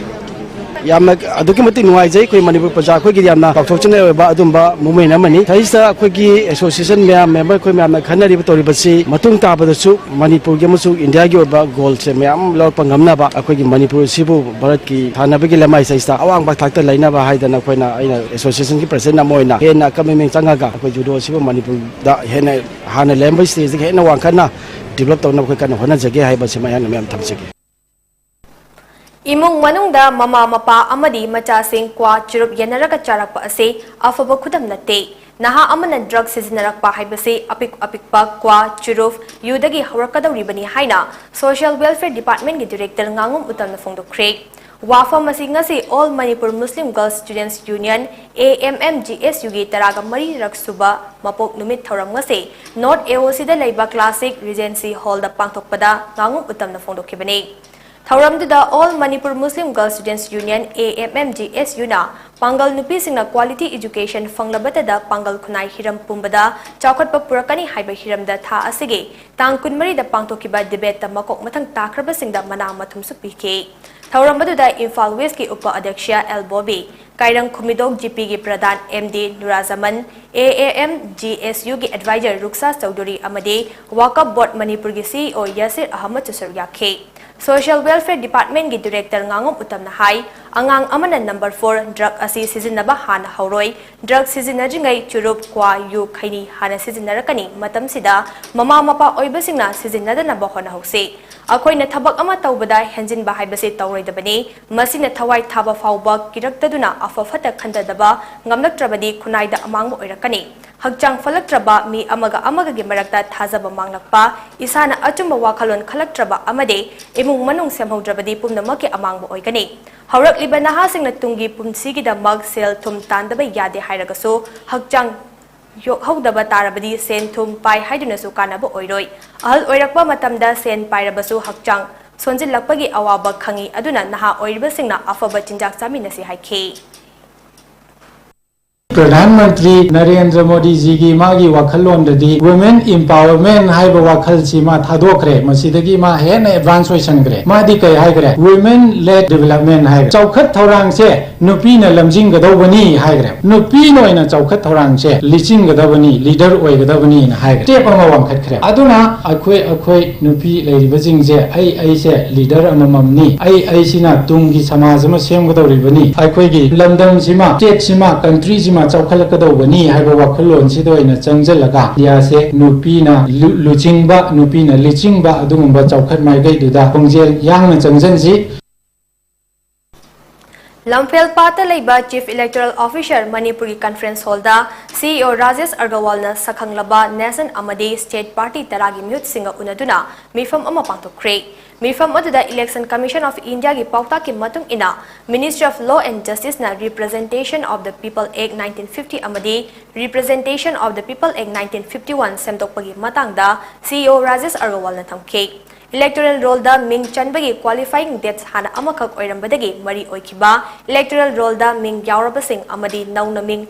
ꯌꯥꯝꯅ ꯑꯗꯨꯛꯀꯤ ꯃꯇꯤꯛ ꯅꯨꯡꯉꯥꯏꯖꯩ꯫ ꯑꯩꯈꯣꯏ ꯃꯅꯤꯄꯨꯔ ꯄ꯭ꯔꯖꯥ ꯑꯩꯈꯣꯏꯒꯤꯗꯤ ꯌꯥꯝꯅ ꯆꯥꯎꯊꯣꯛꯆꯅꯤꯡꯉꯥꯏ ꯑꯣꯏꯕ ꯑꯗꯨꯝꯕ movement ꯑꯃꯅꯤ꯫ ꯁꯤꯗꯩꯁꯤꯗ ꯑꯩꯈꯣꯏꯒꯤ association ꯃꯌꯥꯝ, member ꯑꯩꯈꯣꯏ ꯃꯌꯥꯝꯅ ꯈꯟꯅꯔꯤꯕ ꯇꯧꯔꯤꯕꯁꯤ ꯃꯇꯨꯡ ꯇꯥꯕꯗꯁꯨ ꯃꯅꯤꯄꯨꯔꯒꯤ ꯑꯃꯁꯨꯡ ꯏꯟꯗꯤꯌꯥꯒꯤ ꯑꯣꯏꯕ goalꯁꯦ ꯃꯌꯥꯝ ꯂꯧꯔꯛꯄ ꯉꯝꯅꯕ, ꯑꯩꯈꯣꯏꯒꯤ ꯃꯅꯤꯄꯨꯔ ꯑꯁꯤꯕꯨ ꯚꯥꯔꯠꯀꯤ ꯊꯥꯅꯕꯒꯤ ꯂꯃꯥꯏꯁꯤꯗ ꯑꯋꯥꯡꯕ ꯊꯥꯛꯇ ꯂꯩꯅꯕ ꯍꯥꯏꯗꯅ ꯑꯩꯈꯣꯏꯅ, ꯑꯩꯅ associationꯒꯤ president ꯑꯃ ꯑꯣꯏꯅ ꯍꯦꯟꯅ ꯑꯀꯟꯕ ꯃꯤꯠꯌꯦꯡ ꯆꯪꯉꯒ ꯑꯩꯈꯣꯏ judo ꯑꯁꯤꯕꯨ ꯃꯅꯤꯄꯨꯔꯗ ꯍꯦꯟꯅ ꯍꯥꯟꯅ ꯂꯩꯔꯝꯕ stageꯇꯒꯤ ꯍꯦꯟꯅ ꯋꯥꯡꯈꯠꯅ develop ꯇꯧꯅꯕ ꯑꯩꯈꯣꯏ ꯀꯟꯅ ꯍꯣꯠꯅꯖꯒꯦ ꯍꯥꯏꯕꯁꯤ ꯃꯌꯥꯝꯅ ꯃꯌꯥꯝ ꯊꯝꯖꯒꯦ꯫ ꯏꯃꯨꯡ ꯃꯅꯨꯡꯗ ꯃꯃꯥ ꯃꯄꯥ ꯑꯃꯗꯤ ꯃꯆꯥꯁꯤꯡ ꯀ꯭ꯋꯥ ꯆꯨꯔꯨꯞ ꯌꯦꯟꯅꯔꯒ ꯆꯥꯔꯛꯄ ꯑꯁꯤ ꯑꯐꯕ ꯈꯨꯗꯝ ꯅꯠꯇꯦ꯫ ꯅꯍꯥ ꯑꯃꯅ drug ꯁꯤꯖꯤꯟꯅꯔꯛꯄ ꯍꯥꯏꯕꯁꯤ ꯑꯄꯤꯛ ꯑꯄꯤꯛꯄ ꯀ꯭ꯋꯥ, ꯆꯨꯔꯨꯞ, ꯌꯨꯗꯒꯤ ꯍꯧꯔꯛꯀꯗꯧꯔꯤꯕꯅꯤ ꯍꯥꯏꯅ Social Welfare Departmentꯀꯤ director ꯉꯥꯉꯣꯝ ꯎꯇꯝꯅ ꯐꯣꯡꯗꯣꯛꯈ꯭ꯔꯦ꯫ ꯋꯥꯐꯝ ꯑꯁꯤ ꯉꯁꯤ All Manipur Muslim Girls Students Union, AMMGSUꯒꯤ ꯇꯔꯥꯒ ꯃꯔꯤꯔꯛ ꯁꯨꯕ ꯃꯄꯣꯛ ꯅꯨꯃꯤꯠ ꯊꯧꯔꯝ ꯉꯁꯤ North AOCꯗ ꯂꯩꯕ Classic Regency Hallꯗ ꯄꯥꯡꯊꯣꯛꯄꯗ ꯉꯥꯉꯣꯝ ꯎꯇꯝꯅ ꯐꯣꯡꯗꯣꯛꯈꯤꯕꯅꯤ꯫ ꯊꯧꯔꯝꯗꯨꯗ All Manipur Muslim Girls Students Union, AMMGSUꯅ ꯄꯥꯡꯒꯜ ꯅꯨꯄꯤꯁꯤꯡꯅ quality education ꯐꯪꯂꯕꯇꯗ ꯄꯥꯡꯒꯜ ꯈꯨꯟꯅꯥꯏ ꯍꯤꯔꯝ ꯄꯨꯝꯕꯗ ꯆꯥꯎꯈꯠꯄ ꯄꯨꯔꯛꯀꯅꯤ ꯍꯥꯏꯕ ꯍꯤꯔꯝꯗ ꯊꯥ ꯑꯁꯤꯒꯤ ꯇꯥꯡ ꯀꯨꯟꯃꯔꯤꯗ ꯄꯥꯡꯊꯣꯛꯈꯤꯕ debateꯇ ꯃꯀꯣꯛ ꯃꯊꯪ ꯇꯥꯈ꯭ꯔꯕꯁꯤꯡꯗ ꯃꯅꯥ ꯃꯊꯨꯝꯁꯨ ꯄꯤꯈꯤ꯫ ꯊꯧꯔꯝ ꯑꯗꯨꯗ ꯏꯝꯐꯥꯜ Westꯀꯤ ꯎꯄ ꯑꯗ꯭ꯌꯛꯁ ꯑꯦꯜ ꯕꯣꯕꯤ, ꯀꯥꯏꯔꯪ ꯈꯨꯃꯤꯗꯣꯡ GPꯒꯤ ꯄ꯭ꯔꯙꯥꯟ ꯑꯦꯝ ꯗꯤ ꯅꯨꯔꯥꯖꯃꯟ, AAMGSUꯒꯤ advisor ꯔꯨꯛꯁꯥ ꯆꯧꯙꯨꯔꯤ ꯑꯃꯗꯤ Waqf Board ꯃꯅꯤꯄꯨꯔꯒꯤ CEO ꯌꯥꯁꯤꯔ ꯑꯍꯃꯗꯁꯨ ꯁꯔꯨꯛ ꯌꯥꯈꯤ꯫ Social Welfare Departmentꯀꯤ director ꯉꯥꯉꯣꯝ ꯎꯇꯝꯅ ꯍꯥꯏ, ꯑꯉꯥꯡ ꯑꯃꯅ number four drug ꯑꯁꯤ ꯁꯤꯖꯤꯟꯅꯕ ꯍꯥꯟꯅ ꯍꯧꯔꯣꯏ꯫ Drug ꯁꯤꯖꯤꯟꯅꯗ꯭ꯔꯤꯉꯩ ꯆꯨꯔꯨꯞ, ꯀ꯭ꯋꯥ, ꯌꯨ, ꯈꯩꯅꯤ ꯍꯥꯟꯅ ꯁꯤꯖꯤꯟꯅꯔꯛꯀꯅꯤ꯫ ꯃꯇꯝꯁꯤꯗ ꯃꯃꯥ ꯃꯄꯥ ꯑꯣꯏꯕꯁꯤꯡꯅ ꯁꯤꯖꯤꯟꯅꯗꯅꯕ ꯍꯣꯠꯅꯍꯧꯁꯤ꯫ ꯑꯩꯈꯣꯏꯅ ꯊꯕꯛ ꯑꯃ ꯇꯧꯕꯗ ꯍꯦꯟꯖꯤꯟꯕ ꯍꯥꯏꯕꯁꯤ ꯇꯧꯔꯣꯏꯗꯕꯅꯤ꯫ ꯃꯁꯤꯅ ꯊꯋꯥꯏ ꯊꯥꯕ ꯐꯥꯎꯕ ꯀꯤꯔꯛꯇꯗꯨꯅ ꯑꯐ ꯐꯠꯇ ꯈꯟꯊꯗꯕ ꯉꯝꯂꯛꯇ꯭ꯔꯕꯗꯤ ꯈꯨꯟꯅꯥꯏꯗ ꯑꯃꯥꯡꯕ ꯑꯣꯏꯔꯛꯀꯅꯤ꯫ ꯍꯛꯆꯥꯡ ꯐꯂꯛꯇ꯭ꯔꯕ, ꯃꯤ ꯑꯃꯒ ꯑꯃꯒꯒꯤ ꯃꯔꯛꯇ ꯊꯥꯖꯕ ꯃꯥꯡꯂꯛꯄ, ꯏꯁꯥꯅ ꯑꯆꯨꯝꯕ ꯋꯥꯈꯜꯂꯣꯟ ꯈꯜꯂꯛꯇ꯭ꯔꯕ ꯑꯃꯗꯤ ꯏꯃꯨꯡ ꯃꯅꯨꯡ ꯁꯦꯝꯍꯧꯗ꯭ꯔꯕꯗꯤ ꯄꯨꯝꯅꯃꯛꯀꯤ ꯑꯃꯥꯡꯕ ꯑꯣꯏꯒꯅꯤ꯫ ꯍꯧꯔꯛꯂꯤꯕ ꯅꯍꯥꯁꯤꯡꯅ ꯇꯨꯡꯒꯤ ꯄꯨꯟꯁꯤꯒꯤꯗꯃꯛ ꯁꯦꯜ ꯊꯨꯝ ꯇꯥꯟꯗꯕ ꯌꯥꯗꯦ ꯍꯥꯏꯔꯒꯁꯨ ꯍꯛꯆꯥꯡ ꯌꯣꯛꯍꯧꯗꯕ ꯇꯥꯔꯕꯗꯤ ꯁꯦꯟ ꯊꯨꯝ ꯄꯥꯏ ꯍꯥꯏꯗꯨꯅꯁꯨ ꯀꯥꯟꯅꯕ ꯑꯣꯏꯔꯣꯏ꯫ ꯑꯍꯜ ꯑꯣꯏꯔꯛꯄ ꯃꯇꯝꯗ ꯁꯦꯟ ꯄꯥꯏꯔꯕꯁꯨ ꯍꯛꯆꯥꯡ ꯁꯣꯟꯖꯤꯜꯂꯛꯄꯒꯤ ꯑꯋꯥꯕ ꯈꯪꯏ꯫ ꯑꯗꯨꯅ ꯅꯍꯥ ꯑꯣꯏꯔꯤꯕꯁꯤꯡꯅ ꯑꯐꯕ ꯆꯤꯟꯖꯥꯛ ꯆꯥꯃꯤꯟꯅꯁꯤ ꯍꯥꯏꯈꯤ꯫ ꯄ꯭ꯔꯙꯥꯟ ꯃꯟꯇ꯭ꯔꯤ ꯅꯔꯦꯟꯗ꯭ꯔ ꯃꯣꯗꯤꯖꯤꯒꯤ ꯃꯥꯒꯤ ꯋꯥꯈꯜꯂꯣꯟꯗꯗꯤ women empowerment ꯍꯥꯏꯕ ꯋꯥꯈꯜꯁꯤ ꯃꯥ ꯊꯥꯗꯣꯛꯈ꯭ꯔꯦ꯫ ꯃꯁꯤꯗꯒꯤ ꯃꯥ ꯍꯦꯟꯅ advance ꯑꯣꯏꯁꯟꯈ꯭ꯔꯦ꯫ ꯃꯥꯗꯤ ꯀꯩ ꯍꯥꯏꯈ꯭ꯔꯦ? Women led development ꯍꯥꯏꯈ꯭ꯔꯦ꯫ ꯆꯥꯎꯈꯠ ꯊꯧꯔꯥꯡꯁꯦ ꯅꯨꯄꯤꯅ ꯂꯝꯖꯤꯡꯒꯗꯧꯕꯅꯤ ꯍꯥꯏꯈ꯭ꯔꯦ꯫ ꯅꯨꯄꯤꯅ ꯑꯣꯏꯅ ꯆꯥꯎꯈꯠ ꯊꯧꯔꯥꯡꯁꯦ ꯂꯤꯆꯤꯡꯒꯗꯕꯅꯤ, leader ꯑꯣꯏꯒꯗꯕꯅꯤꯅ ꯍꯥꯏꯈ꯭ꯔꯦ꯫ Step ꯑꯃ ꯋꯥꯡꯈꯠꯈ꯭ꯔꯦ꯫ ꯑꯗꯨꯅ ꯑꯩꯈꯣꯏ, ꯑꯩꯈꯣꯏ ꯅꯨꯄꯤ ꯂꯩꯔꯤꯕꯁꯤꯡꯁꯦ, ꯑꯩ, ꯑꯩꯁꯦ leader ꯑꯃꯃꯝꯅꯤ, ꯑꯩ, ꯑꯩꯁꯤꯅ ꯇꯨꯡꯒꯤ ꯁꯃꯥꯖ ꯑꯃ ꯁꯦꯝꯒꯗꯧꯔꯤꯕꯅꯤ, ꯑꯩꯈꯣꯏꯒꯤ ꯂꯝꯗꯝꯁꯤꯃ, state ꯁꯤꯃ, country ꯁꯤꯃ ꯆꯥꯎꯈꯠꯂꯛꯀꯗꯧꯕꯅꯤ ꯍꯥꯏꯕ ꯋꯥꯈꯜꯂꯣꯟꯁꯤꯗ ꯑꯣꯏꯅ ꯆꯪꯁꯤꯜꯂꯒ ꯏꯟꯗꯤꯌꯥꯁꯦ ꯅꯨꯄꯤꯅ ꯂꯨ-, ꯂꯨꯆꯤꯡꯕ, ꯅꯨꯄꯤꯅ ꯂꯤꯆꯤꯡꯕ ꯑꯗꯨꯒꯨꯝꯕ ꯆꯥꯎꯈꯠ ꯃꯥꯏꯀꯩꯗꯨꯗ ꯈꯣꯡꯖꯦꯜ ꯌꯥꯡꯅ ꯆꯪꯁꯤꯟꯁꯤ꯫ ꯂꯝꯐꯦꯜ ꯄꯥꯠꯇ ꯂꯩꯕ Chief Electoral Officer ꯃꯅꯤꯄꯨꯔꯒꯤ conference hall ꯗ CEO ꯔꯥꯖꯦꯁ ꯑꯒꯔꯋꯥꯜꯅ ꯁꯛꯈꯪꯂꯕ national ꯑꯃꯗꯤ state party ꯇꯔꯥꯒꯤ ꯃꯤꯍꯨꯠꯁꯤꯡꯒ ꯎꯅꯗꯨꯅ ꯃꯤꯐꯝ ꯑꯃ ꯄꯥꯡꯊꯣꯛꯈ꯭ꯔꯦ꯫ ꯃꯤꯐꯝ ꯑꯗꯨꯗ Election Commission of India ꯒꯤ ꯄꯥꯎꯇꯥꯛꯀꯤ ꯃꯇꯨꯡ ꯏꯟꯅ Ministry of Law and Justice ꯅ Representation of the People Act nineteen fifty ꯑꯃꯗꯤ Representation of the People Act nineteen fifty one ꯁꯦꯝꯗꯣꯛꯄꯒꯤ ꯃꯇꯥꯡꯗ CEO ꯔꯥꯖꯦꯁ ꯑꯒꯔꯋꯥꯜꯅ ꯊꯝꯈꯤ꯫ Electoral roll ꯗ ꯃꯤꯡ ꯆꯟꯕꯒꯤ qualifying dates ꯍꯥꯟꯅ ꯑꯃꯈꯛ ꯑꯣꯏꯔꯝꯕꯗꯒꯤ ꯃꯔꯤ ꯑꯣꯏꯈꯤꯕ, electoral roll ꯗ ꯃꯤꯡ ꯌꯥꯎꯔꯕꯁꯤꯡ ꯑꯃꯗꯤ ꯅꯧꯅ ꯃꯤꯡ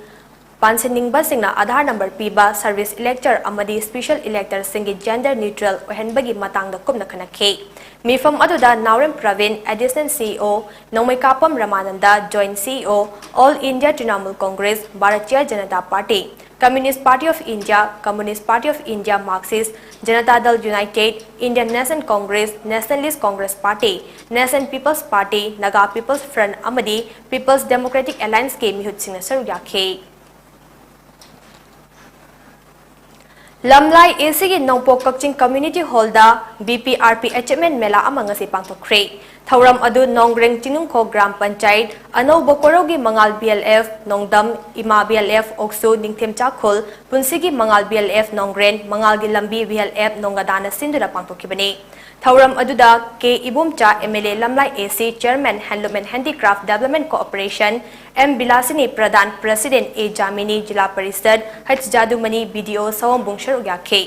ꯄꯥꯟꯁꯤꯟꯅꯤꯡꯕꯁꯤꯡꯅ ꯑꯥꯙꯥꯔ ꯅꯝꯕꯔ ꯄꯤꯕ service elector ꯑꯃꯗꯤ special elector ꯁꯤꯡꯒꯤ gender neutral ꯑꯣꯏꯍꯟꯕꯒꯤ ꯃꯇꯥꯡꯗ ꯀꯨꯞꯅ ꯈꯟꯅꯈꯤ꯫ ꯃꯤꯐꯝ ꯑꯗꯨꯗ ꯅꯥꯎꯔꯦꯝ Praveen, Additional CEO, ꯅꯣꯡꯃꯩꯀꯥꯄꯝ ꯔꯃꯥꯅꯟꯗ, Joint CEO, All India Trinamool Congress, Bharatiya Janata Party, Communist Party of India, Communist Party of India, Marxist, Janata Dal United, Indian National Congress, Nationalist Congress Party, National People's Party, Naga People's Front ꯑꯃꯗꯤ People's Democratic Alliance ꯀꯤ ꯃꯤꯍꯨꯠꯁꯤꯡꯅ ꯁꯔꯨꯛ ꯌꯥꯈꯤ꯫ ꯂꯝꯂꯥꯏ AC ꯒꯤ ꯅꯣꯡꯄꯣꯛ ꯀꯛꯆꯤꯡ Community Hall ꯗ BPRP Achievement ꯃꯦꯂꯥ ꯑꯃ ꯉꯁꯤ ꯄꯥꯡꯊꯣꯛꯈ꯭ꯔꯦ꯫ ꯊꯧꯔꯝ ꯑꯗꯨ ꯅꯣꯡꯒ꯭ꯔꯦꯡ ꯆꯤꯡꯅꯨꯡꯈꯣꯛ ꯒ꯭ꯔꯥꯝ ꯄꯟꯆꯥꯌꯠ, ꯑꯅꯧꯕ ꯀꯣꯔꯧꯒꯤ ꯃꯉꯥꯜ BLF, ꯅꯣꯡꯗꯝ ꯏꯃꯥ BLF ꯑꯣꯛꯁꯨ ꯅꯤꯡꯊꯦꯝꯆꯥ ꯈꯨꯜ, ꯄꯨꯟꯁꯤꯒꯤ ꯃꯉꯥꯜ BLF ꯅꯣꯡꯒ꯭ꯔꯦꯟ, ꯃꯉꯥꯜꯒꯤ ꯂꯝꯕꯤ BLF ꯅꯣꯡꯒꯗꯥꯅ ꯁꯤꯟꯗꯨꯅ ꯄꯥꯡꯊꯣꯛꯈꯤꯕꯅꯤ꯫ ꯊꯧꯔꯝ ꯑꯗꯨꯗ ꯀꯦ Ibomcha MLA ꯂꯝꯂꯥꯏ AC Chairman Handloom and Handicraft Development Corporation, M ꯕꯤꯂꯥꯁꯤꯅꯤ Pradhan President, A Jamini zila parishad, H ꯖꯥꯗꯨꯃꯅꯤ BDO ꯁꯑꯣꯝꯕꯨꯡ ꯁꯔꯨꯛ ꯌꯥꯈꯤ꯫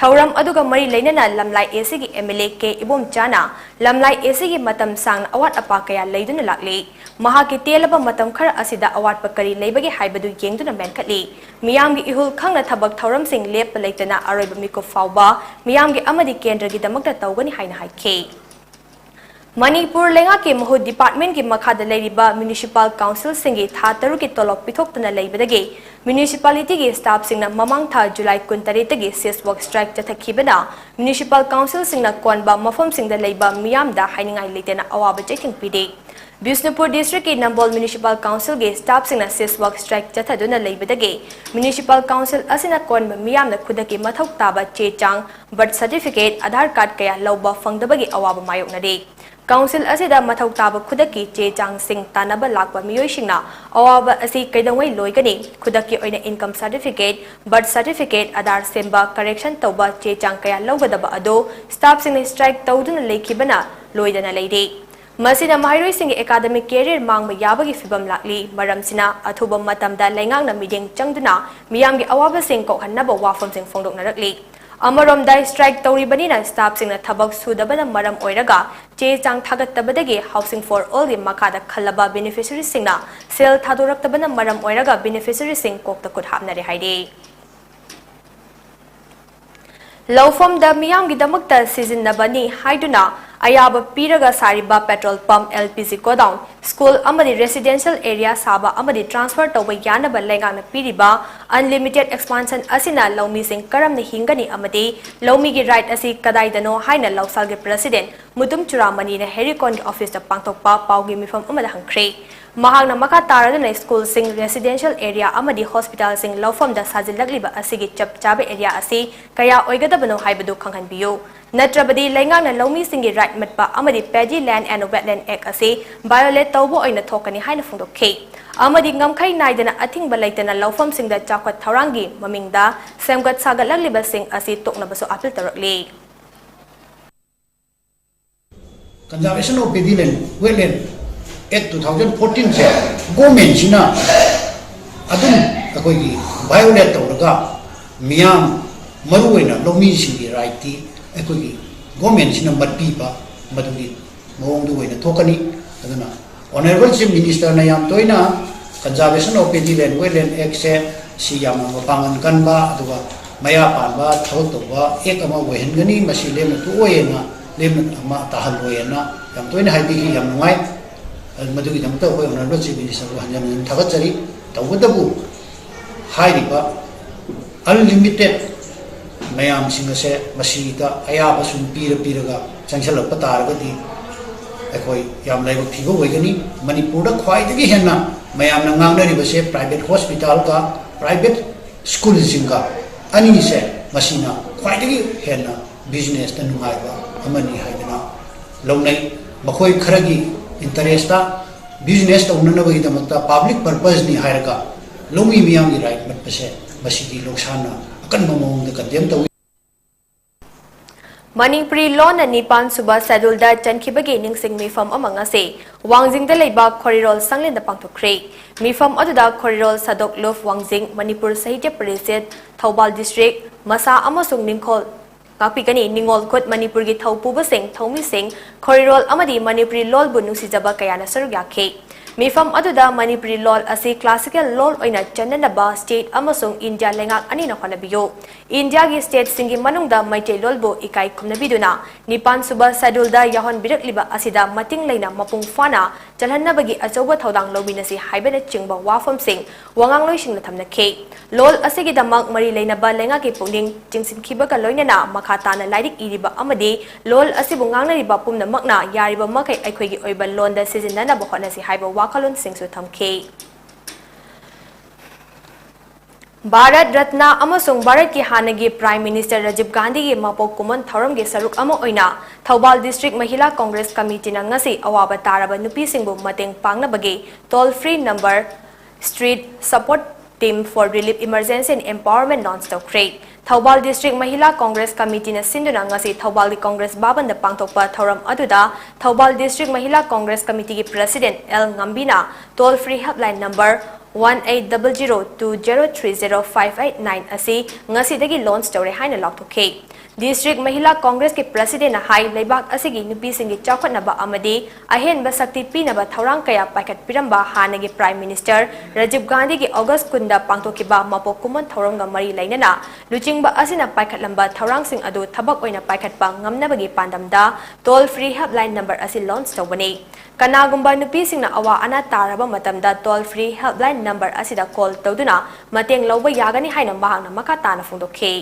ꯊꯧꯔꯝ ꯑꯗꯨꯒ ꯃꯔꯤ ꯂꯩꯅꯅ ꯂꯝꯂꯥꯏ ꯑꯦꯁꯤꯒꯤ ꯑꯦꯝ ꯑꯦꯜ ꯑꯦ ꯀꯦ ꯏꯕꯣꯝꯆꯥꯅ ꯂꯝꯂꯥꯏ ꯑꯦꯁꯤꯒꯤ ꯃꯇꯝ ꯁꯥꯡꯅ ꯑꯋꯥꯠ ꯑꯄꯥ ꯀꯌꯥ ꯂꯩꯗꯨꯅ ꯂꯥꯛꯂꯤ꯫ ꯃꯍꯥꯛꯀꯤ ꯇꯦꯜꯂꯕ ꯃꯇꯝ ꯈꯔ ꯑꯁꯤꯗ ꯑꯋꯥꯠꯄ ꯀꯔꯤ ꯂꯩꯕꯒꯦ ꯍꯥꯏꯕꯗꯨ ꯌꯦꯡꯗꯨꯅ ꯃꯦꯟꯈꯠꯂꯤ꯫ ꯃꯤꯌꯥꯝꯒꯤ ꯏꯍꯨꯜ ꯈꯪꯅ ꯊꯕꯛ ꯊꯧꯔꯝꯁꯤꯡ ꯂꯦꯞꯄ ꯂꯩꯇꯅ ꯑꯔꯣꯏꯕ ꯃꯤꯀꯨꯞ ꯐꯥꯎꯕ ꯃꯤꯌꯥꯝꯒꯤ ꯑꯃꯗꯤ ꯀꯦꯟꯗ꯭ꯔꯒꯤꯗꯃꯛꯇ ꯇꯧꯒꯅꯤ ꯍꯥꯏꯅ ꯍꯥꯏꯈꯤ꯫ ꯃꯅꯤꯄꯨꯔ ꯂꯩꯉꯥꯛꯀꯤ ꯃꯍꯨꯠ ꯗꯤꯄꯥꯔꯠꯃꯦꯟꯒꯤ ꯃꯈꯥꯗ ꯂꯩꯔꯤꯕ ꯃ꯭ꯌꯨꯅꯤꯁꯤꯄꯥꯜ ꯀꯥꯎꯟꯁꯤꯜꯁꯤꯡꯒꯤ ꯊꯥ ꯇꯔꯨꯛꯀꯤ ꯇꯣꯂꯣꯞ ꯄꯤꯊꯣꯛꯇꯅ ꯂꯩꯕꯗꯒꯤ ꯃ꯭ꯌꯨꯅꯤꯁꯤꯄꯥꯂꯤꯇꯤꯒꯤ ꯁ꯭ꯇꯥꯐꯁꯤꯡꯅ ꯃꯃꯥꯡ ꯊꯥ ꯖꯨꯂꯥꯏ ꯀꯨꯟꯇꯔꯦꯠꯇꯒꯤ cease work strike ꯆꯠꯊꯈꯤꯕꯅ ꯃ꯭ꯌꯨꯅꯤꯁꯤꯄꯥꯜ ꯀꯥꯎꯟꯁꯤꯜꯁꯤꯡꯅ ꯀꯣꯟꯕ ꯃꯐꯝꯁꯤꯡꯗ ꯂꯩꯕ ꯃꯤꯌꯥꯝꯗ ꯍꯥꯏꯅꯤꯡꯉꯥꯏ ꯂꯩꯇꯅ ꯑꯋꯥꯕ ꯆꯩꯊꯦꯡ ꯄꯤꯔꯤ꯫ ꯕꯤꯁꯅꯨꯄꯨꯔ ꯗꯤꯁꯇ꯭ꯔꯤꯛꯀꯤ ꯅꯝꯕꯣꯜ ꯃ꯭ꯌꯨꯅꯤꯁꯤꯄꯥꯜ ꯀꯥꯎꯟꯁꯤꯜꯒꯤ ꯁ꯭ꯇꯥꯐꯁꯤꯡꯅ cease work strike ꯆꯠꯊꯗꯨꯅ ꯂꯩꯕꯗꯒꯤ ꯃ꯭ꯌꯨꯅꯤꯁꯤꯄꯥꯜ ꯀꯥꯎꯟꯁꯤꯜ ꯑꯁꯤꯅ ꯀꯣꯟꯕ ꯃꯤꯌꯥꯝꯅ ꯈꯨꯗꯛꯀꯤ ꯃꯊꯧ ꯇꯥꯕ ꯆꯦ ꯆꯥꯡ, ꯕꯔꯊ ꯁꯥꯔꯇꯤꯐꯤꯀꯦꯠ, ꯑꯙꯥꯔ ꯀꯥꯔꯗ ꯀꯌꯥ ꯂꯧꯕ ꯐꯪꯗꯕꯒꯤ ꯑꯋꯥꯕ ꯃꯥꯌꯣꯛꯅꯔꯤ꯫ ꯀꯥꯎꯟꯁꯤꯜ ꯑꯁꯤꯗ ꯃꯊꯧ ꯇꯥꯕ ꯈꯨꯗꯛꯀꯤ ꯆꯦ ꯆꯥꯡꯁꯤꯡ ꯇꯥꯟꯅꯕ ꯂꯥꯛꯄ ꯃꯤꯑꯣꯏꯁꯤꯡꯅ ꯑꯋꯥꯕ ꯑꯁꯤ ꯀꯩꯗꯧꯉꯩ ꯂꯣꯏꯒꯅꯤ? ꯈꯨꯗꯛꯀꯤ ꯑꯣꯏꯅ income certificate, birth certificate, Aadhaar ꯁꯦꯝꯕ, ꯀꯔꯦꯛꯁꯟ ꯇꯧꯕ ꯆꯦ ꯆꯥꯡ ꯀꯌꯥ ꯂꯧꯒꯗꯕ ꯑꯗꯨ ꯁ꯭ꯇꯥꯐꯁꯤꯡꯅ ꯁ꯭ꯇ꯭ꯔꯥꯏꯛ ꯇꯧꯗꯨꯅ ꯂꯩꯈꯤꯕꯅ ꯂꯣꯏꯗꯅ ꯂꯩꯔꯤ꯫ ꯃꯁꯤꯅ ꯃꯍꯩꯔꯣꯏꯁꯤꯡꯒꯤ ꯑꯦꯀꯥꯗꯃꯤꯛ ꯀꯦꯔꯤꯌꯔ ꯃꯥꯡꯕ ꯌꯥꯕꯒꯤ ꯐꯤꯚꯝ ꯂꯥꯛꯂꯤ꯫ ꯃꯔꯝꯁꯤꯅ ꯑꯊꯨꯕ ꯃꯇꯝꯗ ꯂꯩꯉꯥꯛꯅ ꯃꯤꯠꯌꯦꯡ ꯆꯪꯗꯨꯅ ꯃꯤꯌꯥꯝꯒꯤ ꯑꯋꯥꯕꯁꯤꯡ ꯀꯣꯛꯍꯟꯅꯕ ꯋꯥꯐꯝꯁꯤꯡ ꯐꯣꯡꯗꯣꯛꯅꯔꯛꯂꯤ꯫ ꯑꯃꯔꯣꯝꯗ ꯁ꯭ꯇ꯭ꯔꯥꯏꯛ ꯇꯧꯔꯤꯕꯅꯤꯅ ꯁ꯭ꯇꯥꯐꯁꯤꯡꯅ ꯊꯕꯛ ꯁꯨꯗꯕꯅ ꯃꯔꯝ ꯑꯣꯏꯔꯒ ꯆꯦ ꯆꯥꯡ ꯊꯥꯒꯠꯇꯕꯗꯒꯤ Housing for All ꯒꯤ ꯃꯈꯥꯗ ꯈꯜꯂꯕ ꯕꯦꯅꯤꯐꯤꯁꯔꯤꯁꯤꯡꯅ ꯁꯦꯜ ꯊꯥꯗꯣꯔꯛꯇꯕꯅ ꯃꯔꯝ ꯑꯣꯏꯔꯒ ꯕꯦꯅꯤꯐꯤꯁꯔꯤꯁꯤꯡ ꯀꯣꯛꯇ ꯈꯨꯠ ꯍꯥꯞꯅꯔꯦ ꯍꯥꯏꯔꯤ꯫ ꯂꯧꯐꯝꯗ ꯃꯤꯌꯥꯝꯒꯤꯗꯃꯛꯇ ꯁꯤꯖꯤꯟꯅꯕꯅꯤ ꯍꯥꯏꯗꯨꯅ ꯑꯌꯥꯕ ꯄꯤꯔꯒ ꯁꯥꯔꯤꯕ petrol pump, L P G godown, school ꯑꯃꯗꯤ ꯔꯦꯁꯤꯗꯦꯟꯁꯤꯌꯦꯜ ꯑꯦꯔꯤꯌꯥ ꯁꯥꯕ ꯑꯃꯗꯤ ꯇ꯭ꯔꯥꯟꯁꯐꯔ ꯇꯧꯕ ꯌꯥꯅꯕ ꯂꯩꯉꯥꯛꯅ ꯄꯤꯔꯤꯕ ꯑꯟꯂꯤꯃꯤꯇꯦꯗ ꯑꯦꯛꯁꯄꯥꯟꯁꯟ ꯑꯁꯤꯅ ꯂꯧꯃꯤꯁꯤꯡ ꯀꯔꯝꯅ ꯍꯤꯡꯒꯅꯤ ꯑꯃꯗꯤ ꯂꯧꯃꯤꯒꯤ ꯔꯥꯏꯠ ꯑꯁꯤ ꯀꯗꯥꯏꯗꯅꯣ ꯍꯥꯏꯅ ꯂꯧꯁꯥꯜꯒꯤ ꯄ꯭ꯔꯁꯤꯗꯦꯟ ꯃꯨꯇꯨꯝ ꯆꯨꯔꯥꯃꯅꯤꯅ ꯍꯦꯔꯤꯀꯣꯟꯒꯤ ꯑꯣꯐꯤꯁꯇ ꯄꯥꯡꯊꯣꯛꯄ ꯄꯥꯎꯒꯤ ꯃꯤꯐꯝ ꯑꯃꯗ ꯍꯪꯈ꯭ꯔꯦ꯫ ꯃꯍꯥꯛꯅ ꯃꯈꯥ ꯇꯥꯔꯗꯨꯅ ꯁ꯭ꯀꯨꯜꯁꯤꯡ, ꯔꯦꯁꯤꯗꯦꯟꯁꯤꯌꯦꯜ ꯑꯦꯔꯤꯌꯥ ꯑꯃꯗꯤ ꯍꯣꯁꯄꯤꯇꯥꯜꯁꯤꯡ ꯂꯧꯐꯝꯗ ꯁꯥꯖꯤꯜꯂꯛꯂꯤꯕ ꯑꯁꯤꯒꯤ ꯆꯞ ꯆꯥꯕ ꯑꯦꯔꯤꯌꯥ ꯑꯁꯤ ꯀꯌꯥ ꯑꯣꯏꯒꯗꯕꯅꯣ ꯍꯥꯏꯕꯗꯨ ꯈꯪꯍꯟꯕꯤꯌꯨ, ꯅꯠꯇ꯭ꯔꯕꯗꯤ ꯂꯩꯉꯥꯛꯅ ꯂꯧꯃꯤꯁꯤꯡꯒꯤ ꯔꯥꯏꯠ ꯃꯠꯄ ꯑꯃꯗꯤ Paddy Land and Wetland Act ꯑꯁꯤ violate ꯇꯧꯕ ꯑꯣꯏꯅ ꯊꯣꯛꯀꯅꯤ ꯍꯥꯏꯅ ꯐꯣꯡꯗꯣꯛꯈꯤ꯫ ꯑꯃꯗꯤ ꯉꯝꯈꯩ ꯅꯥꯏꯗꯅ ꯑꯊꯤꯡꯕ ꯂꯩꯇꯅ ꯂꯧꯐꯝꯁꯤꯡꯗ ꯆꯥꯎꯈꯠ ꯊꯧꯔꯥꯡꯒꯤ ꯃꯃꯤꯡꯗ ꯁꯦꯝꯒꯠ ꯁꯥꯒꯠꯂꯛꯂꯤꯕꯁꯤꯡ ꯑꯁꯤ ꯇꯣꯛꯅꯕꯁꯨ ꯑꯥꯄꯤꯜ ꯇꯧꯔꯛꯂꯤ꯫ Conservation of Paddy Land, Wetland Act two thousand fourteen ꯁꯦ ꯒꯣꯔꯃꯦꯟꯁꯤꯅ ꯑꯗꯨꯝ ꯑꯩꯈꯣꯏꯒꯤ violate ꯇꯧꯔꯒ ꯃꯤꯌꯥꯝ ꯃꯔꯨꯑꯣꯏꯅ ꯂꯧꯃꯤꯁꯤꯡꯒꯤ ꯔꯥꯏꯠꯇꯤ ꯑꯩꯈꯣꯏꯒꯤ ꯒꯣꯔꯃꯦꯟꯁꯤꯅ ꯃꯠꯄꯤꯕ, ꯃꯗꯨꯒꯤ ꯃꯑꯣꯡꯗꯨ ꯑꯣꯏꯅ ꯊꯣꯛꯀꯅꯤ꯫ ꯑꯗꯨꯅ ꯑꯣꯅꯔꯦꯕꯜ ꯆꯤꯐ ꯃꯤꯅꯤꯁꯇꯔꯅ ꯌꯥꯝ ꯇꯣꯏꯅ Conservation of Paddy Land Wetland Actꯁꯦ ꯁꯤ ꯌꯥꯝꯅ ꯃꯄꯥꯡꯒꯜ ꯀꯟꯕ ꯑꯗꯨꯒ ꯃꯌꯥ ꯄꯥꯟꯕ ꯊꯕꯛ ꯇꯧꯕ ꯑꯦꯛ ꯑꯃ ꯑꯣꯏꯍꯟꯒꯅꯤ, ꯃꯁꯤ ꯂꯦꯝꯅ ꯇꯣꯛꯑꯣꯏꯅ, ꯂꯦꯝꯅ ꯑꯃ ꯇꯥꯍꯜꯂꯣꯏꯅ ꯌꯥꯝ ꯇꯣꯏꯅ ꯍꯥꯏꯕꯤꯈꯤ꯫ ꯌꯥꯝ ꯅꯨꯡꯉꯥꯏ꯫ ꯃꯗꯨꯒꯤꯗꯃꯛꯇ ꯑꯩꯈꯣꯏ ꯑꯣꯅꯔꯦꯕꯜ ꯆꯤꯐ ꯃꯤꯅꯤꯁꯇꯔꯕꯨ ꯍꯟꯖꯤꯟ ꯍꯟꯖꯤꯟ ꯊꯥꯒꯠꯆꯔꯤ꯫ ꯇꯧꯕꯇꯕꯨ ꯍꯥꯏꯔꯤꯕ unlimited ꯃꯌꯥꯝꯁꯤꯡ ꯑꯁꯦ ꯃꯁꯤꯗ ꯑꯌꯥꯕ ꯁꯨꯝ ꯄꯤꯔ ꯄꯤꯔꯒ ꯆꯪꯁꯤꯜꯂꯛꯄ ꯇꯥꯔꯒꯗꯤ ꯑꯩꯈꯣꯏ ꯌꯥꯝ ꯂꯥꯏꯕꯛ ꯊꯤꯕ ꯑꯣꯏꯒꯅꯤ꯫ ꯃꯅꯤꯄꯨꯔꯗ ꯈ꯭ꯋꯥꯏꯗꯒꯤ ꯍꯦꯟꯅ ꯃꯌꯥꯝꯅ ꯉꯥꯡꯅꯔꯤꯕꯁꯦ private hospitalꯒ private schoolꯁꯤꯡꯒ ꯑꯅꯤꯁꯦ, ꯃꯁꯤꯅ ꯈ꯭ꯋꯥꯏꯗꯒꯤ ꯍꯦꯟꯅ businessꯇ ꯅꯨꯡꯉꯥꯏꯕ ꯑꯃꯅꯤ ꯍꯥꯏꯗꯅ ꯂꯧꯅꯩ꯫ ꯃꯈꯣꯏ ꯈꯔꯒꯤ interestꯇ business ꯇꯧꯅꯅꯕꯒꯤꯗꯃꯛꯇ public purposeꯅꯤ ꯍꯥꯏꯔꯒ ꯂꯧꯃꯤ ꯃꯤꯌꯥꯝꯒꯤ right ꯃꯠꯄꯁꯦ, ꯃꯁꯤꯗꯤ ꯂꯧꯁꯥꯟꯅ ꯑꯀꯟꯕ ꯃꯑꯣꯡꯗ condemn ꯇꯧꯏ꯫ ꯃꯅꯤꯄꯨꯔꯤ ꯂꯣꯟꯅ ꯅꯤꯄꯥꯟ ꯁꯨꯕ scheduleꯗ ꯆꯟꯈꯤꯕꯒꯤ ꯅꯤꯡꯁꯤꯡ ꯃꯤꯐꯝ ꯑꯃ ꯉꯁꯤ ꯋꯥꯡꯖꯤꯡꯗ ꯂꯩꯕ ꯈꯣꯔꯤꯔꯣꯜ ꯁꯪꯂꯦꯟꯗ ꯄꯥꯡꯊꯣꯛꯈ꯭ꯔꯦ꯫ ꯃꯤꯐꯝ ꯑꯗꯨꯗ ꯈꯣꯔꯤꯔꯣꯜ ꯁꯥꯗꯣꯛ ꯂꯨꯞ ꯋꯥꯡꯖꯤꯡ, ꯃꯅꯤꯄꯨꯔ ꯁꯥꯍꯤꯇ꯭ꯌ ꯄꯔꯤꯁꯠ, ꯊꯧꯕꯥꯜ district, ꯃꯁꯥ ꯑꯃꯁꯨꯡ ꯅꯤꯡꯈꯣꯜ ꯉꯥꯛꯄꯤꯒꯅꯤ ꯅꯤꯡꯉꯣꯜ ꯈꯨꯠ ꯃꯅꯤꯄꯨꯔꯒꯤ ꯊꯧꯄꯨꯕꯁꯤꯡ, ꯊꯧꯃꯤꯁꯤꯡ, ꯈꯣꯔꯤꯔꯣꯜ ꯑꯃꯗꯤ ꯃꯅꯤꯄꯨꯔꯤ ꯂꯣꯜꯕꯨ ꯅꯨꯡꯁꯤꯖꯕ ꯀꯌꯥꯅ ꯁꯔꯨꯛ ꯌꯥꯈꯤ꯫ ꯃꯤꯐꯝ ꯑꯗꯨꯗ ꯃꯅꯤꯄꯨꯔꯤ ꯂꯣꯜ ꯑꯁꯤ classical ꯂꯣꯜ ꯑꯣꯏꯅ ꯆꯟꯅꯅꯕ state ꯑꯃꯁꯨꯡ ꯏꯟꯗꯤꯌꯥ ꯂꯩꯉꯥꯛ ꯑꯅꯤꯅ ꯍꯣꯠꯅꯕꯤꯌꯨ꯫ ꯏꯟꯗꯤꯌꯥꯒꯤ stateꯁꯤꯡꯒꯤ ꯃꯅꯨꯡꯗ ꯃꯩꯇꯩꯂꯣꯜꯕꯨ ꯏꯀꯥꯏ ꯈꯨꯝꯅꯕꯤꯗꯨꯅ ꯅꯤꯄꯥꯟ ꯁꯨꯕ scheduleꯗ ꯌꯥꯎꯍꯟꯕꯤꯔꯛꯂꯤꯕ ꯑꯁꯤꯗ ꯃꯇꯤꯡ ꯂꯩꯅ ꯃꯄꯨꯡ ꯐꯥꯅ ꯆꯜꯍꯟꯅꯕꯒꯤ ꯑꯆꯧꯕ ꯊꯧꯗꯥꯡ ꯂꯧꯃꯤꯟꯅꯁꯤ ꯍꯥꯏꯕꯅꯆꯤꯡꯕ ꯋꯥꯐꯝꯁꯤꯡ ꯋꯥꯉꯥꯡꯂꯣꯏꯁꯤꯡꯅ ꯊꯝꯅꯈꯤ꯫ ꯂꯣꯜ ꯑꯁꯤꯒꯤꯗꯃꯛ ꯃꯔꯤ ꯂꯩꯅꯕ ꯂꯩꯉꯥꯛꯀꯤ ꯄꯨꯛꯅꯤꯡ ꯆꯤꯡꯁꯤꯟꯈꯤꯕꯒ ꯂꯣꯏꯅꯅ ꯃꯈꯥ ꯇꯥꯅ ꯂꯥꯏꯔꯤꯛ ꯏꯔꯤꯕ ꯑꯃꯗꯤ ꯂꯣꯜ ꯑꯁꯤꯕꯨ ꯉꯥꯡꯅꯔꯤꯕ ꯄꯨꯝꯅꯃꯛꯅ ꯌꯥꯔꯤꯕ ꯃꯈꯩ ꯑꯩꯈꯣꯏꯒꯤ ꯑꯣꯏꯕ ꯂꯣꯟꯗ ꯁꯤꯖꯤꯟꯅꯅꯕ ꯍꯣꯠꯅꯁꯤ ꯍꯥꯏꯕ ꯋꯥꯈꯜꯂꯣꯟꯁꯤꯡꯁꯨ ꯊꯝꯈꯤ꯫ ꯚꯥꯔꯠ ꯔꯠꯅ ꯑꯃꯁꯨꯡ ꯚꯥꯔꯠꯀꯤ ꯍꯥꯟꯅꯒꯤ Prime Minister ꯔꯥꯖꯤꯕ ꯒꯥꯟꯙꯤꯒꯤ ꯃꯄꯣꯛ ꯀꯨꯝꯑꯣꯟ ꯊꯧꯔꯝꯒꯤ ꯁꯔꯨꯛ ꯑꯃ ꯑꯣꯏꯅ ꯊꯧꯕꯥꯜ District ꯃꯍꯤꯂꯥ Congress Committeeꯅ ꯉꯁꯤ ꯑꯋꯥꯕ ꯇꯥꯔꯕ ꯅꯨꯄꯤꯁꯤꯡꯕꯨ ꯃꯇꯦꯡ ꯄꯥꯡꯅꯕꯒꯤ toll free number Street Support Team for Relief Emergency and Empowerment launch ꯇꯧꯈ꯭ꯔꯦ꯫ ꯊꯧꯕꯥꯜ District Mahila Congress Committeeꯅ ꯁꯤꯟꯗꯨꯅ ꯉꯁꯤ ꯊꯧꯕꯥꯜꯒꯤ Congress ꯚꯕꯟꯗ ꯄꯥꯡꯊꯣꯛꯄ ꯊꯧꯔꯝ ꯑꯗꯨꯗ Thoubal District Mahila Congress Committeeꯒꯤ President L ꯉꯝꯕꯤꯅ toll free helpline number one eight double zero two zero three zero five eight nine ꯑꯁꯤ ꯉꯁꯤꯗꯒꯤ launch ꯇꯧꯔꯦ ꯍꯥꯏꯅ ꯂꯥꯎꯊꯣꯛꯈꯤ꯫ District Mahila Congressꯀꯤ Presidentꯅ ꯍꯥꯏ, ꯂꯩꯕꯥꯛ ꯑꯁꯤꯒꯤ ꯅꯨꯄꯤꯁꯤꯡꯒꯤ ꯆꯥꯎꯈꯠꯅꯕ ꯑꯃꯗꯤ ꯑꯍꯦꯟꯕ ꯁꯛꯇꯤ ꯄꯤꯅꯕ ꯊꯧꯔꯥꯡ ꯀꯌꯥ ꯄꯥꯏꯈꯠꯄꯤꯔꯝꯕ ꯍꯥꯟꯅꯒꯤ Prime Minister ꯔꯥꯖꯤꯕ ꯒꯥꯟꯙꯤꯒꯤ August ꯀꯨꯟꯗ ꯄꯥꯡꯊꯣꯛꯈꯤꯕ ꯃꯄꯣꯛ ꯀꯨꯝꯑꯣꯟ ꯊꯧꯔꯝꯒ ꯃꯔꯤ ꯂꯩꯅꯅ ꯂꯨꯆꯤꯡꯕ ꯑꯁꯤꯅ ꯄꯥꯏꯈꯠꯂꯝꯕ ꯊꯧꯔꯥꯡꯁꯤꯡ ꯑꯗꯨ ꯊꯕꯛ ꯑꯣꯏꯅ ꯄꯥꯏꯈꯠꯄ ꯉꯝꯅꯕꯒꯤ ꯄꯥꯟꯗꯝꯗ toll free helpline number ꯑꯁꯤ launch ꯇꯧꯕꯅꯤ꯫ ꯀꯅꯥꯒꯨꯝꯕ ꯅꯨꯄꯤꯁꯤꯡꯅ ꯑꯋꯥ ꯑꯅꯥ ꯇꯥꯔꯕ ꯃꯇꯝꯗ toll free helpline number ꯑꯁꯤꯗ call ꯇꯧꯗꯨꯅ ꯃꯇꯦꯡ ꯂꯧꯕ ꯌꯥꯒꯅꯤ ꯍꯥꯏꯅ ꯃꯍꯥꯛꯅ ꯃꯈꯥ ꯇꯥꯅ ꯐꯣꯡꯗꯣꯛꯈꯤ꯫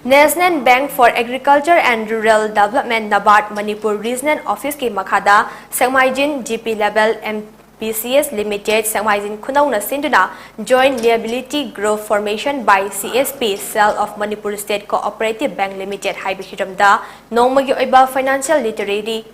National Bank for Agriculture and Rural Development, NABARD, Manipur Regional Officeꯀꯤ ꯃꯈꯥꯗ ꯁꯦꯛꯃꯥꯏꯖꯤꯟ G P Label M P C S Limited, ꯁꯦꯛꯃꯥꯏꯖꯤꯟ ꯈꯨꯅꯧꯅ ꯁꯤꯟꯗꯨꯅ Joint Liability Group Formation by C S P, Cell of Manipur State Cooperative Bank Limited ꯍꯥꯏꯕ ꯍꯤꯔꯝꯗ ꯅꯣꯡꯃꯒꯤ ꯑꯣꯏꯕ financial literacy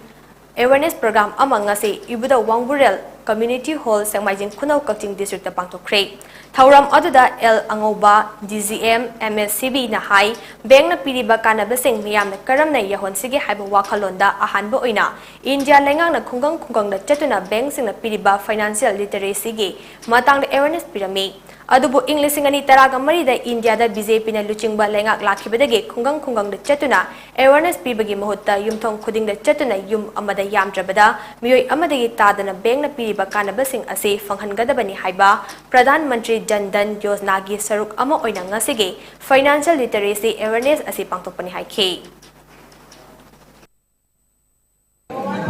awareness program ꯑꯃ ꯉꯁꯤ ꯏꯕꯨꯙꯧ ꯋꯥꯡꯕꯨꯔꯦꯜ Community Hall, ꯁꯦꯛꯃꯥꯏꯖꯤꯡ ꯈꯨꯅꯧ, ꯀꯛꯆꯤꯡ districtꯇ ꯄꯥꯡꯊꯣꯛꯈ꯭ꯔꯦ꯫ ꯊꯧꯔꯝ ꯑꯗꯨꯗ L ꯑꯉꯧꯕ, D G M, M S C Bꯅ ꯍꯥꯏ, bankꯅ ꯄꯤꯔꯤꯕ ꯀꯥꯟꯅꯕꯁꯤꯡ ꯃꯤꯌꯥꯝꯅ ꯀꯔꯝꯅ ꯌꯧꯍꯟꯁꯤꯒꯦ ꯍꯥꯏꯕ ꯋꯥꯈꯜꯂꯣꯟꯗ ꯑꯍꯥꯟꯕ ꯑꯣꯏꯅ ꯏꯟꯗꯤꯌꯥ ꯂꯩꯉꯥꯛꯅ ꯈꯨꯡꯒꯪ ꯈꯨꯡꯒꯪꯗ ꯆꯠꯇꯨꯅ bankꯁꯤꯡꯅ ꯄꯤꯔꯤꯕ financial literacyꯒꯤ ꯃꯇꯥꯡꯗ awareness ꯄꯤꯔꯝꯃꯤ꯫ ꯑꯗꯨꯕꯨ ꯏꯪ ꯂꯤꯁꯤꯡ ꯑꯅꯤ ꯇꯔꯥꯒ ꯃꯔꯤꯗ ꯏꯟꯗꯤꯌꯥꯗ BJPꯅ ꯂꯨꯆꯤꯡꯕ ꯂꯩꯉꯥꯛ ꯂꯥꯛꯈꯤꯕꯗꯒꯤ ꯈꯨꯡꯒꯪ ꯈꯨꯡꯒꯪꯗ ꯆꯠꯇꯨꯅ awareness ꯄꯤꯕꯒꯤ ꯃꯍꯨꯠꯇ ꯌꯨꯝꯊꯣꯡ ꯈꯨꯗꯤꯡꯗ ꯆꯠꯇꯨꯅ ꯌꯨꯝ ꯑꯃꯗ ꯌꯥꯝꯗ꯭ꯔꯕꯗ ꯃꯤꯑꯣꯏ ꯑꯃꯗꯒꯤ ꯇꯥꯗꯅ bankꯅ ꯄꯤꯔꯤꯕ ꯀꯥꯟꯅꯕꯁꯤꯡ ꯑꯁꯤ ꯐꯪꯍꯟꯒꯗꯕꯅꯤ ꯍꯥꯏꯕ ꯄ꯭ꯔꯙꯥꯟ ꯃꯟꯇ꯭ꯔꯤ ꯖꯟ ꯙꯟ ꯌꯣꯖꯅꯥꯒꯤ ꯁꯔꯨꯛ ꯑꯃ ꯑꯣꯏꯅ ꯉꯁꯤꯒꯤ financial literacy awareness ꯑꯁꯤ ꯄꯥꯡꯊꯣꯛꯄꯅꯤ ꯍꯥꯏꯈꯤ꯫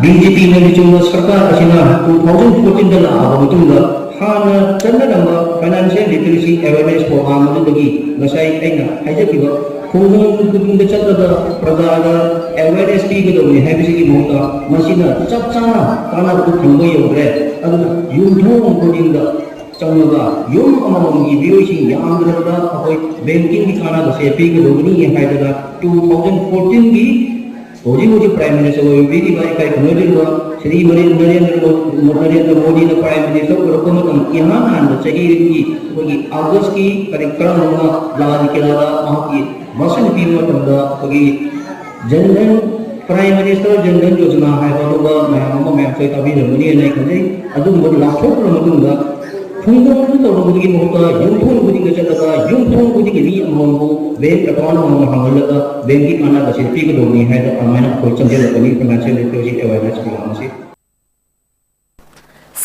BJPꯅ ꯂꯨꯆꯤꯡꯕ ꯁꯔꯀꯥꯔ ꯑꯁꯤꯅ two thousand fourteenꯗ ꯂꯥꯛꯑꯕ ꯃꯇꯨꯡꯗ ꯍꯥꯟꯅ ꯆꯠꯅꯔꯝꯕ financial literacy awareness program ꯑꯗꯨꯗꯒꯤ ꯉꯁꯥꯏ ꯑꯩꯅ ꯍꯥꯏꯖꯈꯤꯕ ꯈꯨꯡꯒꯪ ꯈꯨꯗꯤꯡꯗ ꯆꯠꯂꯒ ꯄ꯭ꯔꯖꯥꯗ awareness ꯄꯤꯒꯗꯕꯅꯤ ꯍꯥꯏꯕꯁꯤꯒꯤ ꯃꯍꯨꯠꯇ ꯃꯁꯤꯅ ꯆꯞ ꯆꯥꯅ ꯀꯥꯟꯅꯕꯗꯨ ꯐꯪꯕ ꯌꯧꯗ꯭ꯔꯦ꯫ ꯑꯗꯨꯅ ꯌꯨꯝꯊꯣꯡ ꯈꯨꯗꯤꯡꯗ ꯆꯪꯂꯒ ꯌꯨꯝ ꯑꯃꯃꯝꯒꯤ ꯃꯤꯑꯣꯏꯁꯤꯡ ꯌꯥꯝꯗ꯭ꯔꯕꯗ ꯑꯩꯈꯣꯏ bankingꯒꯤ ꯀꯥꯟꯅꯕꯁꯦ ꯄꯤꯒꯗꯧꯕꯅꯤ ꯍꯥꯏꯗꯅ two thousand fourteenꯒꯤ ꯍꯧꯖꯤꯛ ꯍꯧꯖꯤꯛ Prime Minister ꯑꯣꯏꯕꯤꯔꯤꯕ ꯏꯀꯥꯏ ꯈꯨꯝꯅꯗ꯭ꯔꯤꯕ ꯁ꯭ꯔꯤ ꯅꯔꯦꯟꯗ꯭ꯔ ꯅꯔꯦꯟꯗ꯭ꯔ ꯃꯣꯗꯤꯅ Prime Minister ꯑꯣꯏꯔꯛꯄ ꯃꯇꯝ ꯏꯍꯥꯟ ꯍꯥꯟꯕ ꯆꯍꯤ ꯑꯃꯒꯤ ꯑꯩꯈꯣꯏꯒꯤ August ꯀꯤ ꯇꯥꯔꯤꯛ ꯇꯔꯥꯃꯉꯥ ꯂꯥꯜ ꯀꯤꯂꯥꯗ ꯃꯍꯥꯛꯀꯤ ꯚꯥꯁꯟ ꯄꯤꯕ ꯃꯇꯝꯗ ꯑꯩꯈꯣꯏꯒꯤ Jan Dhan, Prime Minister Jan Dhan Yojana ꯍꯥꯏꯕ ꯑꯗꯨꯒ ꯃꯌꯥꯝ ꯑꯃ ꯃꯌꯥꯝ ꯁꯣꯏ ꯇꯥꯕꯤꯔꯝꯒꯅꯤ ꯍꯥꯏꯅ ꯑꯩ ꯈꯟꯖꯩ꯫ ꯑꯗꯨꯒꯨꯝꯕ ꯂꯥꯎꯊꯣꯛꯈ꯭ꯔ ꯃꯇꯨꯡꯗ ꯈꯨꯡꯒꯪ ꯇꯧꯔꯨꯕꯒꯤ ꯃꯍꯨꯠꯇ ꯌꯨꯝꯊꯣꯡ ꯈꯨꯗꯤꯡꯗ ꯆꯠꯂꯒ ꯌꯨꯝꯊꯣꯡ ꯈꯨꯗꯤꯡꯒꯤ ꯃꯤ ꯑꯃꯃꯝꯕꯨ bank account ꯑꯃꯃꯝ ꯍꯥꯡꯍꯜꯂꯒ bank ꯀꯤ ꯀꯥꯟꯅꯕꯁꯦ ꯄꯤꯒꯗꯧꯕꯅꯤ ꯍꯥꯏꯅ ꯑꯗꯨꯃꯥꯏꯅ ꯑꯩꯈꯣꯏ ꯆꯪꯁꯤꯜꯂꯛꯄꯅꯤ financial literacy awareness program ꯑꯁꯤ꯫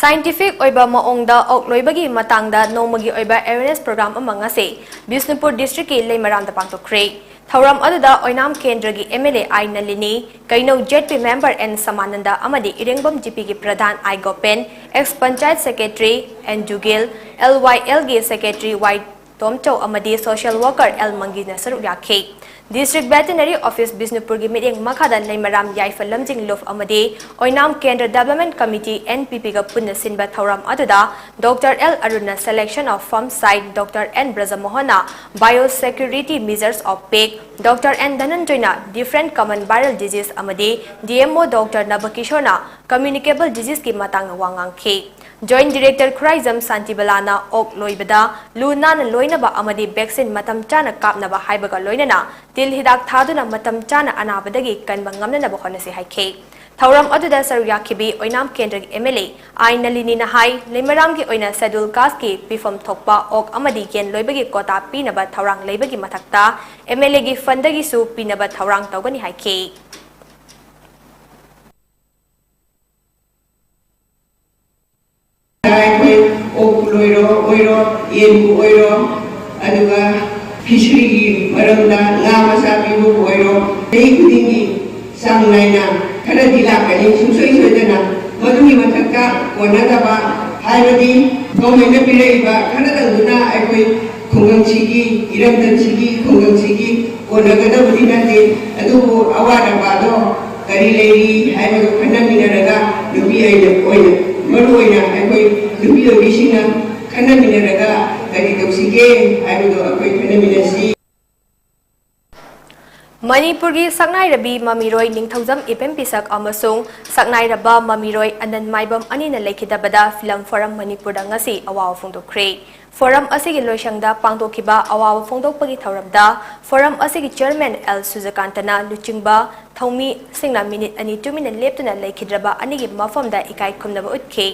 Scientific ꯑꯣꯏꯕ ꯃꯑꯣꯡꯗ ꯑꯣꯛ ꯂꯣꯏꯕꯒꯤ ꯃꯇꯥꯡꯗ ꯅꯣꯡꯃꯒꯤ ꯑꯣꯏꯕ awareness program ꯑꯃ ꯉꯁꯤ ꯕꯤꯁꯅꯨꯄꯨꯔ district ꯀꯤ ꯂꯩꯃꯔꯥꯝꯗ ꯄꯥꯡꯊꯣꯛꯈ꯭ꯔꯦ꯫ ꯊꯧꯔꯝ ꯑꯗꯨꯗ ꯑꯣꯏꯅꯥꯝ ꯀꯦꯟꯗ꯭ꯔꯒꯤ M L A I Nalini, ꯀꯩꯅꯧ Z P member N ꯁꯃꯥꯅꯟꯗ ꯑꯃꯗꯤ ꯏꯔꯦꯡꯕꯝ G P ꯒꯤ ꯄ꯭ꯔꯙꯥꯟ I ꯒꯣꯄꯦꯟ, ex Panchayat Secretary N ꯖꯨꯒꯦꯜ, L Y L ꯒꯤ Secretary Y ꯇꯣꯝꯆꯧ ꯑꯃꯗꯤ social worker L ꯃꯪꯒꯤꯅ ꯁꯔꯨꯛ ꯌꯥꯈꯤ꯫ District Veterinary Office ꯕꯤꯁꯅꯨꯄꯨꯔꯒꯤ ꯃꯤꯠꯌꯦꯡ ꯃꯈꯥꯗ ꯂꯩꯃꯔꯥꯝ ꯌꯥꯏꯐ ꯂꯝꯖꯤꯡ ꯂꯨꯞ ꯑꯃꯗꯤ ꯑꯣꯏꯅꯥꯝ ꯀꯦꯟꯗ꯭ꯔ Development Committee N P P ꯒ ꯄꯨꯟꯅ ꯁꯤꯟꯕ ꯊꯧꯔꯝ ꯑꯗꯨꯗ Doctor L ꯑꯔꯨꯟꯅ selection of farm site, Doctor N ꯕ꯭ꯔꯖꯃꯣꯍꯟꯅ bio security measures of pig, Doctor N ꯙꯅꯟꯖꯣꯏꯅ different common viral disease ꯑꯃꯗꯤ D M O Doctor ꯅꯕꯀꯤꯁꯣꯔꯅ communicable disease ꯀꯤ ꯃꯇꯥꯡꯗ ꯋꯥ ꯉꯥꯡꯈꯤ꯫ Joint Director ꯈꯨꯔꯥꯏꯖꯝ ꯁꯥꯟꯇꯤꯕꯂꯥꯅ ꯑꯣꯛ ꯂꯣꯏꯕꯗ ꯂꯨ ꯅꯥꯟꯅ ꯂꯣꯏꯅꯕ ꯑꯃꯗꯤ vaccine ꯃꯇꯝ ꯆꯥꯅ ꯀꯥꯞꯅꯕ ꯍꯥꯏꯕꯒ ꯂꯣꯏꯅꯅ ꯇꯤꯜ ꯍꯤꯗꯥꯛ ꯊꯥꯗꯨꯅ ꯃꯇꯝ ꯆꯥꯅ ꯑꯅꯥꯕꯗꯒꯤ ꯀꯟꯕ ꯉꯝꯅꯅꯕ ꯍꯣꯠꯅꯁꯤ ꯍꯥꯏꯈꯤ꯫ ꯊꯧꯔꯝ ꯑꯗꯨꯗ ꯁꯔꯨꯛ ꯌꯥꯈꯤꯕꯤ ꯑꯣꯏꯅꯥꯝ ꯀꯦꯟꯗ꯭ꯔꯒꯤ M L A I ꯅꯂꯤꯅꯤꯅ ꯍꯥꯏ, ꯂꯩꯃꯔꯥꯝꯒꯤ ꯑꯣꯏꯅ Scheduled Caste ꯀꯤ ꯄꯤꯐꯝ ꯊꯣꯛꯄ ꯑꯣꯛ ꯑꯃꯗꯤ ꯌꯦꯟ ꯂꯣꯏꯕꯒꯤ quota ꯄꯤꯅꯕ ꯊꯧꯔꯥꯡ ꯂꯩꯕꯒꯤ ꯃꯊꯛꯇ M L A ꯒꯤ fund ꯗꯒꯤꯁꯨ ꯄꯤꯅꯕ ꯊꯧꯔꯥꯡ ꯇꯧꯒꯅꯤ ꯍꯥꯏꯈꯤ꯫ ꯑꯩꯈꯣꯏ ꯑꯣꯛꯄꯨ ꯂꯣꯏꯔꯣ ꯑꯣꯏꯔꯣ, ꯌꯦꯟꯕꯨ ꯑꯣꯏꯔꯣ, ꯑꯗꯨꯒ fishery ꯒꯤ ꯃꯔꯝꯗ ꯉꯥ ꯃꯆꯥ ꯄꯤꯕꯕꯨ ꯑꯣꯏꯔꯣ, ꯆꯍꯤ ꯈꯨꯗꯤꯡꯒꯤ ꯆꯥꯡ ꯅꯥꯏꯅ ꯈꯔꯗꯤ ꯂꯥꯛꯀꯅꯤ ꯁꯨꯡꯁꯣꯏ ꯁꯣꯏꯗꯅ꯫ ꯃꯗꯨꯒꯤ ꯃꯊꯛꯇ ꯀꯣꯟꯅꯗꯕ ꯍꯥꯏꯕꯗꯤ government ꯅ ꯄꯤꯔꯛꯏꯕ ꯈꯔꯗꯪꯗꯨꯅ ꯑꯩꯈꯣꯏ ꯈꯨꯡꯒꯪꯁꯤꯒꯤ, ꯏꯔꯝꯗꯝꯁꯤꯒꯤ, ꯈꯨꯡꯒꯪꯁꯤꯒꯤ ꯀꯣꯟꯅꯒꯗꯕꯗꯤ ꯅꯠꯇꯦ꯫ ꯑꯗꯨꯕꯨ ꯑꯋꯥꯠ ꯑꯄꯥꯗꯣ ꯀꯔꯤ ꯂꯩꯔꯤ ꯍꯥꯏꯕꯗꯨ ꯈꯟꯅꯃꯤꯟꯅꯔꯒ ꯅꯨꯄꯤ ꯑꯣꯏꯅ, ꯑꯣꯏꯅ, ꯃꯔꯨ ꯑꯣꯏꯅ ꯑꯩꯈꯣꯏ ꯅꯨꯄꯤ ꯑꯣꯏꯕꯤꯁꯤꯡꯅ ꯈꯟꯅꯃꯤꯟꯅꯔꯒ ꯀꯔꯤ ꯇꯧꯁꯤꯒꯦ ꯍꯥꯏꯕꯗꯨ ꯑꯩꯈꯣꯏ ꯈꯟꯅꯃꯤꯟꯅꯁꯤ꯫ ꯃꯅꯤꯄꯨꯔꯒꯤ ꯁꯛꯅꯥꯏꯔꯕꯤ ꯃꯃꯤꯔꯣꯏ ꯅꯤꯡꯊꯧꯖꯝ ꯏꯕꯦꯝ ꯄꯤꯁꯛ ꯑꯃꯁꯨꯡ ꯁꯛꯅꯥꯏꯔꯕ ꯃꯃꯤꯔꯣꯏ ꯑꯅꯟ ꯃꯥꯏꯕꯝ ꯑꯅꯤꯅ ꯂꯩꯈꯤꯗꯕꯗ film forum ꯃꯅꯤꯄꯨꯔꯗ ꯉꯁꯤ ꯑꯋꯥꯕ ꯐꯣꯡꯗꯣꯛꯈ꯭ꯔꯦ꯫ Forum ꯑꯁꯤꯒꯤ ꯂꯣꯏꯁꯪꯗ ꯄꯥꯡꯊꯣꯛꯈꯤꯕ ꯑꯋꯥꯕ ꯐꯣꯡꯗꯣꯛꯄꯒꯤ ꯊꯧꯔꯝꯗ forum ꯑꯁꯤꯒꯤ chairman ꯑꯦꯜ ꯁꯨꯖꯀꯥꯟꯇꯅ ꯂꯨꯆꯤꯡꯕ ꯊꯧꯃꯤꯁꯤꯡꯅ ꯃꯤꯅꯤꯠ ꯑꯅꯤ ꯇꯨꯃꯤꯟꯅ ꯂꯦꯞꯇꯨꯅ ꯂꯩꯈꯤꯗ꯭ꯔꯕ ꯑꯅꯤꯒꯤ ꯃꯐꯝꯗ ꯏꯀꯥꯏ ꯈꯨꯝꯅꯕ ꯎꯠꯈꯤ꯫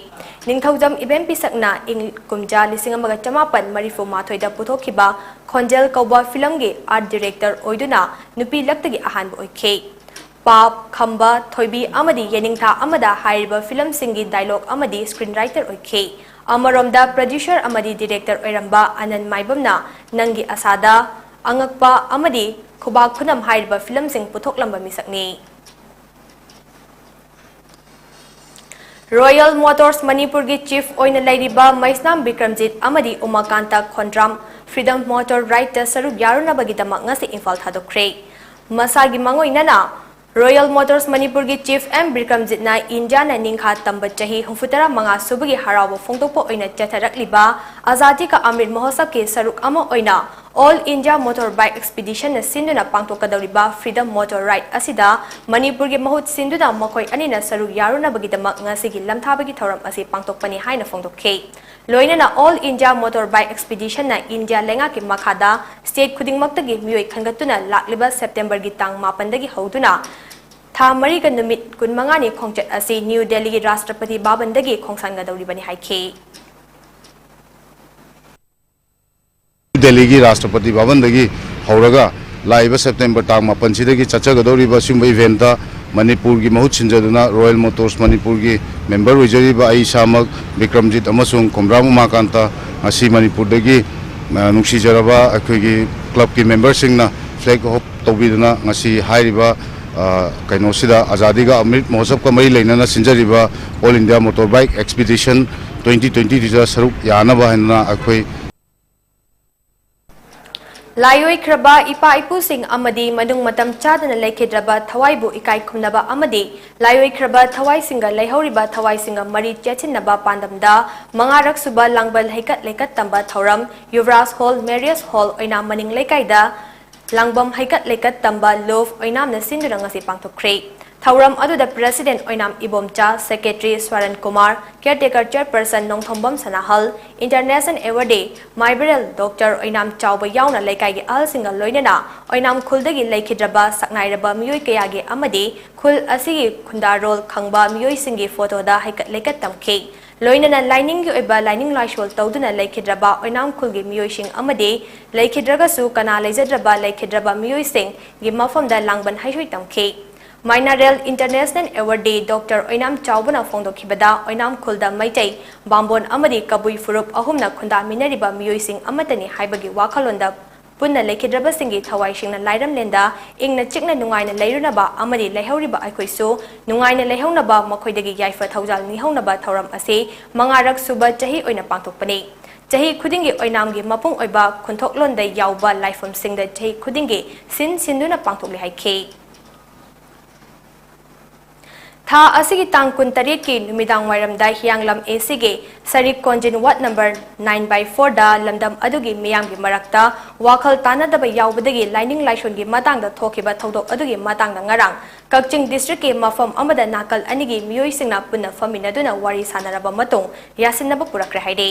ꯅꯤꯡꯊꯧꯖꯝ ꯏꯕꯦꯝ ꯄꯤꯁꯛꯅ ꯏꯪ ꯀꯨꯝꯖꯥ ꯂꯤꯁꯤꯡ ꯑꯃꯒ ꯆꯃꯥꯄꯟ ꯃꯔꯤꯐꯨ ꯃꯥꯊꯣꯏꯗ ꯄꯨꯊꯣꯛꯈꯤꯕ ꯈꯣꯟꯖꯦꯜ ꯀꯧꯕ filmꯒꯤ art director ꯑꯣꯏꯗꯨꯅ ꯅꯨꯄꯤ ꯂꯛꯇꯒꯤ ꯑꯍꯥꯟꯕ ꯑꯣꯏꯈꯤ꯫ ꯄꯥꯞ, ꯈꯝꯕ, ꯊꯣꯏꯕꯤ ꯑꯃꯗꯤ ꯌꯦꯅꯤꯡꯊꯥ ꯑꯃꯗ ꯍꯥꯏꯔꯤꯕ filmꯁꯤꯡꯒꯤ dialogue ꯑꯃꯗꯤ screenwriter ꯑꯣꯏꯈꯤ꯫ ꯑꯃꯔꯣꯝꯗ producer ꯑꯃꯗꯤ director ꯑꯣꯏꯔꯝꯕ ꯑꯅꯟ ꯃꯥꯏꯕꯝꯅ ꯅꯪꯒꯤ ꯑꯁꯥꯗ, ꯑꯉꯛꯄ ꯑꯃꯗꯤ ꯈꯨꯕꯥꯛ ꯈꯨꯅꯝ ꯍꯥꯏꯔꯤꯕ filmꯁꯤꯡ ꯄꯨꯊꯣꯛꯂꯝꯕ ꯃꯤꯁꯛꯅꯤ꯫ Royal Motors ꯃꯅꯤꯄꯨꯔꯒꯤ chief ꯑꯣꯏꯅ ꯂꯩꯔꯤꯕ ꯃꯩꯁꯅꯥꯝ ꯕꯤꯀ꯭ꯔꯝꯖꯤꯠ ꯑꯃꯗꯤ ꯎꯃꯥꯀꯥꯟꯇ ꯈꯣꯟꯗ꯭ꯔꯥꯝ Freedom Motor Rideꯇ ꯁꯔꯨꯛ ꯌꯥꯔꯨꯅꯕꯒꯤꯗꯃꯛ ꯉꯁꯤ ꯏꯝꯐꯥꯜ ꯊꯥꯗꯣꯛꯈ꯭ꯔꯦ꯫ ꯃꯁꯥꯒꯤ ꯃꯥꯡꯑꯣꯏꯅꯅ Royal Motors ꯃꯅꯤꯄꯨꯔꯒꯤ chief ꯑꯦꯝ ꯕꯤꯀ꯭ꯔꯝꯖꯤꯠꯅ ꯏꯟꯗꯤꯌꯥꯅ ꯅꯤꯡꯈꯥ ꯇꯝꯕ ꯆꯍꯤ ꯍꯨꯝꯐꯨꯇꯔꯥ ꯃꯉꯥ ꯁꯨꯕꯒꯤ ꯍꯔꯥꯎꯕ ꯐꯣꯡꯗꯣꯛꯄ ꯑꯣꯏꯅ ꯆꯠꯊꯔꯛꯂꯤꯕ ꯑꯖꯥꯗꯤ ꯀꯥ ꯑꯃ꯭ꯔꯤꯠ ꯃꯍꯣꯠꯁꯕꯀꯤ ꯁꯔꯨꯛ ꯑꯃ ꯑꯣꯏꯅ All India Motor Bike Expeditionꯅ ꯁꯤꯟꯗꯨꯅ ꯄꯥꯡꯊꯣꯛꯀꯗꯧꯔꯤꯕ Freedom Motor Ride ꯑꯁꯤꯗ ꯃꯅꯤꯄꯨꯔꯒꯤ ꯃꯍꯨꯠ ꯁꯤꯟꯗꯨꯅ ꯃꯈꯣꯏ ꯑꯅꯤꯅ ꯁꯔꯨꯛ ꯌꯥꯔꯨꯅꯕꯒꯤꯗꯃꯛ ꯉꯁꯤꯒꯤ ꯂꯝꯊꯥꯕꯒꯤ ꯊꯧꯔꯝ ꯑꯁꯤ ꯄꯥꯡꯊꯣꯛꯄꯅꯤ ꯍꯥꯏꯅ ꯐꯣꯡꯗꯣꯛꯈꯤ꯫ ꯂꯣꯏꯅꯅ All India Motor Bike Expeditionꯅ ꯏꯟꯗꯤꯌꯥ ꯂꯩꯉꯥꯛꯀꯤ ꯃꯈꯥꯗ state ꯈꯨꯗꯤꯡꯃꯛꯇꯒꯤ ꯃꯤꯑꯣꯏ ꯈꯟꯒꯠꯇꯨꯅ ꯂꯥꯛꯂꯤꯕ Septemberꯒꯤ ꯇꯥꯡ ꯃꯥꯄꯟꯗꯒꯤ ꯍꯧꯗꯨꯅ ꯊꯥ ꯃꯔꯤꯒ ꯅꯨꯃꯤꯠ ꯀꯨꯟꯃꯉꯥꯅꯤ ꯈꯣꯡꯆꯠ ꯑꯁꯤ ꯅ꯭ꯌꯨ ꯗꯦꯜꯂꯤꯒꯤ ꯔꯥꯁꯇ꯭ꯔꯄꯇꯤ ꯚꯕꯟꯗꯒꯤ ꯈꯣꯡꯁꯥꯟꯒꯗꯧꯔꯤꯕꯅꯤ ꯍꯥꯏꯈꯤ꯫ ꯗꯦꯜꯂꯤꯒꯤ ꯔꯥꯁꯇ꯭ꯔꯄꯇꯤ ꯚꯕꯟꯗꯒꯤ ꯍꯧꯔꯒ ꯂꯥꯛꯏꯕ September ꯇꯥꯡ ꯃꯥꯄꯟꯁꯤꯗꯒꯤ ꯆꯠꯆꯒꯗꯧꯔꯤꯕ ꯑꯁꯤꯒꯨꯝꯕ eventꯇ ꯃꯅꯤꯄꯨꯔꯒꯤ ꯃꯍꯨꯠ ꯁꯤꯟꯖꯗꯨꯅ Royal Motors ꯃꯅꯤꯄꯨꯔꯒꯤ member ꯑꯣꯏꯖꯔꯤꯕ ꯑꯩ ꯏꯁꯥꯃꯛ ꯕꯤꯀ꯭ꯔꯝꯖꯤꯠ ꯑꯃꯁꯨꯡ ꯈꯣꯝꯗ꯭ꯔꯥꯝ ꯎꯃꯥꯀꯥꯟꯇ ꯉꯁꯤ ꯃꯅꯤꯄꯨꯔꯗꯒꯤ, ꯑ, ꯅꯨꯡꯁꯤꯖꯔꯕ ꯑꯩꯈꯣꯏꯒꯤ clubꯀꯤ memberꯁꯤꯡꯅ flag off ꯇꯧꯕꯤꯗꯨꯅ ꯉꯁꯤ ꯍꯥꯏꯔꯤꯕ, ꯑ, ꯀꯩꯅꯣꯁꯤꯗ ꯑꯖꯥꯗꯤꯒ ꯑꯃ꯭ꯔꯤꯠ ꯃꯍꯣꯠꯁꯕꯀ ꯃꯔꯤ ꯂꯩꯅꯅ ꯁꯤꯟꯖꯔꯤꯕ All India Motor Bike Expedition twenty twentyꯗ ꯁꯔꯨꯛ ꯌꯥꯅꯕ ꯍꯥꯏꯅ ꯑꯩꯈꯣꯏ ꯂꯥꯏꯑꯣꯏꯈ꯭ꯔꯕ ꯏꯄꯥ ꯏꯄꯨꯁꯤꯡ ꯑꯃꯗꯤ ꯃꯅꯨꯡ ꯃꯇꯝ ꯆꯥꯗꯅ ꯂꯩꯈꯤꯗ꯭ꯔꯕ ꯊꯋꯥꯏꯕꯨ ꯏꯀꯥꯏ ꯈꯨꯝꯅꯕ ꯑꯃꯗꯤ ꯂꯥꯏꯑꯣꯏꯈ꯭ꯔꯕ ꯊꯋꯥꯏꯁꯤꯡꯒ ꯂꯩꯍꯧꯔꯤꯕ ꯊꯋꯥꯏꯁꯤꯡꯒ ꯃꯔꯤ ꯆꯦꯠꯁꯤꯟꯅꯕ ꯄꯥꯟꯗꯝꯗ ꯃꯉꯥꯔꯛ ꯁꯨꯕ ꯂꯥꯡꯕꯜ ꯍꯩꯀꯠ ꯂꯩꯀꯠ ꯇꯝꯕ ꯊꯧꯔꯝ ꯌꯨꯕꯔꯥꯖ ꯍꯣꯜ ꯃꯦꯔꯤꯌꯁ ꯍꯣꯜ ꯑꯣꯏꯅꯥꯝ ꯃꯅꯤꯡ ꯂꯩꯀꯥꯏꯗ ꯂꯥꯡꯕꯝ ꯍꯩꯀꯠ ꯂꯩꯀꯠ ꯇꯝꯕ ꯂꯨꯞ ꯑꯣꯏꯅꯥꯝꯅ ꯁꯤꯟꯗꯨꯅ ꯉꯁꯤ ꯄꯥꯡꯊꯣꯛꯈ꯭ꯔꯦ꯫ ꯊꯧꯔꯝ ꯑꯗꯨꯗ President ꯑꯣꯏꯅꯥꯝ Ibomcha, Secretary ꯁ꯭ꯋꯥꯔꯟ Kumar, Caretaker Chairperson Nongthombam ꯁꯅꯥꯍꯜ, International Awardee ꯃꯥꯏꯕꯔꯦꯜ Doctor ꯑꯣꯏꯅꯥꯝ ꯆꯥꯎꯕ ꯌꯥꯎꯅ ꯂꯩꯀꯥꯏꯒꯤ ꯑꯍꯜꯁꯤꯡꯒ ꯂꯣꯏꯅꯅ ꯑꯣꯏꯅꯥꯝ ꯈꯨꯜꯗꯒꯤ ꯂꯩꯈꯤꯗ꯭ꯔꯕ ꯁꯛꯅꯥꯏꯔꯕ ꯃꯤꯑꯣꯏ ꯀꯌꯥꯒꯤ ꯑꯃꯗꯤ ꯈꯨꯜ ꯑꯁꯤꯒꯤ ꯈꯨꯟꯗꯥꯔꯣꯜ ꯈꯪꯕ ꯃꯤꯑꯣꯏꯁꯤꯡꯒꯤ ꯐꯣꯇꯣꯗ ꯍꯩꯀꯠ ꯂꯩꯀꯠ ꯇꯝꯈꯤ꯫ ꯂꯣꯏꯅꯅ ꯂꯥꯏꯅꯤꯡꯒꯤ ꯑꯣꯏꯕ ꯂꯥꯏꯅꯤꯡ ꯂꯥꯏꯁꯣꯜ ꯇꯧꯗꯨꯅ ꯂꯩꯈꯤꯗ꯭ꯔꯕ ꯑꯣꯏꯅꯥꯝ ꯈꯨꯜꯒꯤ ꯃꯤꯑꯣꯏꯁꯤꯡ ꯑꯃꯗꯤ ꯂꯩꯈꯤꯗ꯭ꯔꯒꯁꯨ ꯀꯅꯥ ꯂꯩꯖꯗ꯭ꯔꯕ ꯂꯩꯈꯤꯗ꯭ꯔꯕ ꯃꯤꯑꯣꯏꯁꯤꯡꯒꯤ ꯃꯐꯝꯗ ꯂꯥꯡꯕꯟ ꯍꯩꯁꯣꯏ ꯇꯝꯈꯤ꯫ ꯃꯥꯏꯅꯥꯔꯦꯜ International Awardee Doctor ꯑꯣꯏꯅꯥꯝ ꯆꯥꯎꯕꯅ ꯐꯣꯡꯗꯣꯛꯈꯤꯕꯗ, ꯑꯣꯏꯅꯥꯝ ꯈꯨꯜꯗ ꯃꯩꯇꯩ, ꯕꯥꯝꯕꯣꯟ ꯑꯃꯗꯤ ꯀꯕꯨꯏ ꯐꯨꯔꯨꯞ ꯑꯍꯨꯝꯅ ꯈꯨꯟꯗꯥꯃꯤꯟꯅꯔꯤꯕ ꯃꯤꯑꯣꯏꯁꯤꯡ ꯑꯃꯠꯇꯅꯤ ꯍꯥꯏꯕꯒꯤ ꯋꯥꯈꯜꯂꯣꯟꯗ ꯄꯨꯟꯅ ꯂꯩꯈꯤꯗ꯭ꯔꯕꯁꯤꯡꯒꯤ ꯊꯋꯥꯏꯁꯤꯡꯅ ꯂꯥꯏꯔꯝꯂꯦꯟꯗ ꯏꯪꯅ ꯆꯤꯛꯅ ꯅꯨꯡꯉꯥꯏꯅ ꯂꯩꯔꯨꯅꯕ ꯑꯃꯗꯤ ꯂꯩꯍꯧꯔꯤꯕ ꯑꯩꯈꯣꯏꯁꯨ ꯅꯨꯡꯉꯥꯏꯅ ꯂꯩꯍꯧꯅꯕ ꯃꯈꯣꯏꯗꯒꯤ ꯌꯥꯏꯐ ꯊꯧꯖꯥꯜ ꯅꯤꯍꯧꯅꯕ ꯊꯧꯔꯝ ꯑꯁꯤ ꯃꯉꯥꯔꯛ ꯁꯨꯕ ꯆꯍꯤ ꯑꯣꯏꯅ ꯄꯥꯡꯊꯣꯛꯄꯅꯤ꯫ ꯆꯍꯤ ꯈꯨꯗꯤꯡꯒꯤ ꯑꯣꯏꯅꯥꯝꯒꯤ ꯃꯄꯨꯡ ꯑꯣꯏꯕ ꯈꯨꯟꯊꯣꯛꯂꯣꯟꯗ ꯌꯥꯎꯕ ꯂꯥꯏꯐꯝꯁꯤꯡꯗ ꯆꯍꯤ ꯈꯨꯗꯤꯡꯒꯤ ꯁꯤꯟ ꯁꯤꯟꯗꯨꯅ ꯄꯥꯡꯊꯣꯛꯂꯤ ꯍꯥꯏꯈꯤ꯫ ꯊꯥ ꯑꯁꯤꯒꯤ ꯇꯥꯡ ꯀꯨꯟꯇꯔꯦꯠꯀꯤ ꯅꯨꯃꯤꯗꯥꯡ ꯋꯥꯏꯔꯝꯗ ꯍꯤꯌꯥꯡꯂꯝ ACꯒꯤ ꯁꯔꯤꯛ ꯀꯣꯟꯖꯤꯟ ward number nine by fourꯗ ꯂꯝꯗꯝ ꯑꯗꯨꯒꯤ ꯃꯤꯌꯥꯝꯒꯤ ꯃꯔꯛꯇ ꯋꯥꯈꯜ ꯇꯥꯅꯗꯕ ꯌꯥꯎꯕꯗꯒꯤ ꯂꯥꯏꯅꯤꯡ ꯂꯥꯏꯁꯣꯟꯒꯤ ꯃꯇꯥꯡꯗ ꯊꯣꯛꯈꯤꯕ ꯊꯧꯗꯣꯛ ꯑꯗꯨꯒꯤ ꯃꯇꯥꯡꯗ ꯉꯔꯥꯡ ꯀꯛꯆꯤꯡ districtꯀꯤ ꯃꯐꯝ ꯑꯃꯗ ꯅꯥꯀꯜ ꯑꯅꯤꯒꯤ ꯃꯤꯑꯣꯏꯁꯤꯡꯅ ꯄꯨꯟꯅ ꯐꯝꯃꯤꯟꯅꯗꯨꯅ ꯋꯥꯔꯤ ꯁꯥꯟꯅꯔꯕ ꯃꯇꯨꯡ ꯌꯥꯁꯤꯟꯅꯕ ꯄꯨꯔꯛꯈ꯭ꯔꯦ ꯍꯥꯏꯔꯤ꯫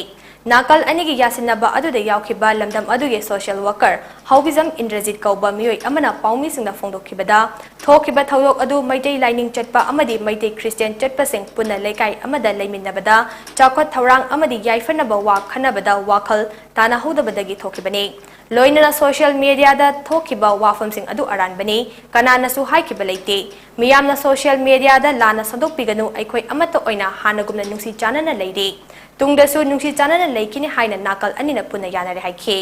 ꯅꯥꯀꯜ ꯑꯅꯤꯒꯤ ꯌꯥꯁꯤꯟꯅꯕ ꯑꯗꯨꯗ ꯌꯥꯎꯈꯤꯕ ꯂꯝꯗꯝ ꯑꯗꯨꯒꯤ social worker ꯍꯥꯎꯕꯤꯖꯝ ꯏꯟꯗ꯭ꯔꯖꯤꯠ ꯀꯧꯕ ꯃꯤꯑꯣꯏ ꯑꯃꯅ ꯄꯥꯎꯃꯤꯁꯤꯡꯗ ꯐꯣꯡꯗꯣꯛꯈꯤꯕꯗ, ꯊꯣꯛꯈꯤꯕ ꯊꯧꯗꯣꯛ ꯑꯗꯨ ꯃꯩꯇꯩ ꯂꯥꯏꯅꯤꯡ ꯆꯠꯄ ꯑꯃꯗꯤ ꯃꯩꯇꯩ Christian ꯆꯠꯄꯁꯤꯡ ꯄꯨꯟꯅ ꯂꯩꯀꯥꯏ ꯑꯃꯗ ꯂꯩꯃꯤꯟꯅꯕꯗ ꯆꯥꯎꯈꯠ ꯊꯧꯔꯥꯡ ꯑꯃꯗꯤ ꯌꯥꯏꯐꯅꯕ ꯋꯥ ꯈꯟꯅꯕꯗ ꯋꯥꯈꯜ ꯇꯥꯅꯍꯧꯗꯕꯗꯒꯤ ꯊꯣꯛꯈꯤꯕꯅꯤ꯫ ꯂꯣꯏꯅꯅ social mediaꯗ ꯊꯣꯛꯈꯤꯕ ꯋꯥꯐꯝꯁꯤꯡ ꯑꯗꯨ ꯑꯔꯥꯟꯕꯅꯤ, ꯀꯅꯥꯅꯁꯨ ꯍꯥꯏꯈꯤꯕ ꯂꯩꯇꯦ꯫ ꯃꯤꯌꯥꯝꯅ social mediaꯗ ꯂꯥꯟꯅ ꯁꯟꯗꯣꯛꯄꯤꯒꯅꯨ, ꯑꯩꯈꯣꯏ ꯑꯃꯠꯇ ꯑꯣꯏꯅ ꯍꯥꯟꯅꯒꯨꯝꯅ ꯅꯨꯡꯁꯤ ꯆꯥꯟꯅꯅ ꯂꯩꯔꯤ꯫ ꯇꯨꯡꯗꯁꯨ ꯅꯨꯡꯁꯤ ꯆꯥꯟꯅꯅ ꯂꯩꯈꯤꯅꯤ ꯍꯥꯏꯅ ꯅꯥꯀꯜ ꯑꯅꯤꯅ ꯄꯨꯟꯅ ꯌꯥꯅꯔꯦ ꯍꯥꯏꯈꯤ꯫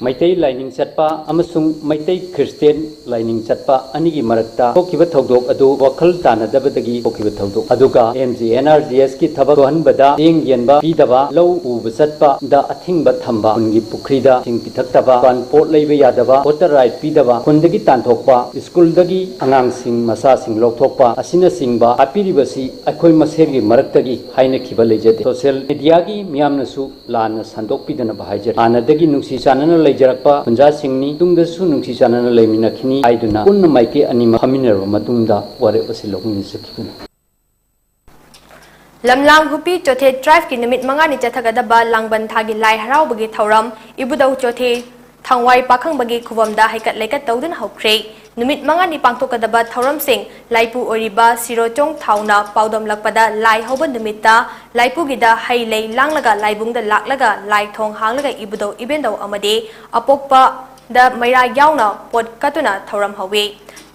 ꯃꯩꯇꯩ ꯂꯥꯏꯅꯤꯡ ꯆꯠꯄ ꯑꯃꯁꯨꯡ ꯃꯩꯇꯩ ꯈ꯭ꯔꯤꯁꯇꯤꯌꯥꯟ ꯂꯥꯏꯅꯤꯡ ꯆꯠꯄ ꯑꯅꯤꯒꯤ ꯃꯔꯛꯇ ꯊꯣꯛꯈꯤꯕ ꯊꯧꯗꯣꯛ ꯑꯗꯨ ꯋꯥꯈꯜ ꯇꯥꯅꯗꯕꯗꯒꯤ ꯊꯣꯛꯈꯤꯕ ꯊꯧꯗꯣꯛ ꯑꯗꯨꯒ M G N R G ꯑꯦꯁꯀꯤ ꯊꯕꯛ ꯁꯨꯍꯟꯕꯗ ꯆꯦꯡ ꯌꯦꯟꯕ ꯄꯤꯗꯕ, ꯂꯧ ꯎꯕ ꯆꯠꯄꯗ ꯑꯊꯤꯡꯕ ꯊꯝꯕ, ꯈꯨꯟꯒꯤ ꯄꯨꯈ꯭ꯔꯤꯗ ꯏꯁꯤꯡ ꯄꯤꯊꯛꯇꯕ, ꯗꯨꯀꯥꯟ ꯄꯣꯠ ꯂꯩꯕ ꯌꯥꯗꯕ, ꯋꯥꯇꯔ ꯔꯥꯏꯠ ꯄꯤꯗꯕ, ꯈꯨꯟꯗꯒꯤ ꯇꯥꯟꯊꯣꯛꯄ, ꯁ꯭ꯀꯨꯜꯗꯒꯤ ꯑꯉꯥꯡꯁꯤꯡ ꯃꯆꯥꯁꯤꯡ ꯂꯧꯊꯣꯛꯄ ꯑꯁꯤꯅꯆꯤꯡꯕ ꯍꯥꯞꯄꯤꯔꯤꯕꯁꯤ ꯑꯩꯈꯣꯏ ꯃꯁꯦꯜꯒꯤ ꯃꯔꯛꯇꯒꯤ ꯍꯥꯏꯅꯈꯤꯕ ꯂꯩꯖꯗꯦ꯫ ꯁꯣꯁꯤꯌꯦꯜ ꯃꯤꯗꯤꯌꯥꯒꯤ ꯃꯤꯌꯥꯝꯅꯁꯨ ꯂꯥꯟꯅ ꯁꯟꯗꯣꯛꯄꯤꯗꯅꯕ ꯍꯥꯏꯖꯔꯤ꯫ ꯍꯥꯟꯅꯗꯒꯤ ꯅꯨꯡꯁꯤ ꯆꯥꯟꯅꯅ ꯂꯩꯖꯔꯛꯄ ꯈꯨꯟꯖꯥꯁꯤꯡꯅꯤ, ꯇꯨꯡꯗꯁꯨ ꯅꯨꯡꯁꯤ ꯆꯥꯟꯅꯅ ꯂꯩꯃꯤꯟꯅꯈꯤꯅꯤ ꯍꯥꯏꯗꯨꯅ ꯄꯨꯟꯅ ꯃꯥꯏꯀꯩ ꯑꯅꯤꯃꯛ ꯐꯝꯃꯤꯟꯅꯔꯕ ꯃꯇꯨꯡꯗ ꯋꯥꯔꯦꯞ ꯑꯁꯤ ꯂꯧꯃꯤꯟꯅꯖꯈꯤꯕꯅꯤ꯫ ꯂꯝꯂꯥꯡ ꯍꯨꯄꯤ ꯆꯣꯊꯦ ꯇ꯭ꯔꯥꯏꯕꯀꯤ ꯅꯨꯃꯤꯠ ꯃꯉꯥꯅꯤ ꯆꯠꯊꯒꯗꯕ ꯂꯥꯡꯕꯟ ꯊꯥꯒꯤ ꯂꯥꯏ ꯍꯔꯥꯎꯕꯒꯤ ꯊꯧꯔꯝ ꯏꯕꯨꯙꯧ ꯆꯣꯊꯦ ꯊꯥꯡꯋꯥꯏ ꯄꯥꯈꯪꯕꯒꯤ ꯈꯨꯕꯝꯗ ꯍꯩꯀꯠ ꯂꯩꯀꯠ ꯇꯧꯗꯨꯅ ꯍꯧꯈ꯭ꯔꯦ꯫ ꯅꯨꯃꯤꯠ ꯃꯉꯥꯅꯤ ꯄꯥꯡꯊꯣꯛꯀꯗꯕ ꯊꯧꯔꯝꯁꯤꯡ ꯂꯥꯏꯄꯨ ꯑꯣꯏꯔꯤꯕ ꯁꯤꯔꯣꯆꯣꯡ ꯊꯥꯎꯅ ꯄꯥꯎꯗꯝꯂꯛꯄꯗ ꯂꯥꯏ ꯍꯧꯕ ꯅꯨꯃꯤꯠꯇ ꯂꯥꯏꯄꯨꯒꯤꯗ ꯍꯩ ꯂꯩ ꯂꯥꯡꯂꯒ ꯂꯥꯏꯕꯨꯡꯗ ꯂꯥꯛꯂꯒ ꯂꯥꯏ ꯊꯣꯡ ꯍꯥꯡꯂꯒ ꯏꯕꯨꯙꯧ ꯏꯕꯦꯟꯗꯧ ꯑꯃꯗꯤ ꯑꯄꯣꯛꯄꯗ ꯃꯩꯔꯥ ꯌꯥꯎꯅ ꯄꯣꯠ ꯀꯠꯇꯨꯅ ꯊꯧꯔꯝ ꯍꯧꯏ꯫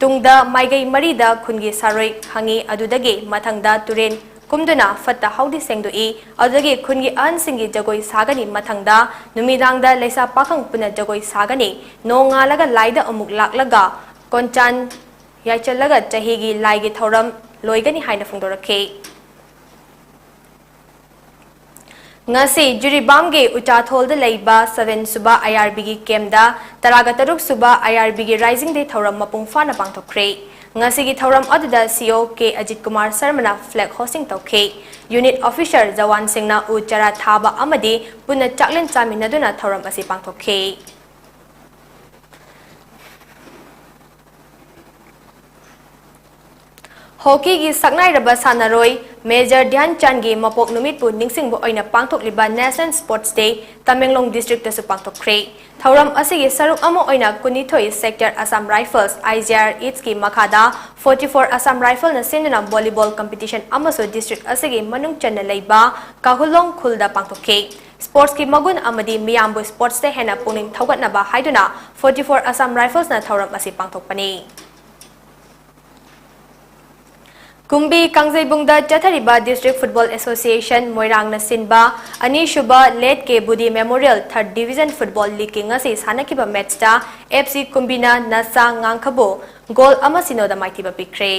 ꯇꯨꯡꯗ ꯃꯥꯏꯀꯩ ꯃꯔꯤꯗ ꯈꯨꯟꯒꯤ ꯁꯥꯔꯣꯏ ꯍꯪꯉꯤ, ꯑꯗꯨꯗꯒꯤ ꯃꯊꯪꯗ ꯇꯨꯔꯦꯟ ꯀꯨꯝꯗꯨꯅ ꯐꯠꯇ ꯍꯥꯎꯗꯤ ꯁꯦꯡꯗꯣꯛꯏ꯫ ꯑꯗꯨꯗꯒꯤ ꯈꯨꯟꯒꯤ ꯑꯍꯟꯁꯤꯡꯒꯤ ꯖꯒꯣꯏ ꯁꯥꯒꯅꯤ꯫ ꯃꯊꯪꯗ ꯅꯨꯃꯤꯗꯥꯡꯗ ꯂꯩꯁꯥ ꯄꯥꯈꯪ ꯄꯨꯟꯅ ꯖꯒꯣꯏ ꯁꯥꯒꯅꯤ꯫ ꯅꯣꯡꯉꯥꯜꯂꯒ ꯂꯥꯏꯗ ꯑꯃꯨꯛ ꯂꯥꯛꯂꯒ ꯀꯣꯟꯆꯥꯟ ꯌꯥꯏꯆꯜꯂꯒ ꯆꯍꯤꯒꯤ ꯂꯥꯏꯒꯤ ꯊꯧꯔꯝ ꯂꯣꯏꯒꯅꯤ ꯍꯥꯏꯅ ꯐꯣꯡꯗꯣꯔꯛꯈꯤ꯫ ꯉꯁꯤ ꯖꯤꯔꯤꯕꯥꯝꯒꯤ ꯎꯆꯥꯊꯣꯜꯗ ꯂꯩꯕ ꯁꯚꯦꯟ ꯁꯨꯕ ꯑꯥꯏ ꯑꯥꯔ ꯕꯤꯒꯤ ꯀꯦꯝꯗ ꯇꯔꯥꯒ ꯇꯔꯨꯛ ꯁꯨꯕ ꯑꯥꯏ ꯑꯥꯔ ꯕꯤꯒꯤ ꯔꯥꯏꯖꯤꯡ ꯗꯦ ꯊꯧꯔꯝ ꯃꯄꯨꯡ ꯐꯥꯅ ꯄꯥꯡꯊꯣꯛꯈ꯭ꯔꯦ꯫ ꯉꯁꯤꯒꯤ ꯊꯧꯔꯝ ꯑꯗꯨꯗ ꯁꯤ ꯏ ꯑꯣ ꯀꯦ ꯑꯖꯤꯠ ꯀꯨꯃꯥꯔ ꯁꯔꯃꯅ ꯐ꯭ꯂꯦꯒ ꯍꯣꯁꯇꯤꯡ ꯇꯧꯈꯤ꯫ ꯌꯨꯅꯤꯠ ꯑꯣꯐꯤꯁꯔ ꯖꯋꯥꯟꯁꯤꯡꯅ ꯎ ꯆꯥꯔꯥ ꯊꯥꯕ ꯑꯃꯗꯤ ꯄꯨꯟꯅ ꯆꯥꯛꯂꯦꯟ ꯆꯥꯃꯤꯟꯅꯗꯨꯅ ꯊꯧꯔꯝ ꯑꯁꯤ ꯄꯥꯡꯊꯣꯛꯈꯤ꯫ ꯍꯣꯀꯤꯒꯤ ꯁꯛꯅꯥꯏꯔꯕ ꯁꯥꯟꯅꯔꯣꯏ ꯃꯦꯖꯔ ꯙ꯭ꯌꯥꯟ ꯆꯥꯟꯒꯤ ꯃꯄꯣꯛ ꯅꯨꯃꯤꯠꯄꯨ ꯅꯤꯡꯁꯤꯡꯕ ꯑꯣꯏꯅ ꯄꯥꯡꯊꯣꯛꯂꯤꯕ ꯅꯦꯁꯅꯦꯜ ꯁ꯭ꯄꯣꯔꯠꯁ ꯗꯦ ꯇꯃꯦꯡꯂꯣꯡ ꯗꯤꯁꯇ꯭ꯔꯤꯛꯇꯁꯨ ꯄꯥꯡꯊꯣꯛꯈ꯭ꯔꯦ꯫ ꯊꯧꯔꯝ ꯑꯁꯤꯒꯤ ꯁꯔꯨꯛ ꯑꯃ ꯑꯣꯏꯅ ꯀꯨꯟꯅꯤꯊꯣꯏ ꯁꯦꯛꯇꯔ ꯑꯁꯥꯝ ꯔꯥꯏꯐꯜꯁ, ꯑꯥꯏ ꯖꯤ ꯑꯥꯔ ꯏꯁꯀꯤ ꯃꯈꯥꯗ ꯐꯣꯔꯇꯤ ꯐꯣꯔ ꯑꯁꯥꯝ ꯔꯥꯏꯐꯜꯅ ꯁꯤꯟꯗꯨꯅ ꯚꯣꯂꯤꯕꯣꯜ ꯀꯝꯄꯤꯇꯤꯁꯟ ꯑꯃꯁꯨ ꯗꯤꯁꯇ꯭ꯔꯤꯛ ꯑꯁꯤꯒꯤ ꯃꯅꯨꯡ ꯆꯟꯅ ꯂꯩꯕ ꯀꯥꯍꯨꯂꯣꯡ ꯈꯨꯜꯗ ꯄꯥꯡꯊꯣꯛꯈꯤ꯫ ꯁ꯭ꯄꯣꯔꯠꯁꯀꯤ ꯃꯒꯨꯟ ꯑꯃꯗꯤ ꯃꯤꯌꯥꯝꯕꯨ ꯁ꯭ꯄꯣꯔꯠꯁꯇ ꯍꯦꯟꯅ ꯄꯨꯛꯅꯤꯡ ꯊꯧꯒꯠꯅꯕ ꯍꯥꯏꯗꯨꯅ ꯐꯣꯔꯇꯤ ꯐꯣꯔ ꯑꯁꯥꯝ ꯔꯥꯏꯐꯜꯁꯅ ꯊꯧꯔꯝ ꯑꯁꯤ ꯄꯥꯡꯊꯣꯛꯄꯅꯤ꯫ ꯀꯨꯝꯕꯤ ꯀꯥꯡꯖꯩꯕꯨꯡꯗ ꯆꯠꯊꯔꯤꯕ District Football Association ꯃꯣꯏꯔꯥꯡꯅ ꯁꯤꯟꯕ ꯑꯅꯤꯁꯨꯕ Late K ꯕꯨꯗꯤ Memorial Third Division Football League ꯀꯤ ꯉꯁꯤ ꯁꯥꯟꯅꯈꯤꯕ match ꯇ F C ꯀꯨꯝꯕꯤꯅ ꯅꯆꯥ ꯉꯥꯡꯈꯕꯨ goal ꯑꯃ ꯁꯤꯅꯣꯗ ꯃꯥꯏꯊꯤꯕ ꯄꯤꯈ꯭ꯔꯦ꯫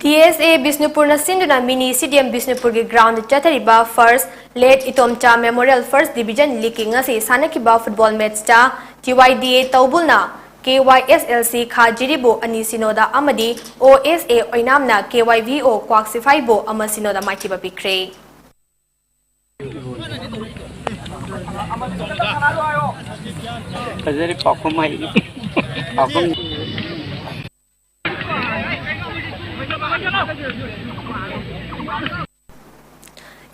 D S A ꯕꯤꯁꯅꯨꯄꯨꯔꯅ ꯁꯤꯟꯗꯨꯅ Mini C D M ꯕꯤꯁꯅꯨꯄꯨꯔꯒꯤ ground ꯗ ꯆꯠꯊꯔꯤꯕ First Late ꯏꯇꯣꯝꯆꯥ Memorial First Division League ꯀꯤ ꯉꯁꯤ ꯁꯥꯟꯅꯈꯤꯕ football match ꯇ T Y D A ꯇꯧꯕꯨꯜꯅ K Y S L C ꯈꯥꯖꯤꯔꯤꯕꯨ ꯑꯅꯤ ꯁꯤꯅꯣꯗ ꯑꯃꯗꯤ O S A ꯑꯣꯏꯅꯥꯝꯅ K Y V O ꯀ꯭ꯋꯥꯛ ꯁꯤꯐꯥꯏꯕꯨ ꯑꯃ ꯁꯤꯅꯣꯗ ꯃꯥꯏꯊꯤꯕ ꯄꯤꯈ꯭ꯔꯦ꯫ ꯐꯖꯔꯦ ꯄꯥꯎꯈꯨꯝ ꯍꯥꯏ꯫ ꯄꯥꯎꯈꯨꯝ꯫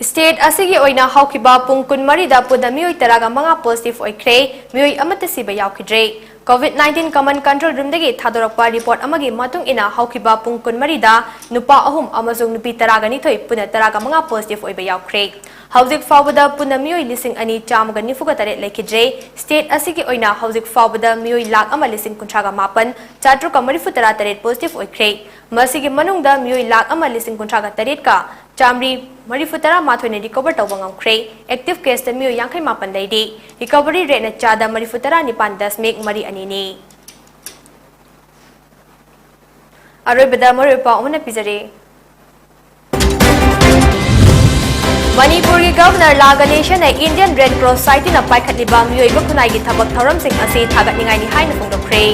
State ꯑꯁꯤꯒꯤ ꯑꯣꯏꯅ ꯍꯧꯈꯤꯕ ꯄꯨꯡ ꯀꯨꯟꯃꯔꯤꯗ ꯄꯨꯟꯅ ꯃꯤꯑꯣꯏ ꯇꯔꯥꯒ ꯃꯉꯥ positive ꯑꯣꯏꯈ꯭ꯔꯦ, ꯃꯤꯑꯣꯏ ꯑꯃꯠꯇ ꯁꯤꯕ ꯌꯥꯎꯈꯤꯗ꯭ꯔꯦ꯫ COVID nineteen Command Control Room ꯗꯒꯤ ꯊꯥꯗꯣꯔꯛꯄ report ꯑꯃꯒꯤ ꯃꯇꯨꯡ ꯏꯟꯅ ꯍꯧꯈꯤꯕ ꯄꯨꯡ ꯀꯨꯟꯃꯔꯤꯗ ꯅꯨꯄꯥ ꯑꯍꯨꯝ ꯑꯃꯁꯨꯡ ꯅꯨꯄꯤ ꯇꯔꯥꯒ ꯅꯤꯊꯣꯏ ꯄꯨꯟꯅ ꯇꯔꯥꯒ ꯃꯉꯥ positive ꯑꯣꯏꯕ ꯌꯥꯎꯈ꯭ꯔꯦ꯫ ꯍꯧꯖꯤꯛ ꯐꯥꯎꯕꯗ ꯄꯨꯟꯅ ꯃꯤꯑꯣꯏ ꯂꯤꯁꯤꯡ ꯑꯅꯤ ꯆꯥꯝꯃꯒ ꯅꯤꯐꯨꯒ ꯇꯔꯦꯠ ꯂꯩꯈꯤꯗ꯭ꯔꯦ꯫ State ꯑꯁꯤꯒꯤ ꯑꯣꯏꯅ ꯍꯧꯖꯤꯛ ꯐꯥꯎꯕꯗ ꯃꯤꯑꯣꯏ ꯂꯥꯈ ꯑꯃ ꯂꯤꯁꯤꯡ ꯀꯨꯟꯊ꯭ꯔꯥꯒ ꯃꯥꯄꯟ ꯆꯥꯇ꯭ꯔꯨꯛꯀ ꯃꯔꯤꯐꯨ ꯇꯔꯥ ꯇꯔꯦꯠ positive ꯑꯣꯏꯈ꯭ꯔꯦ꯫ ꯃꯁꯤꯒꯤ ꯃꯅꯨꯡꯗ ꯃꯤꯑꯣꯏ ꯂꯥꯈ ꯑꯃ ꯂꯤꯁꯤꯡ ꯀꯨꯟꯊ꯭ꯔꯥꯒ ꯇꯔꯦꯠꯀ ꯆꯥꯃꯔꯤ ꯃꯔꯤꯐꯨ ꯇꯔꯥ ꯃꯥꯊꯣꯏꯅ recover ꯇꯧꯕ ꯉꯝꯈ꯭ꯔꯦ꯫ Active case ꯇ ꯃꯤꯑꯣꯏ ꯌꯥꯡꯈꯩ ꯃꯥꯄꯟ ꯂꯩꯔꯤ꯫ Recovery rate ꯅ ꯆꯥꯗ ꯃꯔꯤꯐꯨ ꯇꯔꯥ ꯅꯤꯄꯥꯟ ꯗꯁꯃꯤꯛ ꯃꯔꯤ ꯑꯅꯤꯅꯤ꯫ ꯑꯔꯣꯏꯕꯗ ꯃꯔꯨꯑꯣꯏꯕ ꯄꯥꯎ ꯑꯃꯅ ꯄꯤꯖꯔꯤ꯫ ꯃꯅꯤꯄꯨꯔꯒꯤ Governor ꯂꯥ ꯒꯅꯦꯁꯟꯅ Indian Red Cross Society ꯅ ꯄꯥꯏꯈꯠꯂꯤꯕ ꯃꯤꯑꯣꯏꯕ ꯈꯨꯟꯅꯥꯏꯒꯤ ꯊꯕꯛ ꯊꯧꯔꯝꯁꯤꯡ ꯑꯁꯤ ꯊꯥꯒꯠꯅꯤꯡꯉꯥꯏꯅꯤ ꯍꯥꯏꯅ ꯐꯣꯡꯗꯣꯛꯈ꯭ꯔꯦ꯫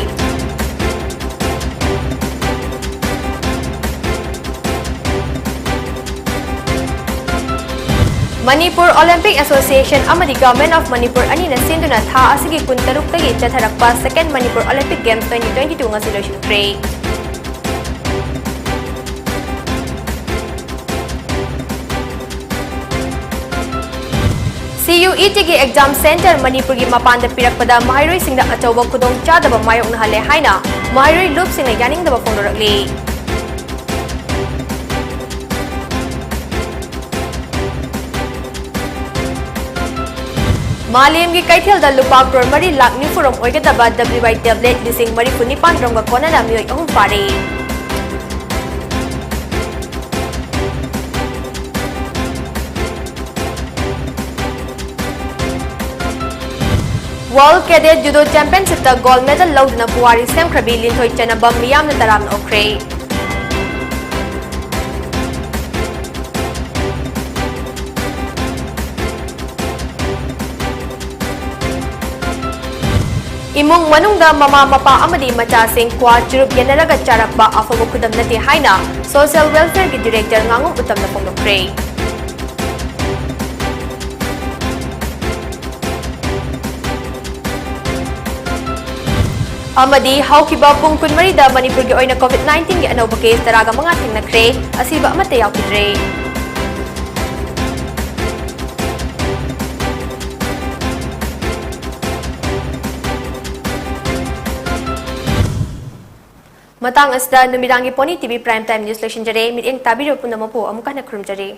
Manipur Olympic Association ꯑꯃꯗꯤ Government of Manipur ꯑꯅꯤꯅ ꯁꯤꯟꯗꯨꯅ ꯊꯥ ꯑꯁꯤꯒꯤ ꯀꯨꯟꯇꯔꯨꯛꯇꯒꯤ ꯆꯠꯊꯔꯛꯄ Second Manipur Olympic Games twenty twenty-two ꯉꯁꯤ ꯂꯣꯏꯁꯤꯟꯈ꯭ꯔꯦ꯫ C U E T ꯒꯤ exam center ꯃꯅꯤꯄꯨꯔꯒꯤ ꯃꯄꯥꯟꯗ ꯄꯤꯔꯛꯄꯗ ꯃꯍꯩꯔꯣꯏꯁꯤꯡꯗ ꯑꯆꯧꯕ ꯈꯨꯗꯣꯡꯆꯥꯗꯕ ꯃꯥꯌꯣꯛꯅꯍꯜꯂꯦ ꯍꯥꯏꯅ ꯃꯍꯩꯔꯣꯏ ꯂꯨꯞꯁꯤꯡꯅ ꯌꯥꯅꯤꯡꯗꯕ ꯐꯣꯡꯗꯣꯔꯛꯂꯤ꯫ ꯃꯥꯂꯦꯝꯒꯤ ꯀꯩꯊꯦꯜꯗ ꯂꯨꯄꯥ ꯀ꯭ꯔꯣꯔ ꯃꯔꯤ ꯂꯥꯈ ꯅꯤꯐꯨ ꯔꯣꯝ ꯑꯣꯏꯒꯗꯕ W Y tablet ꯂꯤꯁꯤꯡ ꯃꯔꯤꯐꯨ ꯅꯤꯄꯥꯟ ꯔꯣꯝꯒ ꯀꯣꯟꯅꯅ ꯃꯤꯑꯣꯏ ꯑꯍꯨꯝ ꯐꯥꯔꯦ꯫ World Cadet Judo Championshipꯇ gold medal ꯂꯧꯗꯨꯅ ꯄꯨꯋꯥꯔꯤ ꯁꯦꯝꯈ꯭ꯔꯕꯤ ꯂꯤꯟꯊꯣꯏ ꯆꯅꯕꯝ ꯃꯤꯌꯥꯝꯅ ꯇꯔꯥꯝꯅ ꯑꯣꯛꯈ꯭ꯔꯦ꯫ ꯏꯃꯨꯡ ꯃꯅꯨꯡꯗ ꯃꯃꯥ ꯃꯄꯥ ꯑꯃꯗꯤ ꯃꯆꯥꯁꯤꯡ ꯀ꯭ꯋꯥ ꯆꯨꯔꯨꯞ ꯌꯦꯟꯅꯔꯒ ꯆꯥꯔꯛꯄ ꯑꯐꯕ ꯈꯨꯗꯝ ꯅꯠꯇꯦ ꯍꯥꯏꯅ Social Welfareꯒꯤ Director ꯉꯥꯉꯣꯝ ꯎꯇꯝꯅ ꯐꯣꯡꯗꯣꯛꯈ꯭ꯔꯦ꯫ ꯑꯃꯗꯤ ꯍꯧꯈꯤꯕ ꯄꯨꯡ ꯀꯨꯟꯃꯔꯤꯗ ꯃꯅꯤꯄꯨꯔꯒꯤ ꯑꯣꯏꯅ COVID nineteenꯒꯤ ꯑꯅꯧꯕ case ꯇꯔꯥꯒ ꯃꯉꯥ ꯊꯦꯡꯅꯈ꯭ꯔꯦ꯫ ꯑꯁꯤꯕ ꯑꯃꯠꯇ ꯌꯥꯎꯈꯤꯗ꯭ꯔꯦ꯫ ꯃꯇꯥꯡ ꯑꯁꯤꯗ ꯅꯨꯃꯤꯗꯥꯡꯒꯤ Pony TV Prime Time News ꯂꯣꯏꯁꯤꯟꯖꯔꯦ꯫ ꯃꯤꯠꯌꯦꯡ ꯇꯥꯕꯤꯔꯤꯕ ꯄꯨꯝꯅꯃꯛꯄꯨ ꯑꯃꯨꯛ ꯍꯟꯅ ꯈꯨꯔꯨꯝꯖꯔꯤ꯫